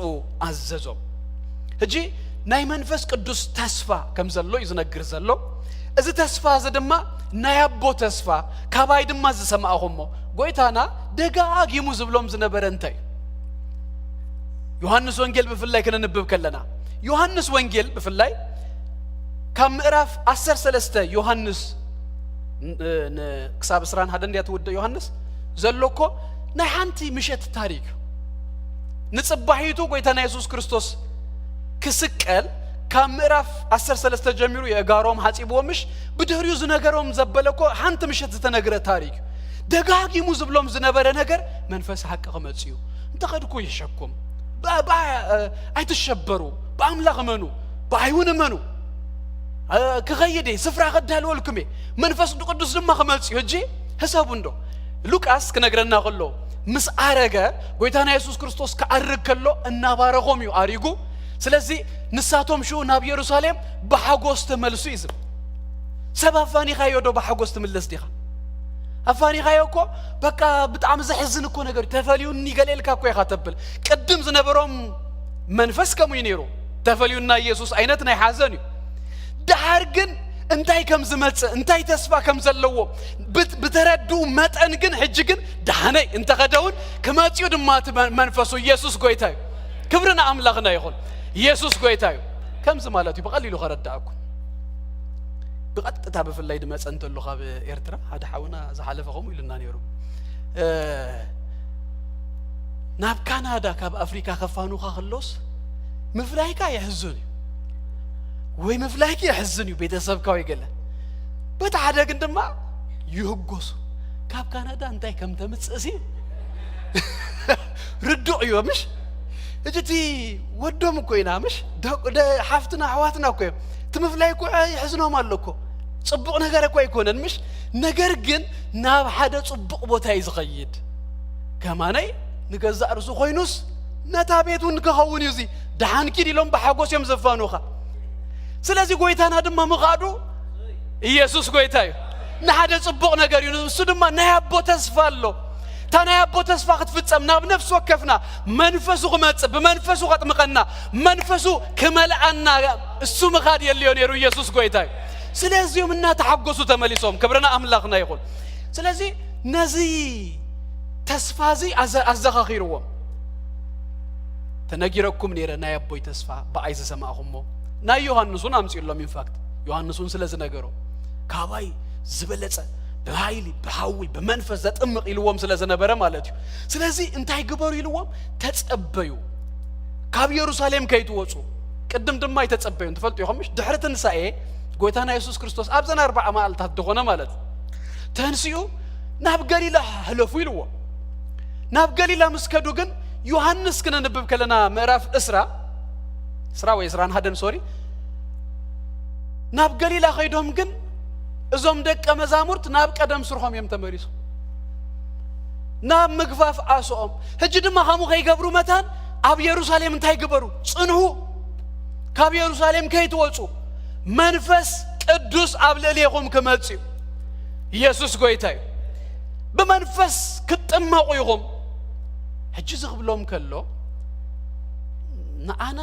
ኣዘዞም። ሕጂ ናይ መንፈስ ቅዱስ ተስፋ ከም ዘሎ እዩ ዝነግር ዘሎ። እዚ ተስፋ እዚ ድማ ናይ ኣቦ ተስፋ፣ ካባይ ድማ ዝሰማዕኹሞ። ጎይታና ደጋጊሙ ዝብሎም ዝነበረ እንታይ እዩ? ዮሃንስ ወንጌል ብፍላይ ክነንብብ ከለና፣ ዮሃንስ ወንጌል ብፍላይ ካብ ምዕራፍ ዓሰርተ ሰለስተ ዮሃንስ ን- ን- ክሳብ ዕስራን ሓደን እንድያ ትውድእ ዮሃንስ ዘሎ እኮ ናይ ሓንቲ ምሸት ታሪክ እዩ። ንጽባሒቱ ጎይታና የሱስ ክርስቶስ ክስቀል ካብ ምዕራፍ ዓሰርተ ሰለስተ ጀሚሩ የእጋሮም ሓጺብዎ ምሽ ብድሕሪኡ ዝነገሮም ዘበለ እኮ ሓንቲ ምሸት ዝተነግረ ታሪክ እዩ። ደጋጊሙ ዝብሎም ዝነበረ ነገር መንፈስ ሓቂ ክመጽእ እዩ። እንተኸድኩ ይሸኩም። ብ- ብ- ኣይትሸበሩ። ብኣምላኽ እመኑ። ብኣይ እውን እመኑ። እ፣ ክኸይድ እየ፣ ስፍራ ከዳልወልኩም እየ። መንፈስ ቅዱስ ድማ ክመጽእ እዩ። ሕጂ ሕሰቡ እንዶ። ሉቃስ ክነግረና ከሎ ምስ ኣረገ ጎይታና የሱስ ክርስቶስ ክኣርግ ከሎ እናባረኾም እዩ ኣሪጉ። ስለዚ ንሳቶም ሽኡ ናብ የሩሳሌም ብሓጎስ ተመልሱ እዩ ዝብል። ሰብ ኣፋኒኻዮ ዶ ብሓጎስ ትምለስ ዲኻ? ኣፋኒኻዮ እኮ በቃ ብጣዕሚ ዘሕዝን እኮ ነገር እዩ። ተፈልዩኒ ገለ ኢልካ እኮ ኢኻ ተብል። ቅድም ዝነበሮም መንፈስ ከምኡ እዩ ነይሩ። ተፈልዩና ኢየሱስ ዓይነት ናይ ሓዘን እዩ። ደሓር ግን እንታይ ከም ዝመጽእ እንታይ ተስፋ ከም ዘለዎ ብት- ብተረድኡ መጠን ግን ሕጂ ግን ደሓነይ እንተኸደ እውን ክመጽኡ ድማ እቲ መ- መንፈሱ ኢየሱስ ጎይታ እዩ። ክብሪ ንኣምላኽና ይኹን። ኢየሱስ ጎይታ እዩ። ከምዚ ማለት እዩ። ብቐሊሉ ከረዳእኩም ብቐጥታ ብፍላይ ድመጸ እንተሎ ካብ ኤርትራ ሓደ ሓውና ዝሓለፈ ከምኡ ኢሉና ነይሩ። እ፣ ናብ ካናዳ ካብ ኣፍሪካ ከፋኑካ ከሎስ ምፍላይካ የሕዝን እዩ ወይ ምፍላይኪ የሕዝን እዩ። ቤተሰብካ ወይ ገለ በቲ ሓደ ግን ድማ ይህጎሱ። ካብ ካናዳ እንታይ ከም ተምፅእ ሲ ርዱእ እዩ ምሽ? እጅ እቲ ወዶም እኮ ኢና ምሽ? ደቁ- ደ- ሓፍትና ኣሕዋትና እኮ እዮም። እቲ ምፍላይ እኮ ይሕዝኖም ኣሎ እኮ። ፅቡቕ ነገር እኮ ኣይኮነን ምሽ? ነገር ግን ናብ ሓደ ፅቡቕ ቦታ እዩ ዝኸይድ። ከማነይ ንገዛእ ርእሱ ኮይኑስ ነታ ቤት እውን ክኸውን እዩ። እዚ ደሓን ኪድ ኢሎም ብሓጎስ እዮም ዘፋኑኻ። ስለዚ ጎይታና ድማ ምኻዱ ኢየሱስ ጎይታ እዩ። ንሓደ ጽቡቕ ነገር እዩ። እሱ ድማ ናይ ኣቦ ተስፋ ኣሎ። እታ ናይ ኣቦ ተስፋ ክትፍጸም ናብ ነፍሲ ወከፍና መንፈሱ ክመጽእ፣ ብመንፈሱ ከጥምቐና፣ መንፈሱ ክመልኣና እሱ ምኻድ የድልዮ ነይሩ። ኢየሱስ ጎይታ እዩ። ስለዚኦም እናተሓጎሱ ተመሊሶም። ክብርና ኣምላኽና ይኹን። ስለዚ ነዚ ተስፋ እዚ ኣዘ- ኣዘኻኺርዎም። ተነጊረኩም ነይረ ናይ ኣቦይ ተስፋ ብኣይ ዝሰማዕኹሞ። ናይ ዮሃንስ እውን ኣምጺኡሎም። ኢንፋክት ዮሃንስ እውን ስለ ዝነገሮ፣ ካባይ ዝበለጸ ብሃይሊ ብሃዊ ብመንፈስ ዘጥምቕ ኢልዎም ስለ ዝነበረ ማለት እዩ። ስለዚ እንታይ ግበሩ ኢልዎም? ተጸበዩ፣ ካብ የሩሳሌም ከይትወጹ። ቅድም ድማ ኣይተጸበዩን፣ ትፈልጡ ኢኹም ምሽ? ድሕሪ ትንሳኤ ጎይታና የሱስ ክርስቶስ ኣብዘን ኣርባዓ መዓልታት ዝኾነ ማለት እዩ፣ ተንሲኡ ናብ ገሊላ ህለፉ ኢልዎም። ናብ ገሊላ ምስ ከዱ ግን፣ ዮሃንስ ክነንብብ ከለና ምዕራፍ ዕስራ፣ ዕስራ ወይ ዕስራን ሓደን ሶሪ፣ ናብ ገሊላ ከይዶም ግን እዞም ደቀ መዛሙርት ናብ ቀደም ስርሖም እዮም ተመሊሶም፣ ናብ ምግፋፍ ዓሶኦም። ሕጂ ድማ ከምኡ ከይገብሩ መታን ኣብ የሩሳሌም እንታይ ግበሩ? ጽንሑ፣ ካብ የሩሳሌም ከይትወጹ፣ መንፈስ ቅዱስ ኣብ ልዕሌኹም ክመጽእ እዩ። ኢየሱስ ጎይታ እዩ። ብመንፈስ ክትጥመቑ ኢኹም። ሕጂ እዚ ክብሎም ከሎ፣ ንኣና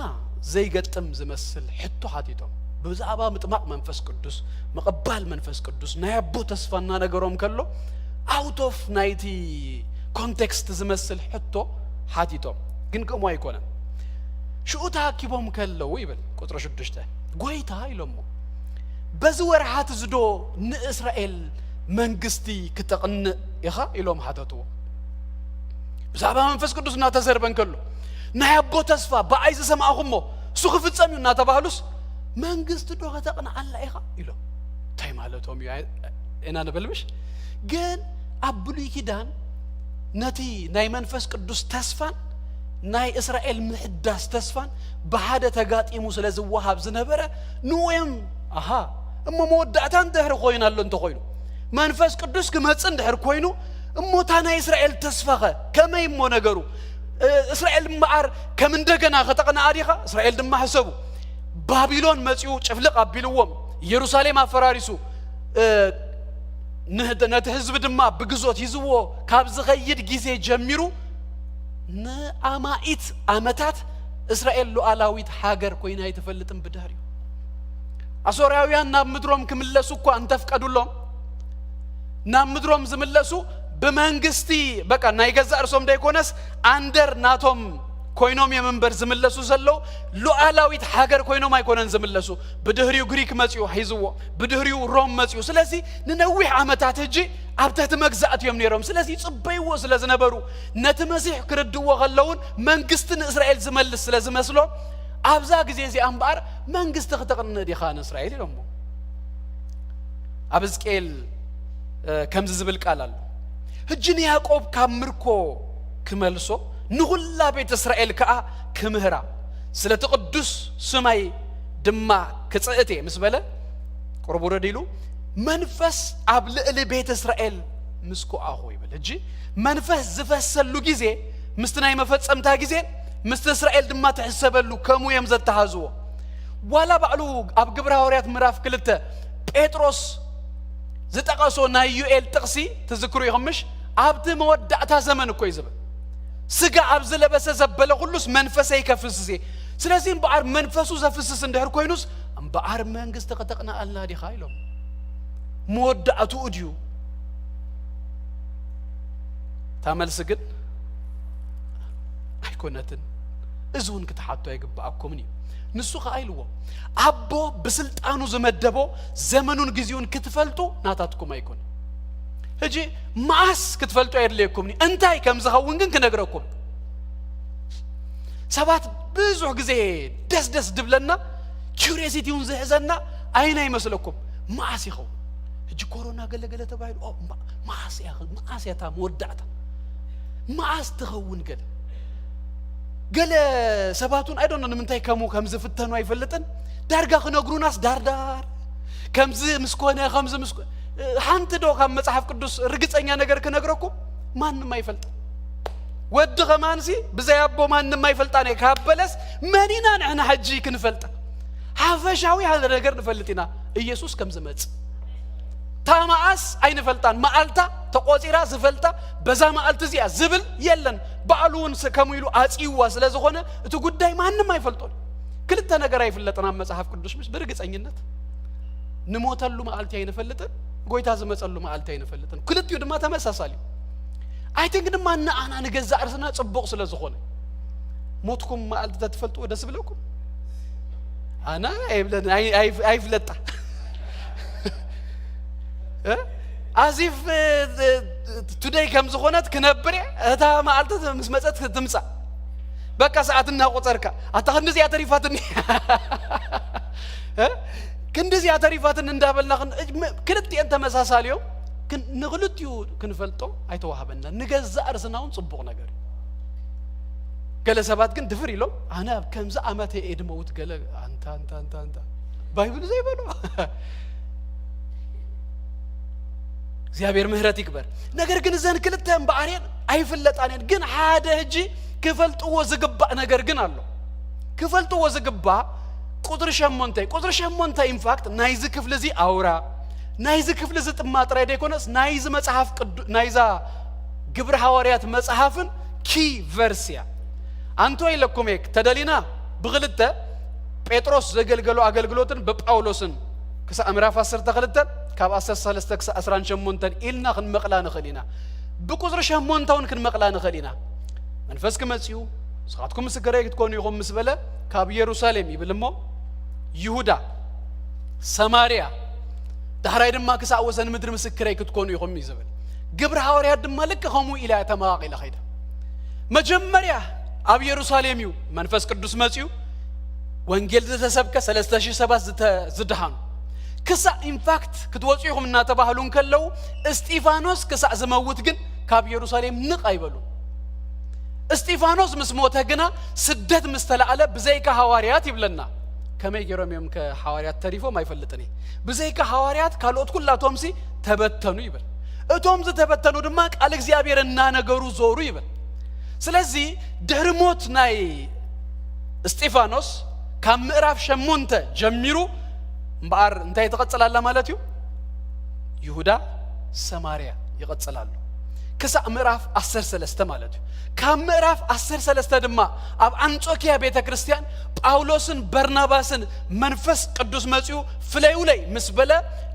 ዘይገጥም ዝመስል ሕቶ ሓቲቶም። ብዛዕባ ምጥማቕ መንፈስ ቅዱስ፣ ምቕባል መንፈስ ቅዱስ፣ ናይ ኣቦ ተስፋ እናነገሮም ከሎ፣ ኣውት ኦፍ ናይቲ ኮንቴክስት ዝመስል ሕቶ ሓቲቶም። ግን ከምኡ ኣይኮነን። ሽኡ ተኣኪቦም ከለዉ ይብል ቁጽሪ ሽዱሽተ፣ "ጎይታ" ኢሎሞ፣ "በዚ ወርሓት እዚ ዶ ንእስራኤል መንግስቲ ክተቕንእ ኢኻ?" ኢሎም ሓተትዎ። ብዛዕባ መንፈስ ቅዱስ እናተዘርበ እንከሎ፣ ናይ ኣቦ ተስፋ ብኣይ ዝሰማዕኹሞ እሱ ክፍጸም እዩ እናተባህሉስ፣ "መንግስቲ ዶ ከተቕንኣላ ኢኻ?" ኢሎም። እንታይ ማለቶም እዩ? ኣይ-፣ ኢና ንብል ምሽ? ግን ኣብ ብሉይ ኪዳን ነቲ ናይ መንፈስ ቅዱስ ተስፋን ናይ እስራኤል ምሕዳስ ተስፋን ብሓደ ተጋጢሙ ስለ ዝወሃብ ዝነበረ፣ ንኡ እዮም፣ ኣሃ፣ እሞ መወዳእታ እንድሕሪ ኮይኑ ኣሎ እንተኾይኑ፣ መንፈስ ቅዱስ ክመጽእ እንድሕር ኮይኑ፣ እሞ እታ ናይ እስራኤል ተስፋኸ ከመይ እሞ ነገሩ? እ፣ እስራኤል እምበኣር ከም እንደገና ከተቕንኣ ዲኻ? እስራኤል ድማ ሕሰቡ፣ ባቢሎን መጺኡ ጭፍልቕ ኣቢልዎም፣ ኢየሩሳሌም ኣፈራሪሱ፣ እ፣ ንህ-፣ ነቲ ህዝቢ ድማ ብግዞት ሂዝዎ ካብ ዝኸይድ ግዜ ጀሚሩ፣ ንኣማኢት ዓመታት እስራኤል ሉዓላዊት ሃገር ኮይና ኣይትፈልጥን። ብድሕሪኡ ኣሶርያውያን ናብ ምድሮም ክምለሱ እኳ እንተፍቀዱሎም፣ ናብ ምድሮም ዝምለሱ ብመንግስቲ፣ በቃ፣ ናይ ገዛእ ርእሶም ደይኮነስ ኣንደር ናቶም ኮይኖም እዮም እምበር ዝምለሱ ዘለዉ፣ ሉዓላዊት ሃገር ኮይኖም ኣይኮነን ዝምለሱ። ብድሕሪኡ ግሪክ መጺኡ ሒዝዎ፣ ብድሕሪኡ ሮም መጺኡ። ስለዚ ንነዊሕ ዓመታት ሕጂ ኣብ ትሕቲ መግዛእቲ እዮም ነይሮም። ስለዚ ይጽበይዎ ስለ ዝነበሩ፣ ነቲ መሲሕ ክርድዎ ከለውን መንግስቲ ንእስራኤል ዝመልስ ስለ ዝመስሎም፣ ኣብዛ ግዜ እዚኣ እምበኣር መንግስቲ ክተቕንእ ዲኻ ንእስራኤል? ኢሎሞ። ኣብ ሕዝቅኤል፣ እ፣ ከምዚ ዝብል ቃል ኣሎ፣ "ሕጂ ንያዕቆብ ካብ ምርኮ ክመልሶ፣ ንኹላ ቤት እስራኤል ከኣ ክምህራ፣ ስለቲ ቅዱስ ስማይ ድማ ክጽእት እየ" ምስ በለ፣ ቁሩብ ውረድ ኢሉ፣ "መንፈስ ኣብ ልዕሊ ቤት እስራኤል ምስ ኮኣኹ" ይብል። ሕጂ መንፈስ ዝፈሰሉ ግዜ ምስቲ ናይ መፈጸምታ ግዜ፣ ምስቲ እስራኤል ድማ ትሕሰበሉ ከምኡ እዮም ዘተሃዝዎ። ዋላ ባዕሉ ኣብ ግብረ ሃዋርያት ምዕራፍ ክልተ ጴጥሮስ ዝጠቐሶ ናይ ዩኤል ጥቕሲ ትዝክሩ ኢኹም ምሽ? "ኣብቲ መወዳእታ ዘመን" እኮ እዩ ዝብል። "ስጋ ኣብ ዝለበሰ ዘበለ ኩሉስ መንፈሰይ ከፍስስ እየ።" ስለዚ እምበኣር መንፈሱ ዘፍስስ እንድሕር ኮይኑስ፣ እምበኣር መንግስቲ ከተቕንኣልና ዲኻ ኢሎም። መወዳእትኡ ድዩ? እታ መልሲ ግን ኣይኮነትን። እዚ እውን ክትሓቶ ኣይግብኣኩምን እዩ። ንሱ ኸዓ ኢልዎ፣ "ኣቦ ብስልጣኑ ዝመደቦ ዘመኑን ግዜኡን ክትፈልጡ ናታትኩም ኣይኮነ። ሕጂ መዓስ ክትፈልጡ ኣየድልየኩምን እዩ፣ እንታይ ከም ዝኸውን ግን ክነግረኩም። ሰባት ብዙሕ ግዜ ደስደስ ድብለና፣ ኪሪዮሲቲ እውን ዝሕዘና ኣይና ይመስለኩም፣ መዓስ ይኸውን?" ሕጂ ኮሮና ገለ ገለ ተባሂሉ፣ ኦ፣ መ-፣ መዓስ እያ፣ መዓስ እያ እታ መወዳእታ? መዓስ ትኸውን ገለ? ገለ ሰባት እውን፣ ኣይ ዶንት ኖ፣ ንምንታይ ከምኡ ከም ዝፍተኑ ኣይፈልጥን። ዳርጋ ክነግሩናስ ዳርዳር፣ ከምዚ ምስ ኮነ፣ ከምዚ ምስ ኮ-፣ ሓንቲ ዶ ካብ መጽሓፍ ቅዱስ ርግጸኛ ነገር ክነግረኩም? ማንም ኣይፈልጥን። ወዲ ከማንሲ ብዘይ ኣቦ ማንም ኣይፈልጣን እየ ካብ በለስ፣ መን ኢና ንሕና ሕጂ ክንፈልጣ? ሓፈሻዊ ሓደ ነገር ንፈልጥ ኢና፣ ኢየሱስ ከም ዝመጽእ። እታ መዓስ ኣይንፈልጣን፣ መዓልታ ተቖጺራ ዝፈልጣ፣ በዛ መዓልቲ እዚኣ ዝብል የለን። ባዕሉ እውን ስ-፣ ከምኡ ኢሉ ኣጽይዋ ስለ ዝኾነ፣ እቲ ጉዳይ ማንም ኣይፈልጦን። ክልተ ነገር ኣይፍለጥን ኣብ መጽሓፍ ቅዱስ፣ ምስ ብርግጸኝነት። ንሞተሉ መዓልቲ ኣይንፈልጥን፣ ጎይታ ዝመጸሉ መዓልቲ ኣይንፈልጥን። ክልቲኡ ድማ ተመሳሳሊ እዩ። ኣይ ቲንክ ድማ ንኣና ንገዛእ ርእስና ጽቡቕ ስለ ዝኾነ። ሞትኩም መዓልቲ ተትፈልጥዎ ደስ ይብለኩም? ኣነ ኣይብለን ኣይ- ኣይ- ኣይፍለጣ ኣዚፍ ቱደይ ከም ዝኾነት ክነብር እየ። እታ መዓልቲ ምስ መፀት ትምፃእ። በቃ ሰዓት እናቆፀርካ ኣታ ክንዲዚኣ ተሪፋትኒ ክንዲዚኣ ተሪፋትኒ እንዳበልና ክልቲኤን ተመሳሳሊ እዮም። ንክልቲኡ ክንፈልጦ ኣይተዋህበና። ንገዛእ ርስና እውን ፅቡቕ ነገር እዩ። ገለ ሰባት ግን ድፍር ኢሎም ኣነ ኣብ ከምዚ ዓመተ እየ ድመውት ገለ ኣንታ ኣንታ ኣንታ ኣንታ ባይብል ዘይበሎ እግዚኣብሔር ምህረት ይግበር። ነገር ግን እዘን ክልተ እምበኣር እየን ኣይፍለጣን እየን። ግን ሓደ ሕጂ ክፈልጥዎ ዝግባእ ነገር ግን ኣሎ። ክፈልጥዎ ዝግባእ ቁፅሪ ሸሞንተ እዩ። ቁፅሪ ሸሞንተ ኢንፋክት ናይዚ ክፍሊ እዚ ኣውራ ናይዚ ክፍሊ እዚ ጥማ ጥራይ ዘይኮነስ ናይዚ መፅሓፍ ቅዱ ናይዛ ግብሪ ሃዋርያት መፅሓፍን ኪ ቨርስ እያ። ኣንቶ ኢለኩም እየ ተደሊና ብክልተ ጴጥሮስ ዘገልገሎ ኣገልግሎትን ብጳውሎስን ክሳዕ ምዕራፍ ዓሰርተ ክልተ ካብ ዓሰርተ ሰለስተ ክሳዕ ዕስራን ሸሞንተን ኢልና ክንመቕላ ንኽእል ኢና። ብቁፅሪ ሸሞንተ እውን ክንመቕላ ንኽእል ኢና። መንፈስ ክመፅኡ ንስኻትኩም ምስክረይ ክትኮኑ ኢኹም ምስ በለ ካብ ኢየሩሳሌም ይብል እሞ ይሁዳ፣ ሰማርያ፣ ዳሕራይ ድማ ክሳዕ ወሰን ምድሪ ምስክረይ ክትኮኑ ኢኹም እዩ ዝብል። ግብሪ ሃዋርያት ድማ ልክ ከምኡ ኢላ እያ ተመቓቒላ ኸይዳ። መጀመርያ ኣብ ኢየሩሳሌም እዩ መንፈስ ቅዱስ መፅኡ ወንጌል ዝተሰብከ ሰለስተ ሽሕ ሰባት ዝተ- ዝድሃኑ ክሳዕ ኢንፋክት ክትወፁ ኢኹም እናተባህሉ እንከለዉ እስጢፋኖስ ክሳዕ ዝመውት ግን ካብ ኢየሩሳሌም ንቕ ኣይበሉ። እስጢፋኖስ ምስ ሞተ ግና ስደት ምስ ተላዕለ ብዘይካ ሃዋርያት ይብለና። ከመይ ገይሮም እዮም ከ ሃዋርያት ተሪፎም ኣይፈልጥን እየ። ብዘይካ ሃዋርያት ካልኦት ኩላቶምሲ ተበተኑ ይብል። እቶም ዝተበተኑ ድማ ቃል እግዚኣብሔር እናነገሩ ዞሩ ይብል። ስለዚ ድሕሪ ሞት ናይ እስጢፋኖስ ካብ ምዕራፍ ሸሞንተ ጀሚሩ እምበኣር እንታይ ትቐጽል ኣላ ማለት እዩ? ይሁዳ ሰማርያ ይቐጽል ኣሎ። ክሳዕ ምዕራፍ ዓሰርተ ሰለስተ ማለት እዩ። ካብ ምዕራፍ ዓሰርተ ሰለስተ ድማ ኣብ ኣንጾኪያ ቤተ ክርስቲያን ጳውሎስን በርናባስን መንፈስ ቅዱስ መጺኡ ፍለዩለይ ምስ በለ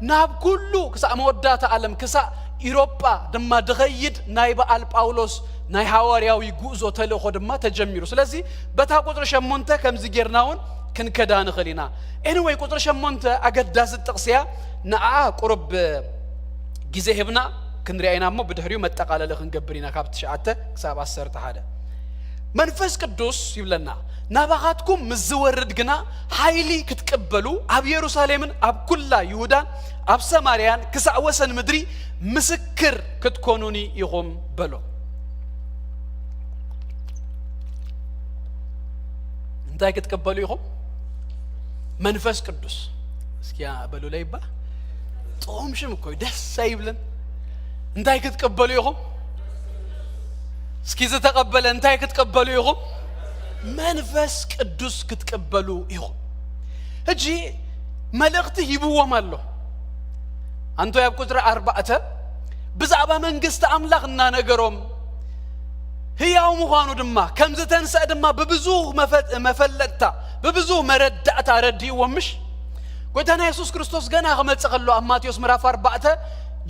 ናብ ኩሉ ክሳዕ መወዳእታ ዓለም ክሳዕ ኢሮጳ ድማ ድኸይድ ናይ በዓል ጳውሎስ ናይ ሃዋርያዊ ጉዕዞ ተልእኾ ድማ ተጀሚሩ። ስለዚ በታ ቁፅሪ ሸሞንተ ከምዚ ጌርና እውን ክንከዳ ንኽእል ኢና። ኤኒወይ ቁፅሪ ሸሞንተ ኣገዳሲ ጥቕሲ እያ። ንዓ ቁሩብ ግዜ ሂብና ክንሪኣ ኢና እሞ ብድሕሪኡ መጠቓለሊ ክንገብር ኢና ካብ ትሽዓተ ክሳብ ዓሰርተ ሓደ። መንፈስ ቅዱስ ይብለና ናባኻትኩም ምስ ዝወርድ ግና ሓይሊ ክትቅበሉ ኣብ የሩሳሌምን ኣብ ኩላ ይሁዳን ኣብ ሰማርያን ክሳዕ ወሰን ምድሪ ምስክር ክትኮኑኒ ኢኹም በሎ። እንታይ ክትቅበሉ ኢኹም? መንፈስ ቅዱስ። እስኪ በሉለይ እባ። ጥዑም ሽም እኮ እዩ፣ ደስ ኣይብልን? እንታይ ክትቅበሉ ኢኹም? እስኪ ዝተቐበለ እንታይ ክትቅበሉ ኢኹም? መንፈስ ቅዱስ ክትቅበሉ ኢኹም። ሕጂ መልእኽቲ ሂብዎም ኣሎ። ኣንቶይ ኣብ ቁፅሪ ኣርባዕተ ብዛዕባ መንግስቲ ኣምላኽ እናነገሮም ህያው ምዃኑ ድማ ከም ዝተንስአ ድማ ብብዙህ መፈ- መፈለጥታ ብብዙህ መረዳእታ ኣረድእዎም ምሽ? ጎይታና የሱስ ክርስቶስ ገና ክመጽእ ከሎ ኣብ ማቴዎስ ምዕራፍ ኣርባዕተ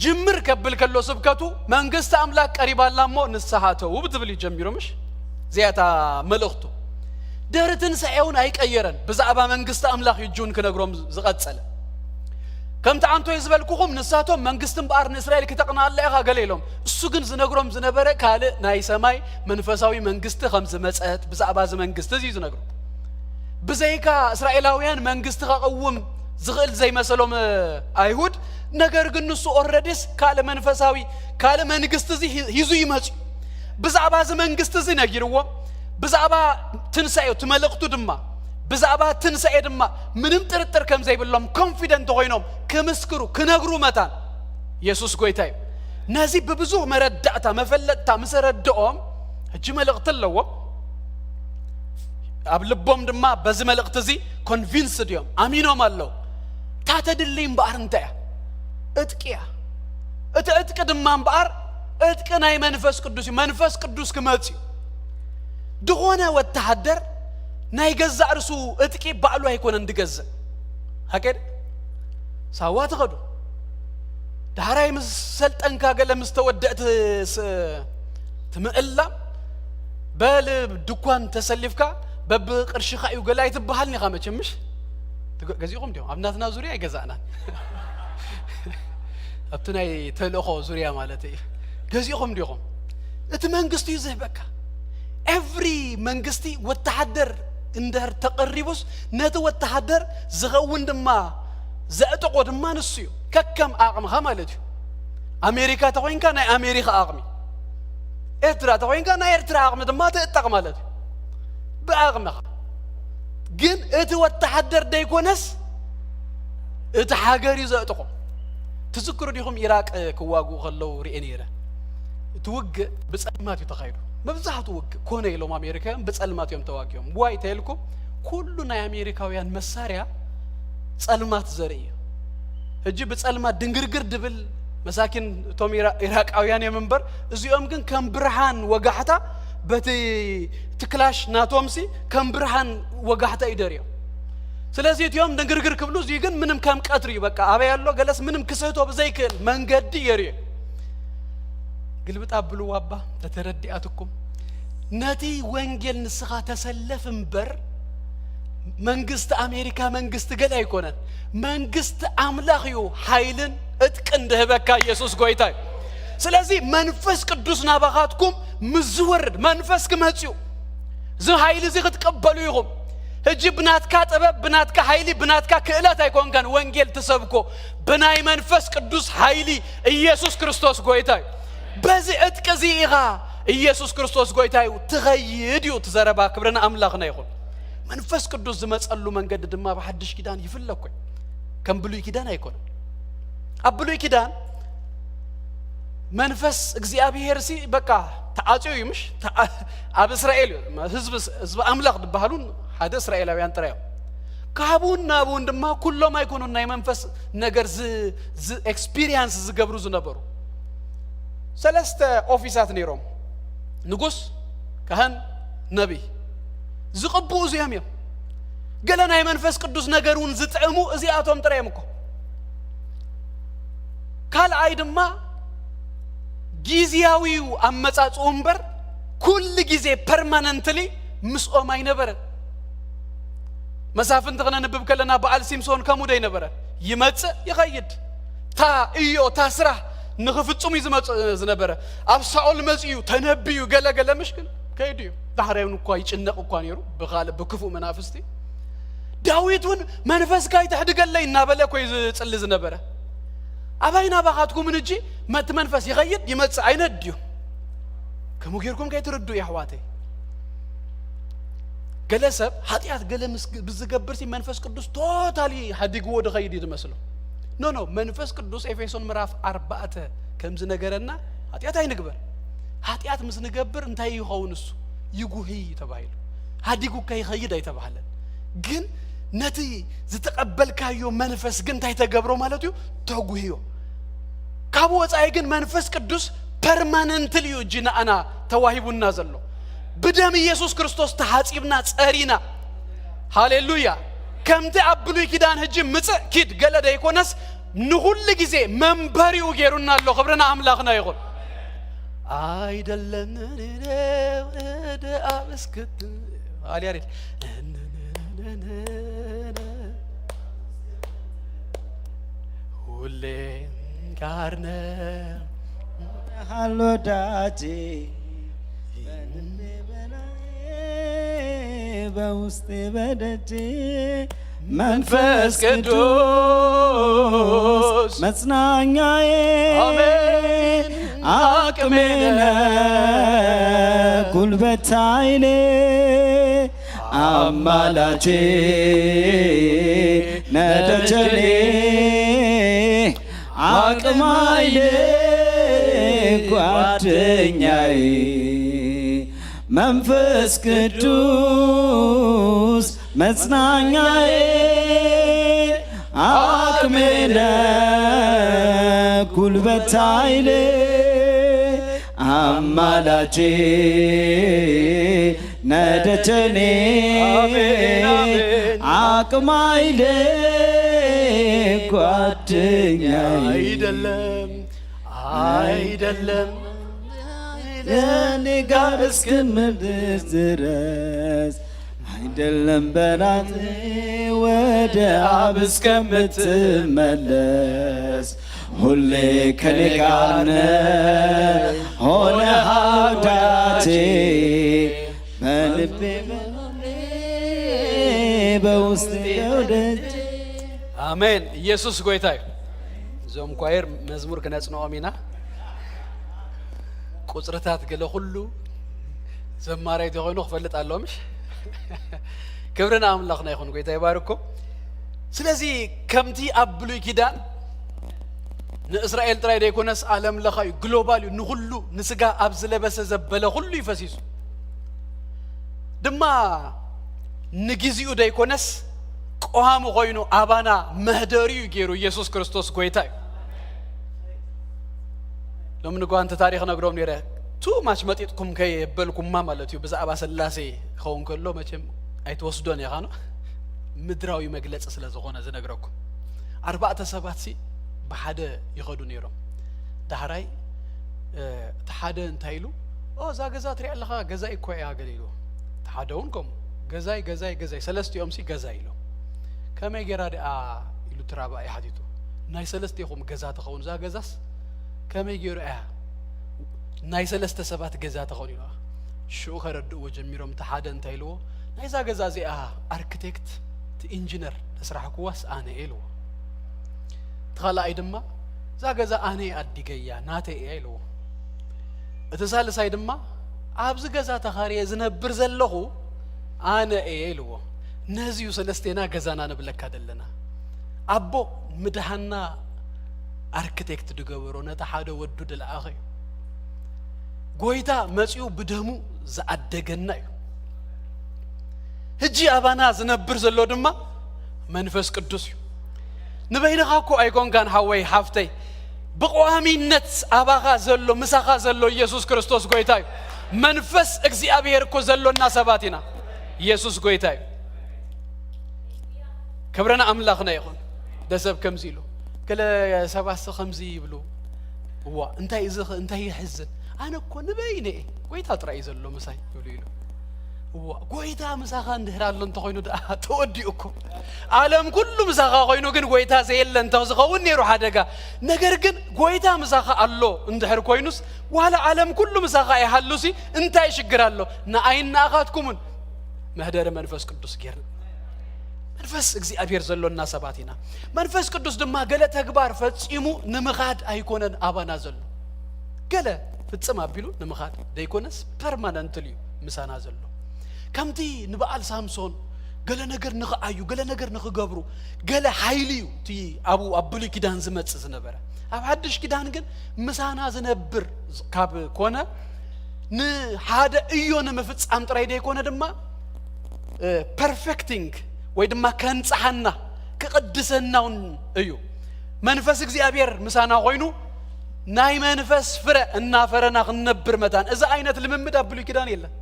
ጅምር ከብል ከሎ ስብከቱ መንግስቲ ኣምላክ ቀሪባ ኣላ እሞ ንስሓ ተዉ ብትብል እዩ ጀሚሩ ምሽ? እዚኣታ መልእኽቱ ድሕሪ ትንሳኤ እውን ኣይቀየረን። ብዛዕባ መንግስቲ ኣምላኽ እዩ እጁን ክነግሮም ዝቐጸለ። ከምቲ ኣንቶይ ዝበልኩኹም ንሳቶም መንግስቲ እምበኣር ንእስራኤል ክተቕንኣላ ኢኻ ገለ ኢሎም። እሱ ግን ዝነግሮም ዝነበረ ካልእ ናይ ሰማይ መንፈሳዊ መንግስቲ ከም ዝመጸት ብዛዕባ እዚ መንግስቲ እዚ እዩ ዝነግሮም። ብዘይካ እስራኤላውያን መንግስቲ ከቐውም ዝኽእል ዘይመሰሎም ኣይሁድ፣ ነገር ግን ንሱ ኦረዲስ ካልእ መንፈሳዊ ካልእ መንግስቲ እዚ ሂ- ሂዙ ይመጽ እዩ። ብዛዕባ እዚ መንግስቲ እዚ ነጊርዎም፣ ብዛዕባ ትንሳኤ እቲ መልእኽቱ ድማ ብዛዕባ ትንሳኤ ድማ ምንም ጥርጥር ከም ዘይብሎም ኮንፊደንት ኮይኖም ክምስክሩ ክነግሩ መታን የሱስ ጎይታ እዩ። ነዚ ብብዙህ መረዳእታ መፈለጥታ ምስ ረድኦም ሕጂ መልእኽቲ ኣለዎም። ኣብ ልቦም ድማ በዚ መልእኽቲ እዚ ኮንቪንስድ እዮም፣ ኣሚኖም ኣለዉ። እታ ተድሊ እምበኣር እንታይ እያ? እጥቂ እያ። እቲ እጥቂ ድማ እምበኣር እጥቂ ናይ መንፈስ ቅዱስ እዩ። መንፈስ ቅዱስ ክመጽ እዩ። ድኾነ ወተሃደር ናይ ገዛእ ርሱ እጥቂ ባዕሉ ኣይኮነን ድገዝእ። ሃቀድ ሳዋ ትኸዱ ዳሕራይ ምስ ሰልጠንካ ገለ ምስ ተወደእት ትምእላ በል ድኳን ተሰሊፍካ በብቅርሽኻ እዩ ገለ ኣይትበሃልን ኢኻ መቸምሽ ገዚእኹም ዲኹም? ኣብ ናትና ዙርያ ኣይገዛእናን። ኣብቲ ናይ ተልእኾ ዙርያ ማለት እዩ። ገዚእኹም ዲኹም? እቲ መንግስቲ እዩ ዝህበካ። ኤቭሪ መንግስቲ ወተሃደር እንድሕር ተቐሪቡስ፣ ነቲ ወተሃደር ዝኸውን ድማ ዘዕጥቆ ድማ ንሱ እዩ። ከከም ዓቕምኻ ማለት እዩ። ኣሜሪካ ተኾይንካ ናይ ኣሜሪካ ዓቕሚ፣ ኤርትራ ተኾይንካ ናይ ኤርትራ ዓቕሚ ድማ ትእጠቕ ማለት እዩ። ብዓቕምኻ። ግን እቲ ወተሃደር ደይኮነስ እቲ ሃገር እዩ ዘእጥቆ። ትዝክሩ ዲኹም? ኢራቅ ክዋግኡ ከለዉ ሪኤ ነይረ። እቲ ውግእ ብጸልማት እዩ ተኻይዱ። መብዛሕቱ ውግእ ኮነ ኢሎም ኣሜሪካውያን ብጸልማት እዮም ተዋጊኦም። ዋይ ተልኩም? ኩሉ ናይ ኣሜሪካውያን መሳርያ ጸልማት ዘርኢ እዩ። ሕጂ ብጸልማት ድንግርግር ድብል መሳኪን እቶም ኢራ-፣ ኢራቃውያን እዮም እምበር፣ እዚኦም ግን ከም ብርሃን ወጋሕታ በቲ፣ እቲ ክላሽ ናቶምሲ ከም ብርሃን ወጋሕታ እዩ ደርዮም። ስለዚ እቲኦም ድንግርግር ክብሉ፣ እዚ ግን ምንም ከም ቀትሪ እዩ። በቃ ኣበይ ኣሎ ገለስ ምንም ክስህቶ ብዘይክእል መንገዲ የርእዮ። ግልብጥ ኣብሉ ዋባ ተተረዲኣትኩም። ነቲ ወንጌል ንስኻ ተሰለፍ እምበር፣ መንግስቲ ኣሜሪካ መንግስቲ ገለ ኣይኮነን። መንግስቲ ኣምላኽ እዩ ሓይልን እጥቅን ድህበካ። ኢየሱስ ጎይታ እዩ። ስለዚ መንፈስ ቅዱስ ናባኻትኩም ምስ ዝወርድ፣ መንፈስ ክመጽኡ፣ እዚ ሓይሊ እዚ ክትቀበሉ ኢኹም። ሕጂ ብናትካ ጥበብ፣ ብናትካ ሓይሊ፣ ብናትካ ክእለት ኣይኮንካን ወንጌል ትሰብኮ። ብናይ መንፈስ ቅዱስ ሓይሊ። ኢየሱስ ክርስቶስ ጎይታ እዩ። በዚ ዕጥቂ እዚ ኢኻ፣ ኢየሱስ ክርስቶስ ጎይታ እዩ፣ ትኸይድ እዩ እቲ ዘረባ። ክብሪ ንኣምላኽና ይኹን። መንፈስ ቅዱስ ዝመጸሉ መንገዲ ድማ ብሓድሽ ኪዳን ይፍለ እኮ እዩ። ከም ብሉይ ኪዳን ኣይኮነን። ኣብ ብሉይ ኪዳን መንፈስ እግዚኣብሄር ሲ በቃ ተዓጽዩ እዩ፣ ምሽ? ተዓ-፣ ኣብ እስራኤል እዩ። ህዝቢ፣ ህዝቢ ኣምላኽ ዝበሃሉ ሓደ እስራኤላውያን ጥራይ እዮም። ካብኡን ናብኡን ድማ ኩሎም ኣይኮኑን ናይ መንፈስ ነገር ዝ-፣ ዝ-፣ ኤክስፒሪየንስ ዝገብሩ ዝነበሩ። ሰለስተ ኦፊሳት ነይሮም። ንጉስ፣ ካህን፣ ነቢይ። ዝቕብኡ እዚኦም እዮም። ገለ ናይ መንፈስ ቅዱስ ነገር እውን ዝጥዕሙ እዚኣቶም ጥራይ እዮም እኮ። ካልኣይ ድማ ግዝያዊ እዩ ኣመጻጽኡ እምበር፣ ኩሉ ግዜ ፐርማነንትሊ ምስኦም ኣይነበረን። መሳፍንቲ ክነንብብ ከለና፣ በዓል ሲምሶን ከምኡ ዶ ኣይነበረ? ይመጽእ፣ ይኸይድ። እታ እዮ፣ እታ ስራሕ ንኽፍጽሙ እዩ ዝመጽእ ዝነበረ። ኣብ ሳኦል መጺኡ፣ ተነብዩ፣ ገለ ገለ ምሽ ግን ከይዱ እዩ። ዳሕራይ እውን እኳ ይጭነቕ እኳ ነይሩ፣ ብኻልእ ብክፉእ መናፍስቲ። ዳዊት እውን መንፈስካ ይተሕድገለይ እናበለ እኮ እዩ ዝጽሊ ዝነበረ። ኣባይ ናባኻትኩምን እጂ መ-፣ እቲ መንፈስ ይኸይድ ይመጽእ ኣይነድ እዩ። ከምኡ ጌርኩም ከይትርድኡ የሕዋተይ። ገለ ሰብ ሓጢኣት ገለ ምስ ግ-፣ ብዝገብር ሲ መንፈስ ቅዱስ ቶታሊ ሓዲግዎ ድኸይድ እዩ ዝመስሎ። ኖ፣ ኖ፣ መንፈስ ቅዱስ ኤፌሶን ምዕራፍ ኣርባዕተ ከም ዝነገረና ሓጢኣት ኣይንግበር። ሓጢኣት ምስ ንገብር እንታይ ይኸውን? እሱ ይጉህይ ተባሂሉ። ሓዲጉካ ይኸይድ ኣይተባህለን። ግን ነቲ ዝተቐበልካዮ መንፈስ ግን እንታይ ተገብሮ ማለት እዩ? ተጉህዮ። ካብ ወጻኢ ግን መንፈስ ቅዱስ ፐርማነንትሊ እዩ እጂ ንኣና ተዋሂቡና ዘሎ። ብደም ኢየሱስ ክርስቶስ ተሓጺብና፣ ጸሪና። ሃሌሉያ። ከምቲ ኣብ ብሉይ ኪዳን ሕጂ ምጽእ ኪድ ገለ ደይኮነስ፣ ንኹሉ ግዜ መንበሪኡ ጌሩና ኣሎ። ክብሪ ንኣምላኽና ይኹን። ኣይደለም ወደ ኣብ እስክት-፣ ኣልያሬድ። ሁሌ ጋር ነው። ሃል ወዳጄ፣ በልቤ በላዬ፣ በውስጤ በደጄ፣ መንፈስ ቅዱስ መጽናኛዬ፣ አሜን፣ አቅሜ ነህ፣ ጉልበት ኃይሌ፣ አማላጄ ነህ ደጀኔ፣ አቅም ኃይሌ፣ ጓደኛዬ፣ መንፈስ ቅዱስ መጽናኛዬ፣ አቅሜ ነህ፣ ጉልበት ኃይሌ፣ አማላጄ ነህ ደጀኔ፣ አሜን፣ አሜን። አቅም ኃይሌ፣ ጓደኛዬ። አይደለም፣ አይደለም፣ ለእኔ ጋር እስክምድር ድረስ አይደለም በናት ወደ አብ እስከምትመለስ ሁሌ ከኔ ጋር ነህ ሆነሃል ወዳጄ። በልቤ በውስጤ ወደጄ። ኣሜን። ኢየሱስ ጎይታ እዩ። እዞም ኳየር መዝሙር ክነጽንኦም ኢና። ቁጽርታት ገለ ኩሉ ዘማራይ ተኾይኑ ክፈልጥ ኣለዎ፣ ምሽ? ክብሪ ንኣምላኽና ይኹን፣ ጎይታ ይባርኩም። ስለዚ ከምቲ ኣብ ብሉይ ኪዳን ንእስራኤል ጥራይ ዘይኮነስ ዓለም ለኻዩ፣ ግሎባል እዩ፣ ንኹሉ ንስጋ ኣብ ዝለበሰ ዘበለ ኩሉ እዩ ፈሲሱ። ድማ ንግዚኡ ዘይኮነስ ቀዋሚ ኮይኑ ኣባና መህደሪኡ ገይሩ ኢየሱስ ክርስቶስ ጎይታ እዩ። ሎም ንጓንቲ ታሪኽ ነግሮም ነይረ። ቱ ማች መጢጥኩም ከየበልኩማ ማለት እዩ። ብዛዕባ ስላሴ ክኸውን ከሎ መቸም ኣይትወስዶን ኢኻ ነው፣ ምድራዊ መግለጺ ስለ ዝኾነ ዝነግረኩም። ኣርባዕተ ሰባት ሲ ብሓደ ይኸዱ ነይሮም። ዳሕራይ እቲ ሓደ እንታይ ኢሉ፣ ኦ እዛ ገዛ ትሪኣ ኣለኻ ገዛይ እኮ እያ ገለ ኢልዎ። እቲ ሓደ እውን ከምኡ ገዛይ ገዛይ ገዛይ፣ ሰለስቲኦም ሲ ገዛይ ኢሎም። ከመይ ጌራ ደኣ ኢሉ እቲ ራብኣይ ሓቲቱ። ናይ ሰለስቴኹም ገዛ ትኸውን እዛ ገዛስ ከመይ ገይሩ እያ ናይ ሰለስተ ሰባት ገዛ ትኸውን ኢሉ። ሽኡ ከረድእዎ ጀሚሮም። እቲ ሓደ እንታይ ኢልዎ፣ ናይዛ ገዛ እዚኣ ኣርክቴክት እቲ ኢንጂነር ተስራሕክዋስ ኣነ እየ ኢልዎ። እቲ ካልኣይ ድማ እዛ ገዛ ኣነ እየ ኣዲገያ ናተይ እያ ኢልዎ። እቲ ሳልሳይ ድማ ኣብዚ ገዛ ተኻርየ ዝነብር ዘለኹ ኣነ እየ ኢልዎ። ነዚ እዩ ሰለስቴና ገዛና ንብለካ ዘለና። ኣቦ ምድሃና ኣርክቴክት ዝገበሮ ነቲ ሓደ ወዱ ዝለኣኸ እዩ። ጎይታ መጺኡ ብደሙ ዝኣደገና እዩ። ሕጂ ኣባና ዝነብር ዘሎ ድማ መንፈስ ቅዱስ እዩ። ንበይንኻ እኮ ኣይኮንካን ሓወይ ሓፍተይ፣ ብቐዋሚነት ኣባኻ ዘሎ ምሳኻ ዘሎ ኢየሱስ ክርስቶስ ጎይታ እዩ። መንፈስ እግዚኣብሔር እኮ ዘሎና ሰባት ኢና። ኢየሱስ ጎይታ እዩ። ክብሪ ንኣምላኽና ይኹን። ደሰብ ከምዚ ኢሉ፣ ገለ ሰባትሲ ከምዚ ይብሉ፣ እዋ እንታይ እዚ ኸ እንታይ የሕዝን፣ ኣነ እኮ ንበይነ እየ፣ ጎይታ ጥራይ እዩ ዘሎ ምሳይ ይብሉ ኢሉ። እዋ ጎይታ ምሳኻ እንድሕር ኣሎ እንተኾይኑ ደኣ ተወዲኡ እኮ። ዓለም ኩሉ ምሳኻ ኮይኑ ግን ጎይታ ዘየለ እንተ ዝኸውን ነይሩ ሓደጋ። ነገር ግን ጎይታ ምሳኻ ኣሎ እንድሕር ኮይኑስ፣ ዋላ ዓለም ኩሉ ምሳኻ ይሃሉሲ እንታይ ሽግር ኣሎ? ንኣይን ንኣኻትኩምን መህደሪ መንፈስ ቅዱስ ጌርና መንፈስ እግዚኣብሔር ዘሎና ሰባት ኢና። መንፈስ ቅዱስ ድማ ገለ ተግባር ፈጺሙ ንምኻድ ኣይኮነን ኣባና ዘሎ። ገለ ፍጽም ኣቢሉ ንምኻድ ዘይኮነስ ፐርማነንትሊ እዩ ምሳና ዘሎ። ከምቲ ንበዓል ሳምሶን ገለ ነገር ንኽዓዩ፣ ገለ ነገር ንኽገብሩ፣ ገለ ሓይሊ እዩ እቲ ኣብኡ ኣብ ብሉይ ኪዳን ዝመጽእ ዝነበረ። ኣብ ሓድሽ ኪዳን ግን ምሳና ዝነብር ካብ ኮነ ንሓደ እዮ ንምፍጻም ጥራይ ዘይኮነ ድማ ፐርፌክቲንግ ወይ ድማ ከንጽሓና ክቕድሰና እውን እዩ። መንፈስ እግዚኣብሔር ምሳና ኮይኑ ናይ መንፈስ ፍረ እናፈረና ክንነብር መታን። እዚ ዓይነት ልምምድ ኣብ ብሉይ ኪዳን የለን፣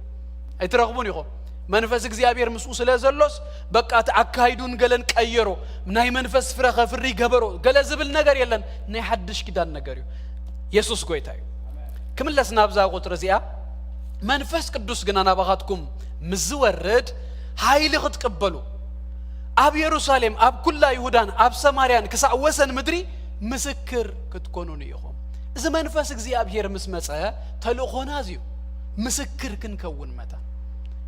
ኣይትረኽቡን ኢኹም። መንፈስ እግዚኣብሔር ምስኡ ስለ ዘሎስ በቃ እቲ ኣካይዱን ገለን ቀየሮ፣ ናይ መንፈስ ፍረ ከፍሪ ገበሮ ገለ ዝብል ነገር የለን። ናይ ሓድሽ ኪዳን ነገር እዩ። የሱስ ጎይታ እዩ። ክምለስ ናብዛ ቁጥሪ እዚኣ፣ መንፈስ ቅዱስ ግና ናባኻትኩም ምስ ዝወርድ ሓይሊ ክትቅበሉ ኣብ የሩሳሌም፣ ኣብ ኩላ ይሁዳን ኣብ ሰማርያን ክሳዕ ወሰን ምድሪ ምስክር ክትኮኑኒ ኢኹም። እዚ መንፈስ እግዚኣብሔር ምስ መጸ ተልእኾና እዚ እዩ፣ ምስክር ክንከውን መታን።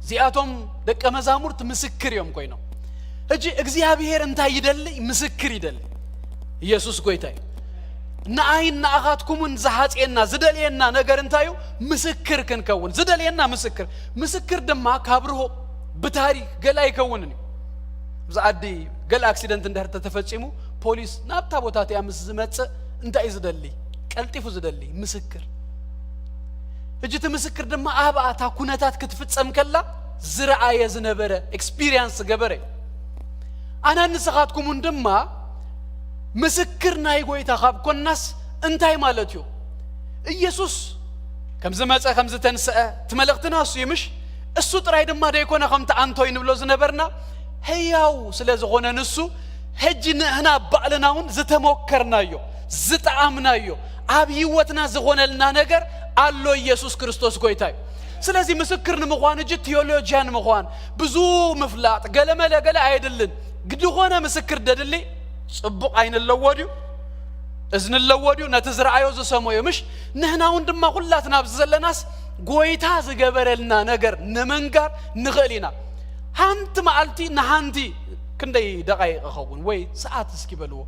እዚኣቶም ደቀ መዛሙርት ምስክር እዮም ኮይኖም። ሕጂ እግዚኣብሔር እንታይ ይደሊ? ምስክር ይደሊ። ኢየሱስ ጎይታ እዩ። ንኣይን ንኣኻትኩምን ዝሓጽየና ዝደልየና ነገር እንታይ እዩ? ምስክር ክንከውን ዝደልየና ምስክር። ምስክር ድማ ካብ ርሁቕ ብታሪክ ገለ ኣይከውንን እዩ። እዛ ዓዲ ገለ ኣክሲደንት እንድሕር ተተፈጺሙ ፖሊስ ናብታ ቦታ እቲኣ ምስ ዝመጽእ እንታይ እዩ ዝደሊ? ቀልጢፉ ዝደሊ ምስክር። ሕጂ እቲ ምስክር ድማ ኣብኣ እታ ኩነታት ክትፍጸም ከላ ዝረኣየ ዝነበረ ኤክስፒሪየንስ ዝገበረ እዩ። ኣነን ንስኻትኩምን ድማ ምስክር ናይ ጎይታ ካብ ኮናስ እንታይ ማለት እዩ? ኢየሱስ ከም ዝመጸ ከም ዝተንስአ እቲ መልእኽትና እሱ እዩ ምሽ? እሱ ጥራይ ድማ ደይኮነ ከምቲ ኣንቶይ ንብሎ ዝነበርና ህያው ስለ ዝኾነ ንሱ ሕጂ ንሕና ባዕልና እውን ዝተሞከርናዮ ዝጠዓምናዮ ኣብ ህይወትና ዝኾነልና ነገር ኣሎ። ኢየሱስ ክርስቶስ ጎይታ እዩ። ስለዚ ምስክር ንምዃን እጂ ቲዮሎጂያን ምዃን ብዙ ምፍላጥ ገለመለ ገለ ኣየድልን። ግዲ ኾነ ምስክር ደድሊ ጽቡቕ ዓይኒ ኣለዎ ድዩ? እዝኒ ኣለዎ ድዩ? ነቲ ዝረኣዮ ዝሰመዮ ምሽ ንሕና እውን ድማ ኩላትና ኣብዚ ዘለናስ ጎይታ ዝገበረልና ነገር ንምንጋር ንኽእል ኢና። ሓንቲ መዓልቲ ንሓንቲ ክንደይ ደቓይቕ ይኸውን ወይ ሰዓት እስኪ በልዎ።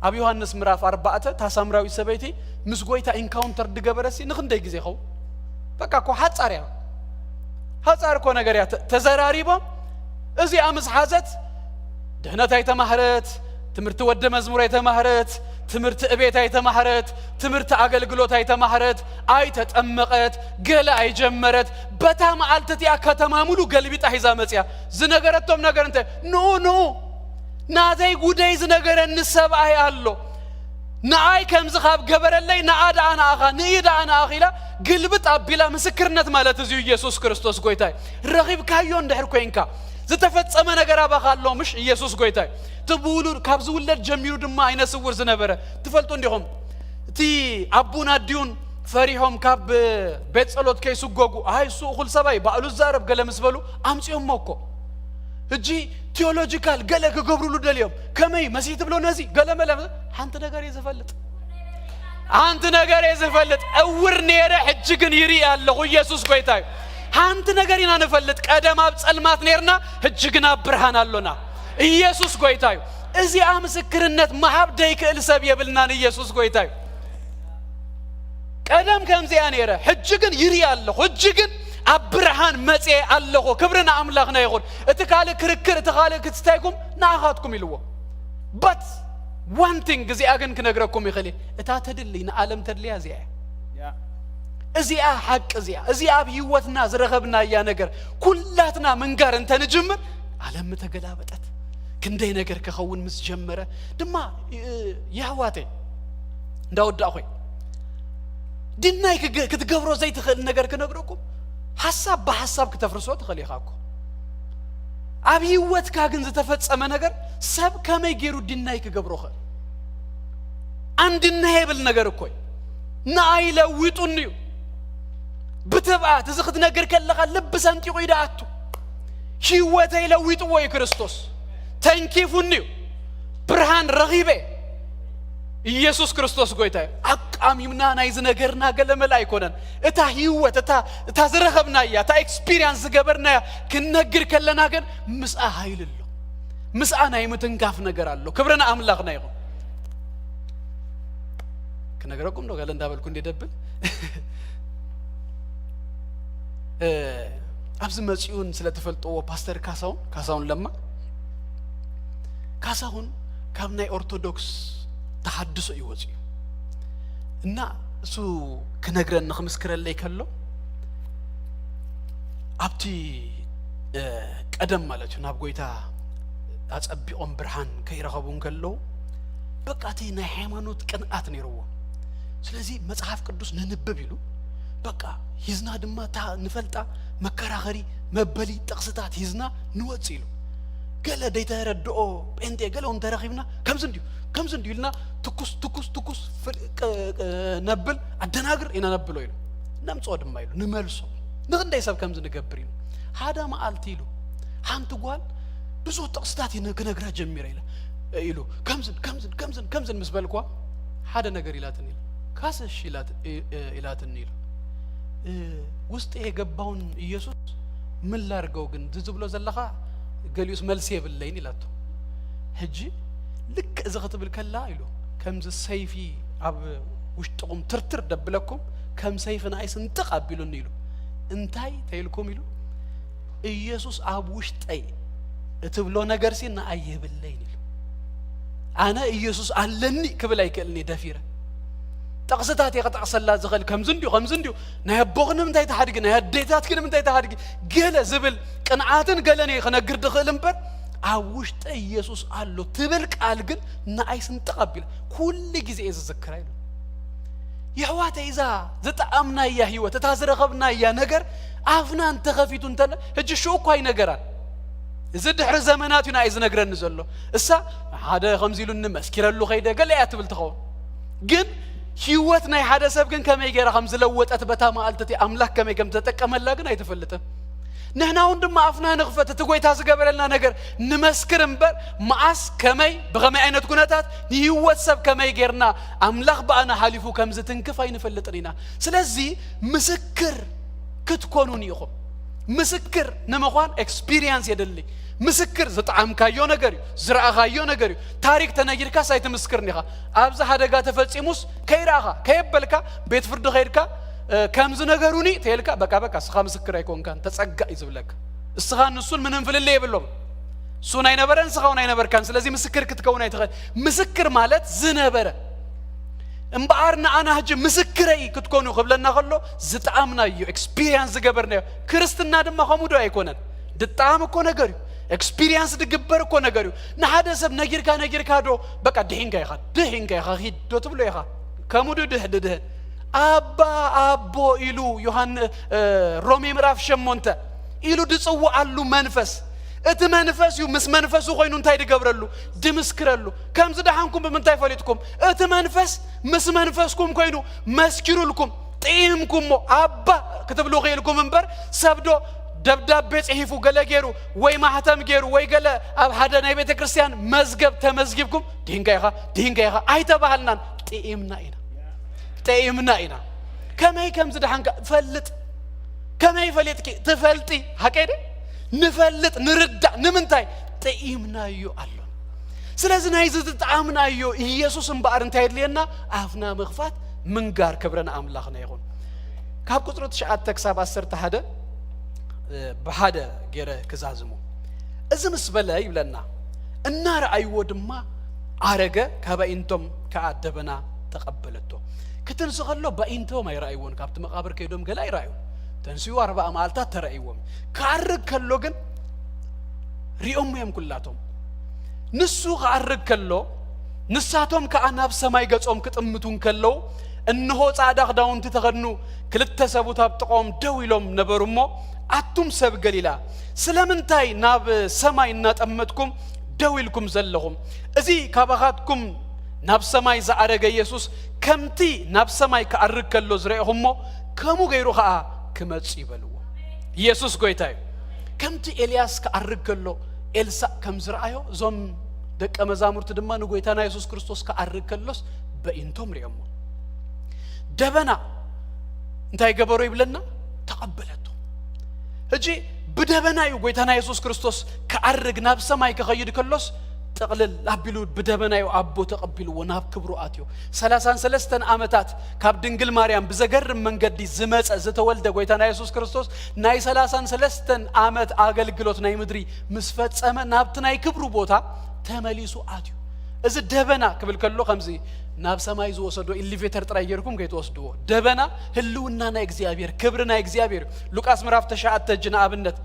ኣብ ዮሃንስ ምዕራፍ ኣርባዕተ እታ ሳምራዊት ሰበይቲ ምስ ጎይታ ኢንካውንተር ድገበረሲ ንኽንደይ ግዜ ይኸውን? በቃ እኮ ሓጻር እያ። ሓጻር እኮ ነገር እያ። ተ- ተዘራሪቦም እዚኣ ምስ ሓዘት ድሕነት ኣይተማህረት፣ ትምህርቲ ወዲ መዝሙር ኣይተማህረት፣ ትምህርቲ እቤት ኣይተማህረት፣ ትምህርቲ ኣገልግሎት ኣይተማህረት፣ ኣይተጠመቐት፣ ገለ ኣይጀመረት። በታ መዓልቲ እቲኣ ከተማ ሙሉ ገልቢጣ ሒዛ መጽያ። ዝነገረቶም ነገር እንተ ንኡ ንኡ ናተይ ጉደይ ዝነገረኒ ሰብኣይ ኣሎ፣ ንኣይ ከምዚ ካብ ገበረለይ ንኣ ደኣ ንኣኻ ንኢ ደኣ ንኣኺ ኢላ ግልብጥ ኣቢላ ምስክርነት ማለት እዚ ኢየሱስ ክርስቶስ ጎይታ እዩ። ረኺብካዮ እንድሕር ኮይንካ ዝተፈጸመ ነገር ኣባኻ ኣሎ ምሽ ኢየሱስ ጎይታ እዩ። እቲ ብውሉድ ካብ ዝውለድ ጀሚሩ ድማ ኣይነ ስውር ዝነበረ ትፈልጡ እንዲኹም። እቲ ኣቡን ኣዲኡን ፈሪሖም ካብ ቤት ጸሎት ከይስጎጉ ኣይ እሱ እኹል ሰብኣይ ባዕሉ ዝዛረብ ገለ ምስ በሉ ኣምጺኦሞ እኮ። ሕጂ ቲዮሎጂካል ገለ ክገብሩሉ ደልዮም ከመይ መሲህ ትብሎ ነዚ ገለ መለ ሓንቲ ነገር እየ ዝፈልጥ ሓንቲ ነገር እየ ዝፈልጥ እውር ነይረ ሕጂ ግን ይርኢ ኣለኹ ኢየሱስ ጎይታ እዩ። ሓንቲ ነገር ኢና ንፈልጥ ቀደም ኣብ ጸልማት ነርና ሕጂ ግን ኣብ ብርሃን ኣሎና። ኢየሱስ ጎይታ እዩ። እዚኣ ምስክርነት መሃብ ደይክእል ሰብ የብልናን ኢየሱስ ጎይታ እዩ። ቀደም ከምዚኣ ነይረ ሕጂ ግን ይርኢ ኣለኹ ሕጂ ግን ኣብ ብርሃን መጽየ ኣለኹ። ክብሪ ንኣምላኽና ይኹን። እቲ ካልእ ክርክር እቲ ካልእ ክትስታይኩም ንኣኻትኩም ኢልዎ። But one thing እዚኣ ግን ክነግረኩም ይኽእል እየ። እታ ተድሊ ንዓለም ተድልያ እዚኣ እያ። እዚኣ ሓቂ እዚኣ እዚኣ ኣብ ህይወትና ዝረኸብናያ ነገር ኩላትና ምንጋር እንተንጅምር ዓለም ምተገላበጠት። ክንደይ ነገር ክኸውን ምስ ጀመረ ድማ የህዋተይ እንዳወዳእኹ እየ። ድናይ ክትገብሮ ዘይትኽእል ነገር ክነግረኩም። ሓሳብ ብሓሳብ ክተፍርሶ ትኽእል ኢኻ እኮ። ኣብ ህይወትካ ግን ዝተፈጸመ ነገር ሰብ ከመይ ገይሩ ድናይ ክገብሮ ኽእል? ኣንድና የብል ነገር እኮ እዩ። ንኣይ ለዊጡኒ እዩ። ብትብኣት እዚ ክትነግር ከለኻ ልቢ ሰንጢቑ እዩ ደኣቱ። ህይወተይ ለዊጥዎ እዩ ክርስቶስ። ተንኪፉኒ እዩ። ብርሃን ረኺበ። ኢየሱስ ክርስቶስ ጎይታ እዩ። ኣቃሚምና ናይ ዝነገርና ገለመለ ኣይኮነን። እታ ህይወት እታ እታ ዝረኸብናያ እታ ኤክስፒሪንስ ዝገበርናያ ክንነግር ከለና ግን ምስኣ ሃይል ኣሎ። ምስኣ ናይ ምትንካፍ ነገር ኣሎ። ክብሪ ንኣምላኽና ይኹን። ክነግረኩም ዶ ገለ እንዳበልኩ እንደ ደብል ኣብዚ መጺኡን ስለ ትፈልጥዎ ፓስተር ካሳሁን ካሳሁን ለማ ካሳሁን ካብ ናይ ኦርቶዶክስ ተሓድሶ እዩ ወጺኡ እና እሱ ክነግረኒ ክምስክረለይ ከሎ ኣብቲ ቀደም ማለት እዩ ናብ ጎይታ ኣጸቢቖም ብርሃን ከይረኸቡ እንከለዉ በቃ እቲ ናይ ሃይማኖት ቅንኣት ነይርዎ። ስለዚ መጽሓፍ ቅዱስ ነንብብ ኢሉ በቃ ሂዝና ድማ እታ ንፈልጣ መከራኸሪ መበሊ ጥቕስታት ሂዝና ንወጽእ ኢሉ። ገለ ደይተረድኦ ጴንጤ ገለ እውን ተረኺብና ከምዚ እንድዩ ከምዚ እንድዩ ኢልና ትኩስ ትኩስ ትኩስ ነብል ኣደናግር ኢና ነብሎ ኢሉ። ነምፅኦ ድማ ኢሉ ንመልሶ ንኽንደይ ሰብ ከምዚ ንገብር ኢሉ ሓደ መዓልቲ ኢሉ ሓንቲ ጓል ብዙሕ ጥቕስታት ክነግራ ጀሚረ ኢላ ኢሉ ከምዝን ከምዝን ከምዝን ከምዝን ምስ በልኳ ሓደ ነገር ኢላትን ኢሉ ካሰሽ ኢላትኒ ኢሉ ውስጥ የገባውን ኢየሱስ ምን ላርገው ግን ዝብሎ ዘለኻ ገሊኡስ መልሲ የብለይን ኢላቶ። ሕጂ ልክ እዚ ክትብል ከላ ኢሉ ከምዚ ሰይፊ ኣብ ውሽጥኹም ትርትር ደብለኩም ከም ሰይፊ ንኣይ ስንጥቕ ኣቢሉኒ ኢሉ እንታይ ተይልኩም ኢሉ ኢየሱስ ኣብ ውሽጠይ እትብሎ ነገርሲ ንኣይ የብለይን ኢሉ ኣነ ኢየሱስ ኣለኒ ክብል ኣይክእልን እየ ደፊረ ጥቕስታት እየ ክጠቕሰላ ዝኽእል ከምዚ እንዲዩ ከምዚ እንዲዩ ናይ ኣቦኽን ንምንታይ ተሓድጊ ናይ ኣዴታትኪ ንምንታይ ተሓድጊ ገለ ዝብል ቅንዓትን ገለን እየ ክነግር ድኽእል እምበር ኣብ ውሽጠ ኢየሱስ ኣሎ ትብል ቃል ግን ንኣይ ስንጥቕ ኣቢላ ኩሉ ግዜ እየ ዝዝክራ ኢሉ የሕዋተይ እዛ ዝጠኣምናያ ህይወት እታ ዝረኸብናያ ነገር ኣፍና እንተኸፊቱ እንተለ ሕጂ ሽኡ እኳ ኣይነገራን እዚ ድሕሪ ዘመናት እዩ ንኣይ ዝነግረኒ ዘሎ እሳ ሓደ ከምዚ ኢሉኒ መስኪረሉ ኸይደ ገለ እያ ትብል ትኸውን ግን ህይወት ናይ ሓደ ሰብ ግን ከመይ ገይራ ከም ዝለወጠት፣ በታ መዓልቲ እቲ ኣምላኽ ከመይ ከም ዝተጠቀመላ ግን ኣይትፈልጥን። ንሕና እውን ድማ ኣፍና ንኽፈት፣ እቲ ጐይታ ዝገበረልና ነገር ንመስክር እምበር፣ መዓስ፣ ከመይ፣ ብኸመይ ዓይነት ኩነታት፣ ንህይወት ሰብ ከመይ ጌርና ኣምላኽ ብኣና ሓሊፉ ከም ዝትንክፍ ኣይንፈልጥን ኢና። ስለዚ ምስክር ክትኮኑን ኢኹም። ምስክር ንምዃን ኤክስፒሪየንስ የድሊ። ምስክር ዝጠዓምካዮ ነገር እዩ፣ ዝረኣኻዮ ነገር እዩ። ታሪክ ተነጊርካስ ኣይትምስክርን ኢኻ። ኣብዚ ሓደጋ ተፈጺሙስ ከይረኣኻ፣ ከየበልካ፣ ቤት ፍርዲ ከይድካ፣ እ፣ ከምዚ ነገሩኒ ተይልካ፣ በቃ፣ በቃ፣ እስኻ ምስክር ኣይኮንካን፣ ተጸጋእ እዩ ዝብለካ። እስኻ ንሱን ምንም ፍልልይ የብሎም። እሱ ኣይነበረን፣ እስኻ እውን ኣይነበርካን። ስለዚ ምስክር ክትከውን ኣይትኽእል። ምስክር ማለት ዝነበረ። እምበኣር ንኣና ሕጂ ምስክረይ ክትኮኑ ክብለና ከሎ፣ ዝጠኣምናዮ፣ ኤክስፒሪየንስ ዝገበርናዮ። ክርስትና ድማ ከምኡ ዶ ኣይኮነን? ድጠኣም እኮ ነገር እዩ። ኤክስፒሪየንስ ድግበር እኮ ነገር እዩ። ንሓደ ሰብ ነጊርካ፣ ነጊርካ ዶ፣ በቃ፣ ድሒንካ ኢኻ፣ ድሒንካ ኢኻ፣ ሂድ ዶ ትብሎ ኢኻ? ከምኡ ዶ ድሕ-፣ ድድህን? ኣባ፣ ኣቦ ኢሉ ዮሃን-፣ እ፣ ሮሜ ምዕራፍ ሸሞንተ ኢሉ ድጽውዓሉ መንፈስ፣ እቲ መንፈስ እዩ። ምስ መንፈሱ ኮይኑ እንታይ ድገብረሉ? ድምስክረሉ። ከም ዝደሓንኩም ብምንታይ ፈሊጥኩም? እቲ መንፈስ ምስ መንፈስኩም ኮይኑ መስኪሩልኩም፣ ጥኢምኩሞ፣ ኣባ ክትብሉ ክኢልኩም እምበር፣ ሰብ ዶ ደብዳቤ ጽሒፉ፣ ገለ ገይሩ፣ ወይ ማሕተም ገይሩ፣ ወይ ገለ ኣብ ሓደ ናይ ቤተ ክርስቲያን መዝገብ ተመዝጊብኩም፣ ድሂንካ ኢኻ፣ ድሂንካ ኢኻ ኣይተባሃልናን። ጥኢምና ኢና። ጥኢምና ኢና። ከመይ ከም ዝደሓንካ ፈልጥ። ከመይ ፈሊጥኪ? ትፈልጢ። ሓቀይ ድየ? ንፈልጥ፣ ንርዳእ። ንምንታይ? ጥኢምናዮ ኣሎ። ስለዚ ናይዚ ዝጠዓምናዮ ኢየሱስ እምበኣር እንታይ የድልየና? ኣፍና ምኽፋት፣ ምንጋር። ክብሪ ንኣምላኽና ይኹን። ካብ ቁጽሪ ትሽዓተ ክሳብ ዓሰርተ ሓደ፣ እ፣ ብሓደ ገይረ ክዛዝሞ። እዚ ምስ በለ ይብለና፣ እናረኣይዎ ድማ ዓረገ፣ ካብ ኣዒንቶም ከኣ ደበና ተቐበለቶ። ክትንሲ ከሎ ብኣዒንቶም ኣይረኣይዎን፣ ካብቲ መቓብር ከይዶም ገለ ኣይረኣዩን። ተንሲኡ ኣርባዓ መዓልታት ተራእይዎም። ክዓርግ ከሎ ግን ሪኦሞ እዮም ኩላቶም። ንሱ ክዓርግ ከሎ፣ ንሳቶም ከኣ ናብ ሰማይ ገጾም ክጥምቱ እንከለዉ፣ እንሆ ጻዕዳ ክዳውንቲ ተኸድኑ ክልተ ሰቡት ኣብ ጥቓኦም ደው ኢሎም ነበሩ እሞ፣ ኣቱም ሰብ ገሊላ፣ ስለምንታይ ናብ ሰማይ እናጠመትኩም ደው ኢልኩም ዘለኹም? እዚ ካባኻትኩም ናብ ሰማይ ዝዓረገ ኢየሱስ ከምቲ ናብ ሰማይ ክዓርግ ከሎ ዝረኤኹሞ፣ ከምኡ ገይሩ ኸኣ ክመጽእ እዩ በልዎ። ኢየሱስ ጐይታ እዩ። ከምቲ ኤልያስ ክዓርግ ከሎ ኤልሳእ ከም ዝረኣዮ፣ እዞም ደቀ መዛሙርቲ ድማ ንጐይታና የሱስ ክርስቶስ ክዓርግ ከሎስ በኢንቶም ሪኦሞ። ደበና እንታይ ገበሮ ይብለና? ተቐበለቶ። ሕጂ ብደበና እዩ ጐይታና የሱስ ክርስቶስ ክዓርግ፣ ናብ ሰማይ ክኸይድ ከሎስ፣ ጥቕልል ኣቢሉ ብደበና እዩ ኣቦ ተቐቢልዎ፣ ናብ ክብሩ ኣትዮ። ሰላሳን ሰለስተን ዓመታት ካብ ድንግል ማርያም ብዘገርም መንገዲ ዝመጸ፣ ዝተወልደ ጐይታና የሱስ ክርስቶስ፣ ናይ ሰላሳን ሰለስተን ዓመት ኣገልግሎት ናይ ምድሪ ምስ ፈጸመ፣ ናብቲ ናይ ክብሩ ቦታ ተመሊሱ ኣትዩ። እዚ ደበና ክብል ከሎ፣ ከምዚ ናብ ሰማይ ዝወሰዶ ኢሊቬተር ጥራይ ጌርኩም ከይትወስድዎ። ደበና ህልውና ናይ እግዚኣብሔር፣ ክብሪ ናይ እግዚኣብሔር እዩ። ሉቃስ ምዕራፍ ትሽዓተ ሕጂ ንኣብነት፣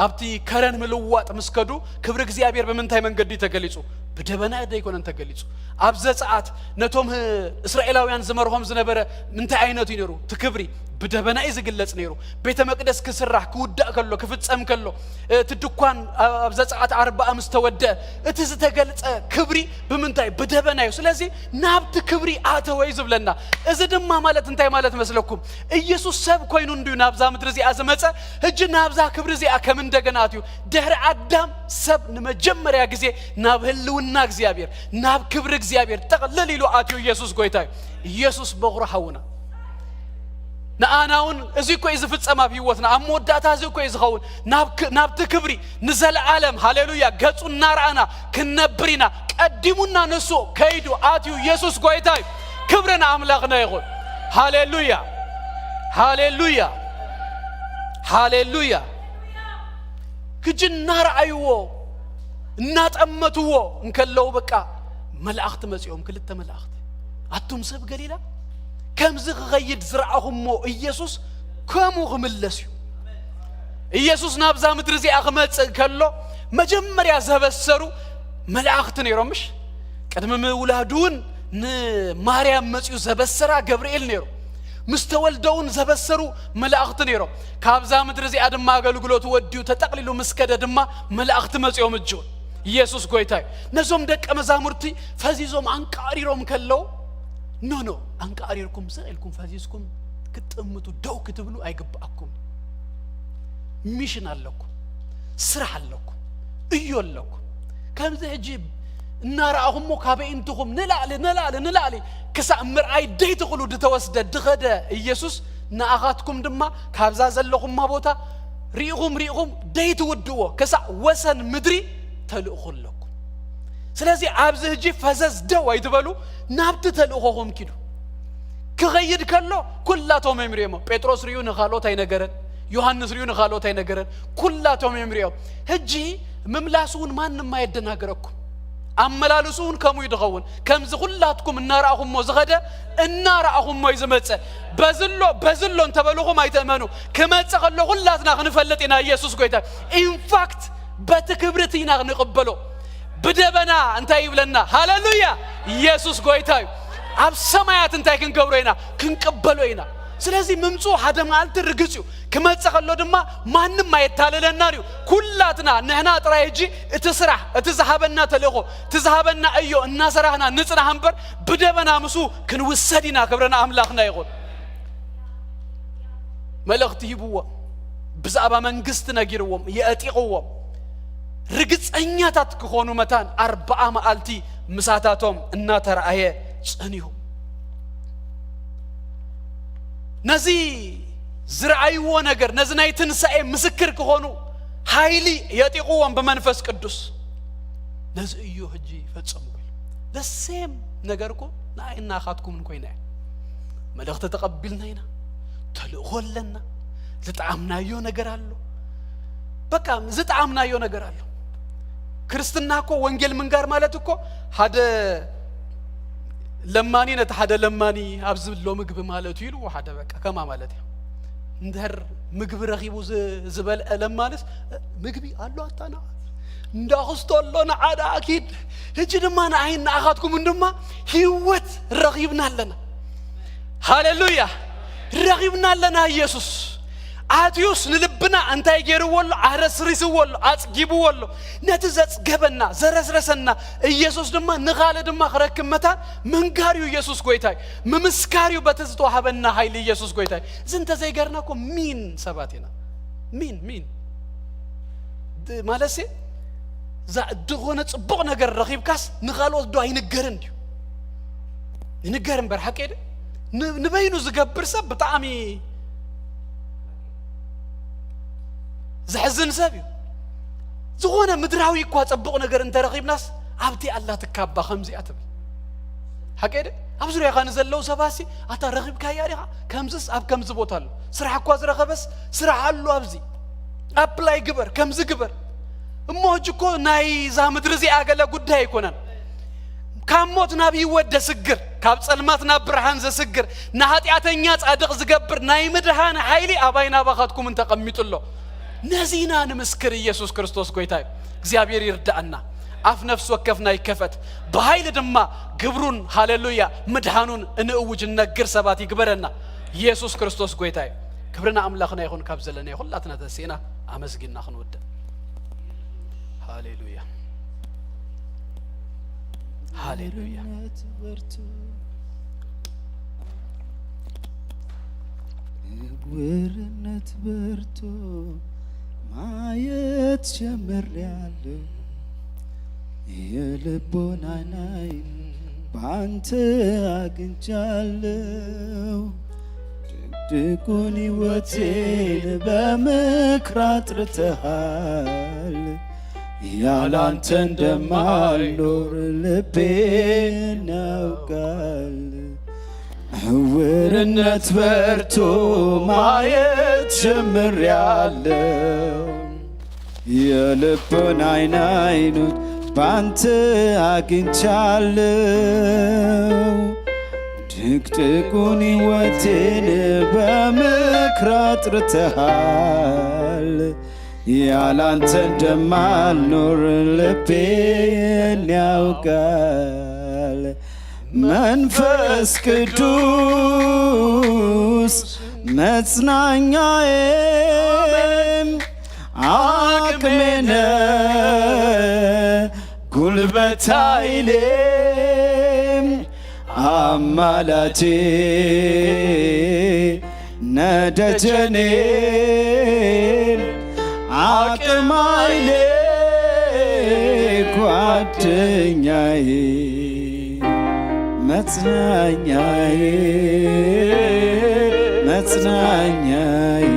ኣብቲ ከረን ምልዋጥ ምስ ከዱ፣ ክብሪ እግዚኣብሔር ብምንታይ መንገዲ እዩ ተገሊጹ? ብደበና ዶ ኣይኮነን ተገሊጹ? ኣብ ዘጸኣት ነቶም ህ-፣ እስራኤላውያን ዝመርሆም ዝነበረ እንታይ ዓይነት እዩ ነይሩ? እቲ ክብሪ ብደበና እዩ ዝግለጽ ነይሩ። ቤተ መቅደስ ክስራሕ፣ ክውዳእ ከሎ፣ ክፍጸም ከሎ፣ እቲ ድኳን ኣብ ዘጸኣት ኣርባዓ ምስ ተወደአ፣ እቲ ዝተገልጸ ክብሪ ብምንታይ? ብደበና እዩ። ስለዚ ናብቲ ክብሪ ኣተወ እዩ ዝብለና። እዚ ድማ ማለት እንታይ ማለት መስለኩም? ኢየሱስ ሰብ ኮይኑ እንድዩ ናብዛ ምድሪ እዚኣ ዝመጸ፣ ሕጂ ናብዛ ክብሪ እዚኣ ከም እንደገና ኣትዩ። ድሕሪ ኣዳም ሰብ ንመጀመርያ ግዜ ናብ ህልውና እግዚኣብሔር፣ ናብ ክብሪ እግዚኣብሔር ጠቕልል ኢሉ ኣትዩ። ኢየሱስ ጐይታ እዩ። ኢየሱስ በኹሪ ሓውና። ንኣና እውን እዚ እኮ እዩ ዝፍጸም ኣብ ህይወትና። ኣብ መወዳእታ እዚ እኮ እዩ ዝኸውን። ናብ ክ-፣ ናብቲ ክብሪ ንዘለዓለም፣ ሃሌሉያ፣ ገጹ እናረኣና ክንነብር ኢና። ቀዲሙና ንሱ ከይዱ ኣትዩ። ኢየሱስ ጐይታ እዩ። ክብሪ ንኣምላኽና ይኹን። ሃሌሉያ፣ ሃሌሉያ፣ ሃሌሉያ። ሕጂ እናረኣይዎ፣ እናጠመትዎ እንከለዉ፣ በቃ፣ መላእኽቲ መጺኦም፣ ክልተ መላእኽቲ። ኣቱም ሰብ ገሊላ፣ ከምዚ ክኸይድ ዝረኣኹሞ ኢየሱስ ከምኡ ክምለስ እዩ። ኢየሱስ ናብዛ ምድሪ እዚኣ ክመጽእ ከሎ፣ መጀመርያ ዘበሰሩ መላእኽቲ ነይሮም፣ ምሽ? ቅድሚ ምውላዱ እውን ንማርያም መጺኡ ዘበሰራ ገብርኤል ነይሩ። ምስ ተወልደ እውን ዘበሰሩ መላእኽቲ ነይሮም። ካብዛ ምድሪ እዚኣ ድማ ኣገልግሎቱ ወዲኡ ተጠቕሊሉ ምስ ከደ ድማ መላእኽቲ መጺኦም እጅውን። ኢየሱስ ጐይታ እዩ። ነዞም ደቀ መዛሙርቲ ፈዚዞም ኣንቃሪሮም ከለዉ፣ ኖ ኖ፣ ኣንቃሪርኩም ስቕ ኢልኩም ፈዚዝኩም ክትጥምቱ ደው ክትብሉ ኣይግብኣኩም። ሚሽን ኣለኩም፣ ስራሕ ኣለኩም፣ እዮ ኣለኩም። ከምዚ ሕጂ እናረኣኹሞ ካብ ኣዒንትኹም ንላዕሊ ንላዕሊ ንላዕሊ ክሳብ ምርኣይ ደይትኽሉ ዝተወስደ ድኸደ ኢየሱስ፣ ንኣኻትኩም ድማ ካብዛ ዘለኹማ ቦታ ርኢኹም ርኢኹም ደይትውድእዎ ክሳብ ወሰን ምድሪ ተልእኹ ኣለኩም። ስለዚ ኣብዚ ሕጂ ፈዘዝ ደው ኣይትበሉ፣ ናብቲ ተልእኾኹም ኪዱ። ክኸይድ ከሎ ኩላቶም እዮም ሪኦሞ። ጴጥሮስ ሪኡ ንኻልኦት ኣይነገረን፣ ዮሃንስ ሪኡ ንኻልኦት ኣይነገረን፣ ኩላቶም እዮም ሪኦም። ሕጂ ምምላስ እውን ማንም ኣየደናግረኩም። ኣመላልሱ እውን ከምኡ እዩ ዝኸውን። ከምዚ ኩላትኩም እናረኣኹሞ ዝኸደ እናረኣኹሞ እዩ ዝመጽእ። በዝሎ በዝሎ እንተበልኹም ኣይትእመኑ። ክመጽእ ከሎ ኩላትና ክንፈልጥ ኢና። ኢየሱስ ጎይታ። ኢንፋክት በቲ ክብርቲ ኢና ንቕበሎ። ብደበና እንታይ ይብለና? ሃሌሉያ! ኢየሱስ ጎይታ እዩ። ኣብ ሰማያት እንታይ ክንገብሮ ኢና? ክንቅበሎ ኢና። ስለዚ ምምፅኡ ሓደ መዓልቲ ርግፅ እዩ። ክመፅእ ከሎ ድማ ማንም ኣየታለለናን እዩ። ኩላትና ንሕና ጥራይ ሕጂ እቲ ስራሕ፣ እቲ ዝሃበና ተልእኾ፣ እቲ ዝሃበና እዮ እናሰራሕና ንፅናሕ እምበር ብደበና ምስኡ ክንውሰድ ኢና። ክብሪ ንኣምላኽና ይኹን። መልእኽቲ ሂብዎም፣ ብዛዕባ መንግስቲ ነጊርዎም፣ የዕጢቕዎም። ርግፀኛታት ክኾኑ መታን ኣርብዓ መዓልቲ ምሳታቶም እናተረኣየ ጸኒሁ። ነዚ ዝረኣይዎ ነገር፣ ነዚ ናይ ትንሳኤ ምስክር ክኾኑ ሓይሊ የዕጢቕዎም ብመንፈስ ቅዱስ። ነዚ እዩ ሕጂ ፈጸምኩ ኢሉ። The same ነገር እኮ ንኣይን ናኻትኩምን ኮይና እያ። መልእኽቲ ተቐቢልና ኢና፣ ተልእኾ ኣለና፣ ዝጠዓምናዮ ነገር ኣሎ። በቃ ዝጠዓምናዮ ነገር ኣሎ። ክርስትና እኮ፣ ወንጌል ምንጋር ማለት እኮ ሓደ ለማኒ ነቲ ሓደ ለማኒ ኣብዚ ኣሎ ምግቢ ማለት እዩ ኢሉ ሓደ በቃ ከማ ማለት እዩ። እንድሕር ምግቢ ረኺቡ ዝ-፣ ዝበልዐ ለማንስ ምግቢ ኣሎ ኣታ ንዓ እንዳኽስቶ ኣሎ ንዓ ደኣ ኪድ። ሕጂ ድማ ንኣይን ንኣኻትኩምን ድማ ህይወት ረኺብና ኣለና። ሃሌሉያ! ረኺብና ኣለና። ኢየሱስ ኣትዩስ ንልብና እንታይ ገይርዎ ኣሎ? ኣረስሪስዎ ኣሎ፣ ኣጽጊብዎ ኣሎ። ነቲ ዘጽገበና፣ ዘረስረሰና ኢየሱስ ድማ ንኻልእ ድማ ክረክብ መታን ምንጋር እዩ። ኢየሱስ ጎይታ እዩ። ምምስካር እዩ በቲ ዝተዋህበና ሓይሊ። ኢየሱስ ጎይታ እዩ። እዚ እንተዘይገርና እኮ ሚን ሰባት ኢና። ሚን፣ ሚን። ድ-፣ ማለትሲ፣ እዛ ዝኾነ ጽቡቕ ነገር ረኺብካስ ንኻልኦት ዶ ኣይንገርን ድዩ? ይንገር እምበር፣ ሓቂ ድ-፣ ን-፣ ንበይኑ ዝገብር ሰብ ብጣዕሚ ዘሕዝን ሰብ እዩ። ዝኾነ ምድራዊ እኳ ጽቡቕ ነገር እንተረኺብናስ፣ ኣብቲ ኣላ ትካባ ከምዚኣ ትብል። ሓቂ ድ-፣ ኣብ ዙርያኻ ንዘለዉ ሰባሲ፣ ኣታ ረኺብካያ ዲኻ? ከምዝስ ኣብ ከምዚ ቦታ ኣሎ። ስራሕ እኳ ዝረኸበስ፣ ስራሕ ኣሎ ኣብዚ። ኣፕላይ ግበር፣ ከምዚ ግበር። እሞ ሕጂ እኮ ናይ እዛ ምድሪ እዚኣ ገለ ጉዳይ ኣይኮነን። ካብ ሞት ናብ ህይወት ዘስግር፣ ካብ ጸልማት ናብ ብርሃን ዘስግር፣ ንኃጢኣተኛ ጻድቕ ዝገብር ናይ ምድሃን ሓይሊ ኣባይ ናባኻትኩምን ተቐሚጡ ኣሎ። ነዚ ኢና ንምስክር። ኢየሱስ ክርስቶስ ጎይታ እዩ። እግዚኣብሔር ይርዳእና። ኣፍ ነፍሲ ወከፍና ይከፈት። ብኃይሊ ድማ ግብሩን፣ ሃሌሉያ፣ ምድሃኑን እንእውጅ፣ እንነግር ሰባት ይግበረና። ኢየሱስ ክርስቶስ ጎይታ እዩ። ክብሪ ንኣምላኽና ይኹን። ካብ ዘለናዮ ኩላትና ተሲእና ኣመስጊንና ክንውድእ። ሃሌሉያ፣ ሃሌሉያ። ዕውርነት በርቶ፣ ዕውርነት በርቶ፣ ማየት ጀምሬያለሁ። የልቦናዬን ባንተ አግኝቻለሁ። ድቅድቁን ሕይወቴን በምክር አጥርተሃል። ያላንተ እንደማልኖር ልቤ ያውቃል። ዕውርነት በርቶ ማየት ጀምሬያለሁ። የልቦናዬን አይኖች ባንተ አግኝቻለሁ። ድቅድቁን ሕይወቴን በምክር አጥርተሃል። ያላንተ እንደማልኖር ልቤ ያውቃል። መንፈስ ቅዱስ መጽናኛዬም አቅሜነ ጉልበት ኃይሌም ኣማላቴ ነደጀኔ፣ ዓቅም ኃይሌ ጓደኛዬ፣ መጽናኛዬ፣ መጽናኛዬ፣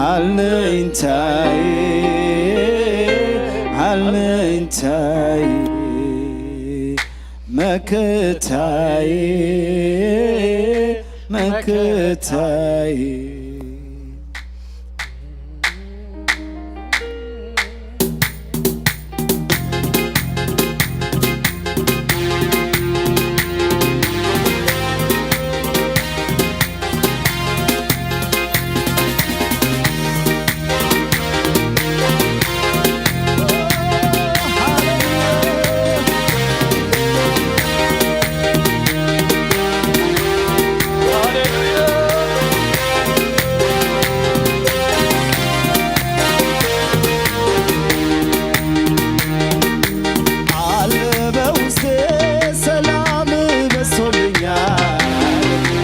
አለኝታዬ፣ አለኝታዬ፣ መከታዬ፣ መከታዬ። አለ በውስጤ ሰላም በዝቶልኛል፣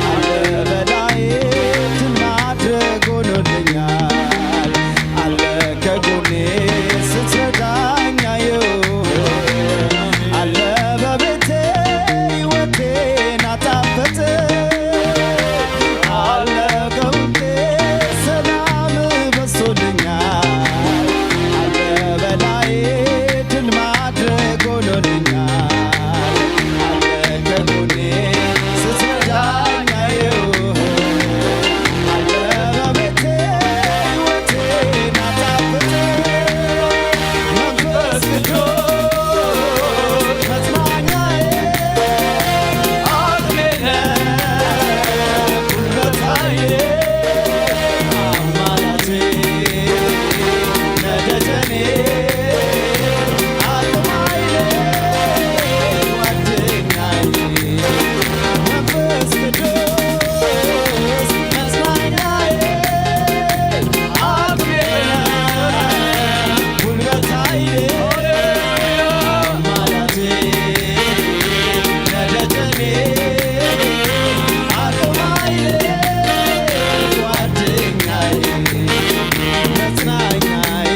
አለ በላዬ ድል ማድረግ ሆኖልኛል። አለ ከጎኔ ስትረዳኝ አየሁ፣ አለ በቤቴ ሕይወቴን አጣፈጠ። አለ ከውዴ ሰላም በዝቶልኛል፣ አለ በላዬ ድል ማድረግ ሆኖልኛል። አለ ከጎኔ ስትረዳኝ አየሁ፣ አለ በቤቴ ሕይወቴን አጣፈጠ። መንፈስ ቅዱስ መጽናኛዬ፣ አቅሜ ነህ፣ ጉልበት ኃይሌ፣ አማላጄ፣ ነደጀኔ፣ አቅም ኃይሌ፣ ጓደኛዬ፣ መንፈስ ቅዱስ መጽናኛዬ፣ አቅሜ ነህ፣ ጉልበት ኃይሌ፣ አማላጄ፣ ነደጀኔ፣ አቅም ኃይሌ፣ ጓደኛዬ፣ መጽናኛዬ፣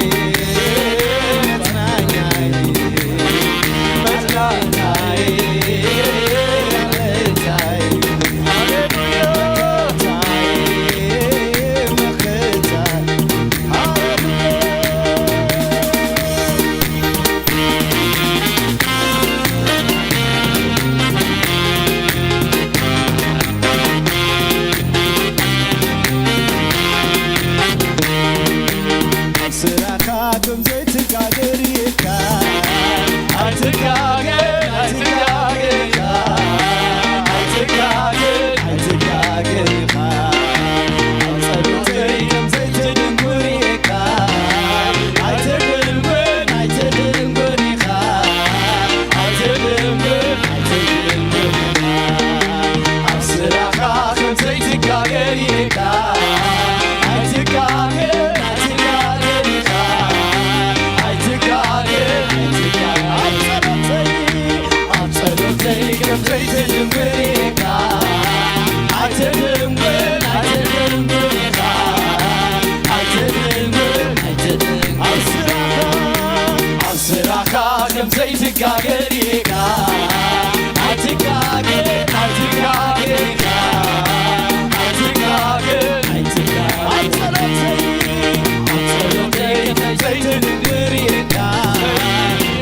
መጽናኛዬ፣ መጽናኛዬ፣ አለኝታዬ፣ መከታዬ፣ ሃሌሉያ። ስራኻ ከም ዘይትጋገር ኢኻ። ኣይትጋገር፣ ኣይትጋገር ኢኻ። ኣይትጋገር፣ ኣይትጋገር ኢኻ። ኣብ ጸሎተይ ከም ዘይትድንጉር ኢኻ። ኣይትድንጉር፣ ኣይትድንጉር ኢኻ። ኣይትድንጉር፣ ኣይትድንጉር ኢኻ። ኣብ ስራኻ ከም ዘይትጋገር ኢኻ። ኣይትጋገር፣ ኣይትጋገር ኢኻ። ኣይትጋገር፣ ኣይትጋገር። ኣብ ጸሎተይ፣ ኣብ ጸሎተይ ከም ዘይትድንጉር ኢኻ። ኣይትድንጉር፣ ኣይትድንጉር ኢኻ። ኣይትድንጉር፣ ኣይትድንጉር። ኣብ ስራኻ፣ ኣብ ስራኻ ከም ዘይትጋገር ኢኻ። ኣይትጋገር፣ ኣይትጋገር ኢኻ። ኣይትጋገር፣ ኣይትጋገር። ኣብ ጸሎተይ፣ ኣብ ጸሎተይ ከም ዘይትድንጉር ኢኻ።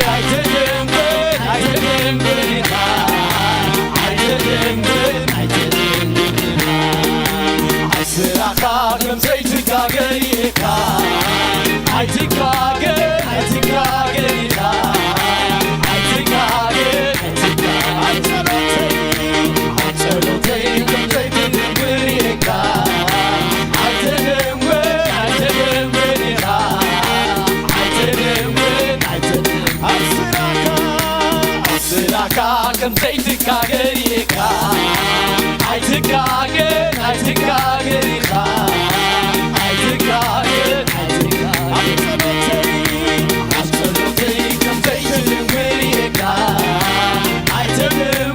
ኣይትድንጉር፣ ኣይትድንጉር ኢኻ። ኣይትድንጉር፣ ኣይትድንጉር ኢኻ። ኣብ ስራኻ ከም ዘይትጋገር ኢኻ። ኣይትጋገር፣ ኣይትጋገር ኢኻ። ኣይትጋገር፣ ኣይትጋገር። ኣብ ጸሎተይ፣ ኣብ ጸሎተይ ከም ዘይትድንጉር ኢኻ። ኣይትድንጉር፣ ኣይትድንጉር ኢኻ። ኣይትድንጉር፣ ኣይትድንጉር። ኣብ ስራኻ፣ ኣብ ስራኻ ከም ዘይትጋገር ኢኻ። ኣይትጋገር፣ ኣይትጋገር ኢኻ። ኣይትጋገር፣ ኣይትጋገር። ኣብ ጸሎተይ፣ ኣብ ጸሎተይ ከም ዘይትድንጉር ኢኻ። ኣይትድንጉር፣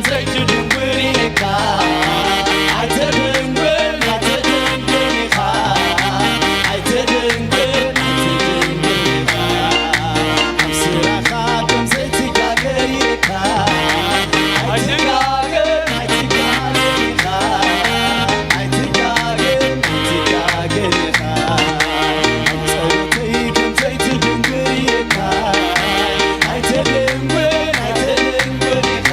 ዘይትድንጉር ኢኻ፣ ኣይትድንጉር፣ ኣይትድንጉር ኢኻ፣ ኣይትድንጉር፣ ኣይትድንጉር ኢኻ። ኣብ ስራኻ ከም ዘይትጋገር ኢኻ፣ ኣይትጋገር፣ ኣይትጋገር ኢኻ፣ ኣይትጋገር፣ ኣይትጋገር ኢኻ። ኣብ ጸሎተይ ከም ዘይትድንጉር ኢኻ፣ ኣይትድንጉር፣ ኣይትድንጉር ኢኻ።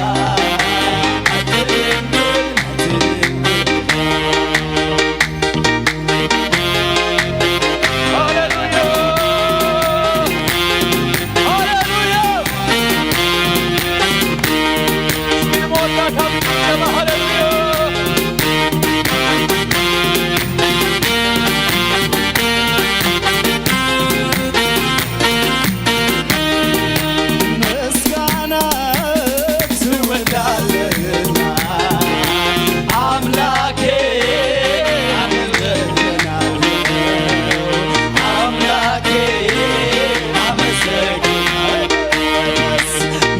ምስጋና ትወዳለህና ኣምላኬ፣ ኣመሰግናለሁ ኣምላኬ፣ ኣመሰግናለሁ።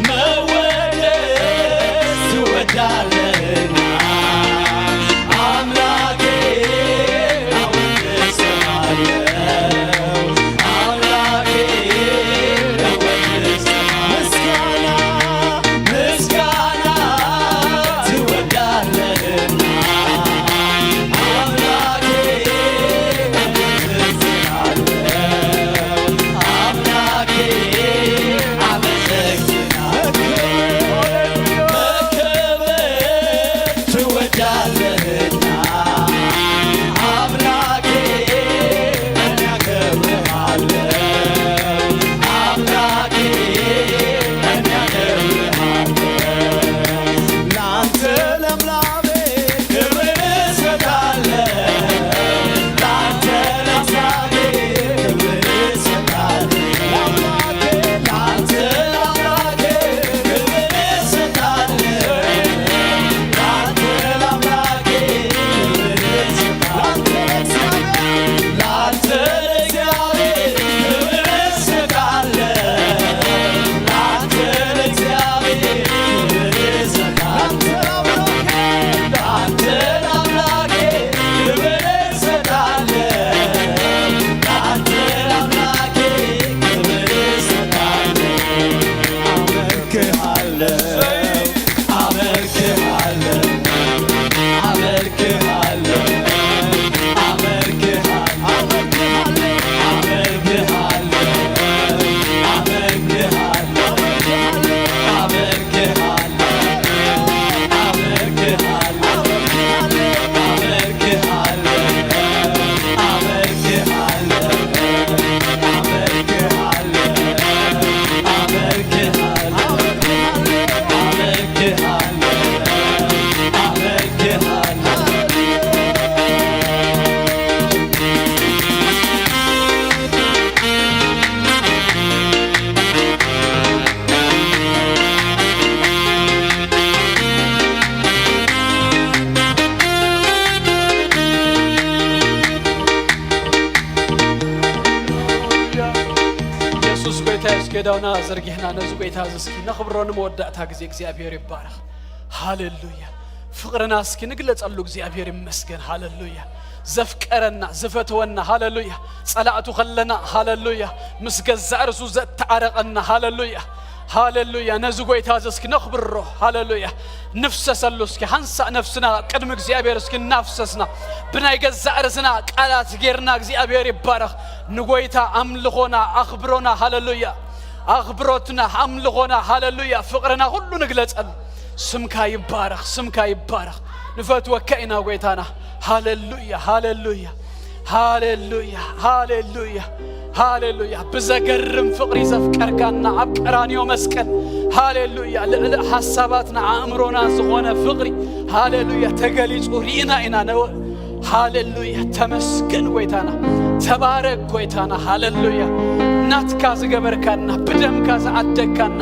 መወደስ ትወዳለህና ኣምላኬ፣ ምስጋና፣ ምስጋና ትወዳለህና ኣምላኬ፣ ኣምላኬ፣ ኣመሰግናለሁ። መከበር ትወዳለህና ኣምላኬ፣ እኔ አከብርሃለሁ። ኣምላኬ፣ እኔ አከብርሃለሁ። ላንተ ለምላሜ ክብር እሰጣለሁ። ላንተ ለአምላኬ ክብር እሰጣለሁ። ለአምላኬ፣ ላንተ ለአምላኬ ክብር እሰጣለሁ። ላንተ ለአምላኬ ክብር እሰጣለሁ። ላንተ ለእግዚአብሔር፣ ላንተ ለእግዚአብሔር ክብር እሰጣለሁ። ላንተ ለእግዚአብሔር ክብር እሰጣለሁ። ላንተ ለአምላኬ ክብር እሰጣለሁ። ላንተ ለአምላኬ ክብር እሰጣለሁ። አመልክሃለሁ፣ አመልክሃለሁ፣ አመልክሃለሁ፣ አመልክሃለሁ። ኢየሱስ ጎይታ፣ እስኪ ዳውና ዘርጊሕና ነዚ ጎይታ እዚ እስኪ ነኽብሮ። ንመወዳእታ ግዜ እግዚኣብሔር ይባረኽ። ሃሌሉያ። ፍቕርና እስኪ ንግለጸሉ። እግዚኣብሔር ይመስገን። ሃሌሉያ። ዘፍቀረና፣ ዝፈተወና፣ ሃሌሉያ። ጸላእቱ ከለና፣ ሃሌሉያ። ምስ ገዛእ ርእሱ ዘተዓረቐና፣ ሃሌሉያ። ሃሌሉያ። ነዚ ጎይታ እዚ እስኪ ነኽብሮ። ሃሌሉያ። ንፍሰሰሉ እስኪ። ሓንሳእ ነፍስና ቅድሚ እግዚኣብሔር እስኪ እናፍሰስና፣ ብናይ ገዛእ ርእስና ቃላት ጌርና፣ እግዚኣብሔር ይባረኽ። ንጎይታ ኣምልኾና፣ ኣኽብሮና፣ ሃሌሉያ። ኣኽብሮትና፣ ኣምልኾና፣ ሃሌሉያ። ፍቕርና ኩሉ ንግለጸሉ። ስምካ ይባረኽ፣ ስምካ ይባረኽ። ንፈትወካ ኢና ጎይታና። ሃሌሉያ፣ ሃሌሉያ፣ ሃሌሉያ፣ ሃሌሉያ፣ ሃሌሉያ። ብዘገርም ፍቕሪ ዘፍቀርካና ኣብ ቀራንዮ መስቀል፣ ሃሌሉያ። ልዕሊ ሓሳባትና ኣእምሮና ዝኾነ ፍቕሪ፣ ሃሌሉያ፣ ተገሊጹ ርኢና ኢና። ነ-፣ ሃሌሉያ። ተመስገን ጎይታና፣ ተባረክ ጎይታና። ሃሌሉያ። ናትካ ዝገበርካና፣ ብደምካ ዝዓደግካና።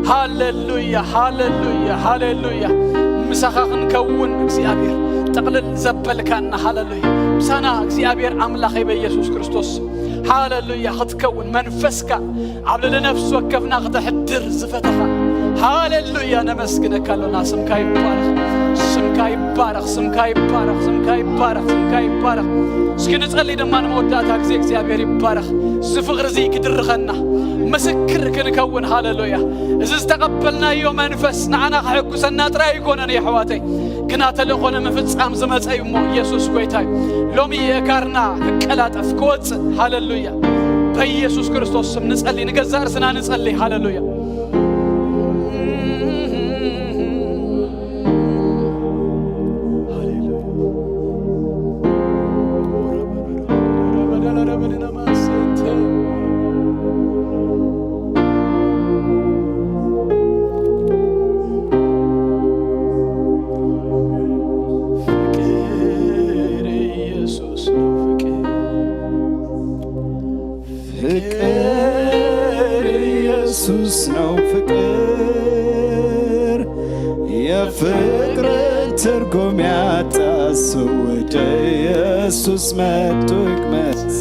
ሃሌሉያ፣ ሃሌሉያ፣ ሃሌሉያ። ምሳኻ ክንከውን እግዚኣብሔር ጠቕልል ዘበልካና። ሃሌሉያ። ምሳና እግዚኣብሔር ኣምላኸይ በኢየሱስ ክርስቶስ፣ ሃሌሉያ፣ ክትከውን መንፈስካ ኣብ ልዕሊ ነፍሲ ወከፍና ክተሕድር ዝፈተኻ። ሃሌሉያ፣ ነመስግነካ ኣሎና። ስምካ ይባረኽ፣ ስምካ ይባረኽ፣ ስምካ ይባረኽ፣ ስምካ ይባረኽ፣ ስምካ ይባረኽ። እስኪ ንጸሊ ድማ ንመወዳእታ ግዜ እግዚኣብሔር ይባረኽ። እዚ ፍቕሪ እዚ ክድርኸና፣ ምስክር ክንከውን። ሃሌሉያ። እዚ ዝተቐበልናዮ መንፈስ ንዓና ክሕጉሰና ጥራይ ኣይኮነን የሕዋተይ፣ ግና ተልእኾ ንምፍጻም ዝመጸ እዩ እሞ ኢየሱስ ጎይታ እዩ። ሎሚ የእጋርና ክቀላጠፍ ክወጽእ። ሃሌሉያ። በኢየሱስ ክርስቶስ ስም ንጸሊ፣ ንገዛእ ርእስና ንጸሊ። ሃሌሉያ። ፍቅር ኢየሱስ ነው ፍቅር። ፍቅር ኢየሱስ ነው ፍቅር። የፍቅርን ትርጉም ያጣ ሰው ወደ ኢየሱስ መጥቶ ይቅመስ።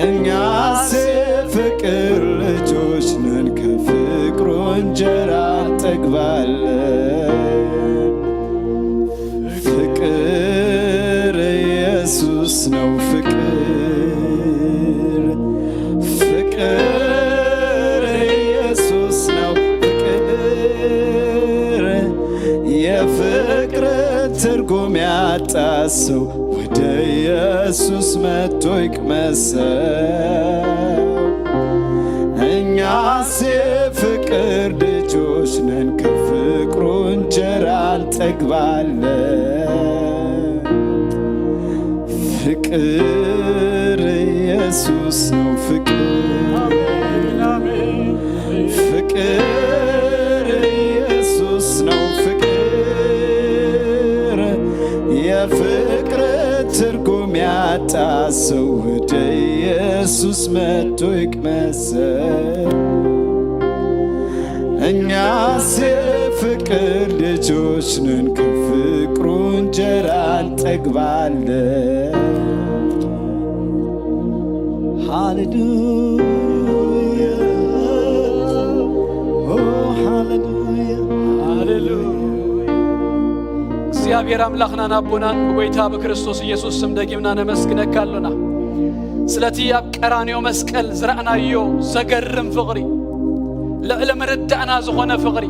እኛስ የፍቅር ልጆች ነን፣ ከፍቅሩ እንጀራ እንጠግባለን። ፍቅር ኢየሱስ ነው ፍቅር። ፍቅር ኢየሱስ ነው ፍቅር። የፍቅር ትርጉም ያጣ ሰው ወደ ኢየሱስ መጥቶ ይቅመሰው። እኛስ የፍቅር ልጆች ነን፣ ከፍቅሩ እንጀራ እንጠግባለን። ፍቅር ኢየሱስ ነው ፍቅር። አሜን፣ አሜን። ፍቅር ኢየሱስ ነው ፍቅር። የፍቅር ትርጉም ያጣ ሰው ወደ ኢየሱስ መጥቶ ይቅመሰው። እኛስ የፍቅር ልጆች ነን፣ ከፍቅሩ እንጀራ እንጠግባለን። ሃሌሉያ፣ ኦ ሃሌሉያ፣ ሃሌሉያ። እግዚኣብሔር ኣምላኽናን ኣቦናን ብጎይታ ብክርስቶስ ኢየሱስ ስም ደጊምና ነመስግነካ ኣሎና። ስለቲ ኣብ ቀራንዮ መስቀል ዝረኣናዮ ዘገርም ፍቕሪ፣ ልዕሊ ምርዳእና ዝኾነ ፍቕሪ፣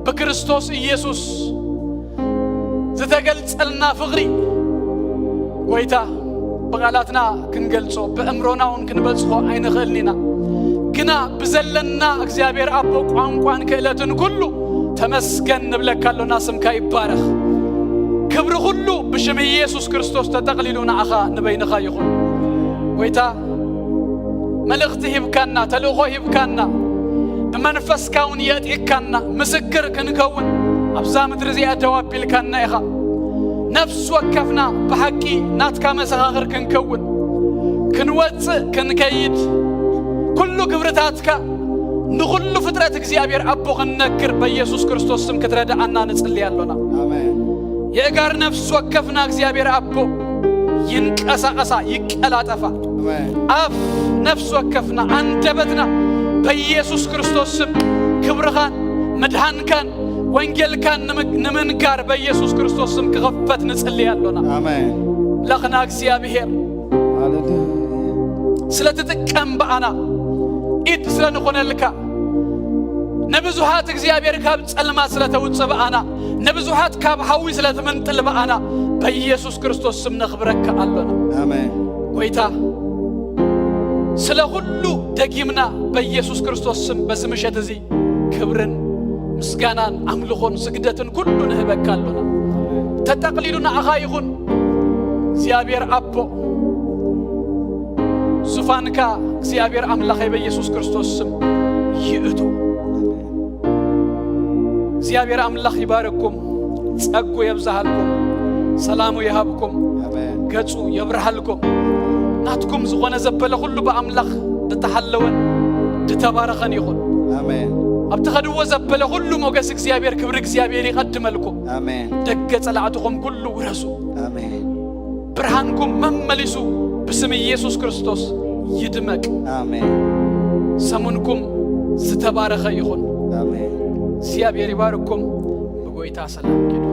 ብክርስቶስ ኢየሱስ ዝተገልጸልና ፍቕሪ፣ ጎይታ፣ ብቓላትና ክንገልጾ፣ ብእምሮና እውን ክንበጽሖ ኣይንኽእልን ኢና። ግና ብዘለና እግዚኣብሔር ኣቦ ቋንቋን ክእለትን ኩሉ ተመስገን ንብለካ ኣሎና። ስምካ ይባረኽ። ክብሪ ኩሉ ብሽም ኢየሱስ ክርስቶስ ተጠቕሊሉ ንዓኻ ንበይንኻ ይኹን። ጎይታ፣ መልእኽቲ ሂብካና፣ ተልእኾ ሂብካና፣ ብመንፈስካ እውን የእጢካና፣ ምስክር ክንከውን ኣብዛ ምድሪ እዚኣ ደው ኣቢልካና ኢኻ። ነፍሲ ወከፍና ብሓቂ ናትካ መሰኻኽር ክንከውን፣ ክንወጽእ፣ ክንከይድ፣ ኩሉ ግብርታትካ ንኹሉ ፍጥረት እግዚኣብሔር ኣቦ ክንነግር በኢየሱስ ክርስቶስ ስም ክትረድኣና ንጽሊ ኣሎና። ኣሜን። የእጋር ነፍሲ ወከፍና እግዚኣብሔር ኣቦ ይንቀሳቐሳ፣ ይቀላጠፋ። ኣሜን። ኣፍ ነፍሲ ወከፍና፣ ኣንደበትና በኢየሱስ ክርስቶስ ስም ክብርኻን ምድሓንካን ወንጌልካን ንምግ-፣ ንምንጋር በኢየሱስ ክርስቶስ ስም ክኸፈት ንጽሊ ኣሎና። ኣሜን። ኣምላኽና እግዚኣብሔር፣ ሃሌሉያ። ስለ ትጥቀም ብኣና፣ ኢድ ስለ ንኾነልካ፣ ንብዙሃት እግዚኣብሔር ካብ ጸልማት ስለ ተውጽእ ብኣና፣ ንብዙሃት ካብ ሓዊ ስለ ትምንጥል ብኣና፣ በኢየሱስ ክርስቶስ ስም ነኽብረካ ኣሎና። ኣሜን። ጎይታ፣ ስለ ኩሉ ደጊምና በኢየሱስ ክርስቶስ ስም በዚ ምሸት እዚ ክብርን ምስጋናን ኣምልኾን ስግደትን ኩሉ ንህበካ ኣሎና። ተጠቕሊሉ ንዓኻ ይኹን። እግዚኣብሔር ኣቦ፣ ዙፋንካ እግዚኣብሔር ኣምላኸይ በኢየሱስ ክርስቶስ ስም ይእቱ። እግዚኣብሔር ኣምላኽ ይባርኩም፣ ጸጉ የብዝሃልኩም፣ ሰላሙ ይሃብኩም፣ ኣሜን። ገጹ የብርሃልኩም። ናትኩም ዝኾነ ዘበለ ኩሉ ብኣምላኽ ዝተሓለወን ዝተባረኸን ይኹን። ኣሜን። ኣብ ትኸድዎ ዘበለ ኩሉ ሞገስ እግዚኣብሔር፣ ክብሪ እግዚኣብሔር ይቐድመልኩም። ኣሜን። ደገ ጸላእትኹም ኩሉ ውረሱ። ኣሜን። ብርሃንኩም መመሊሱ ብስም ኢየሱስ ክርስቶስ ይድመቅ። ኣሜን። ሰሙንኩም ዝተባረኸ ይኹን። ኣሜን። እግዚኣብሔር ይባርኩም። ብጎይታ ሰላም ኪዱ።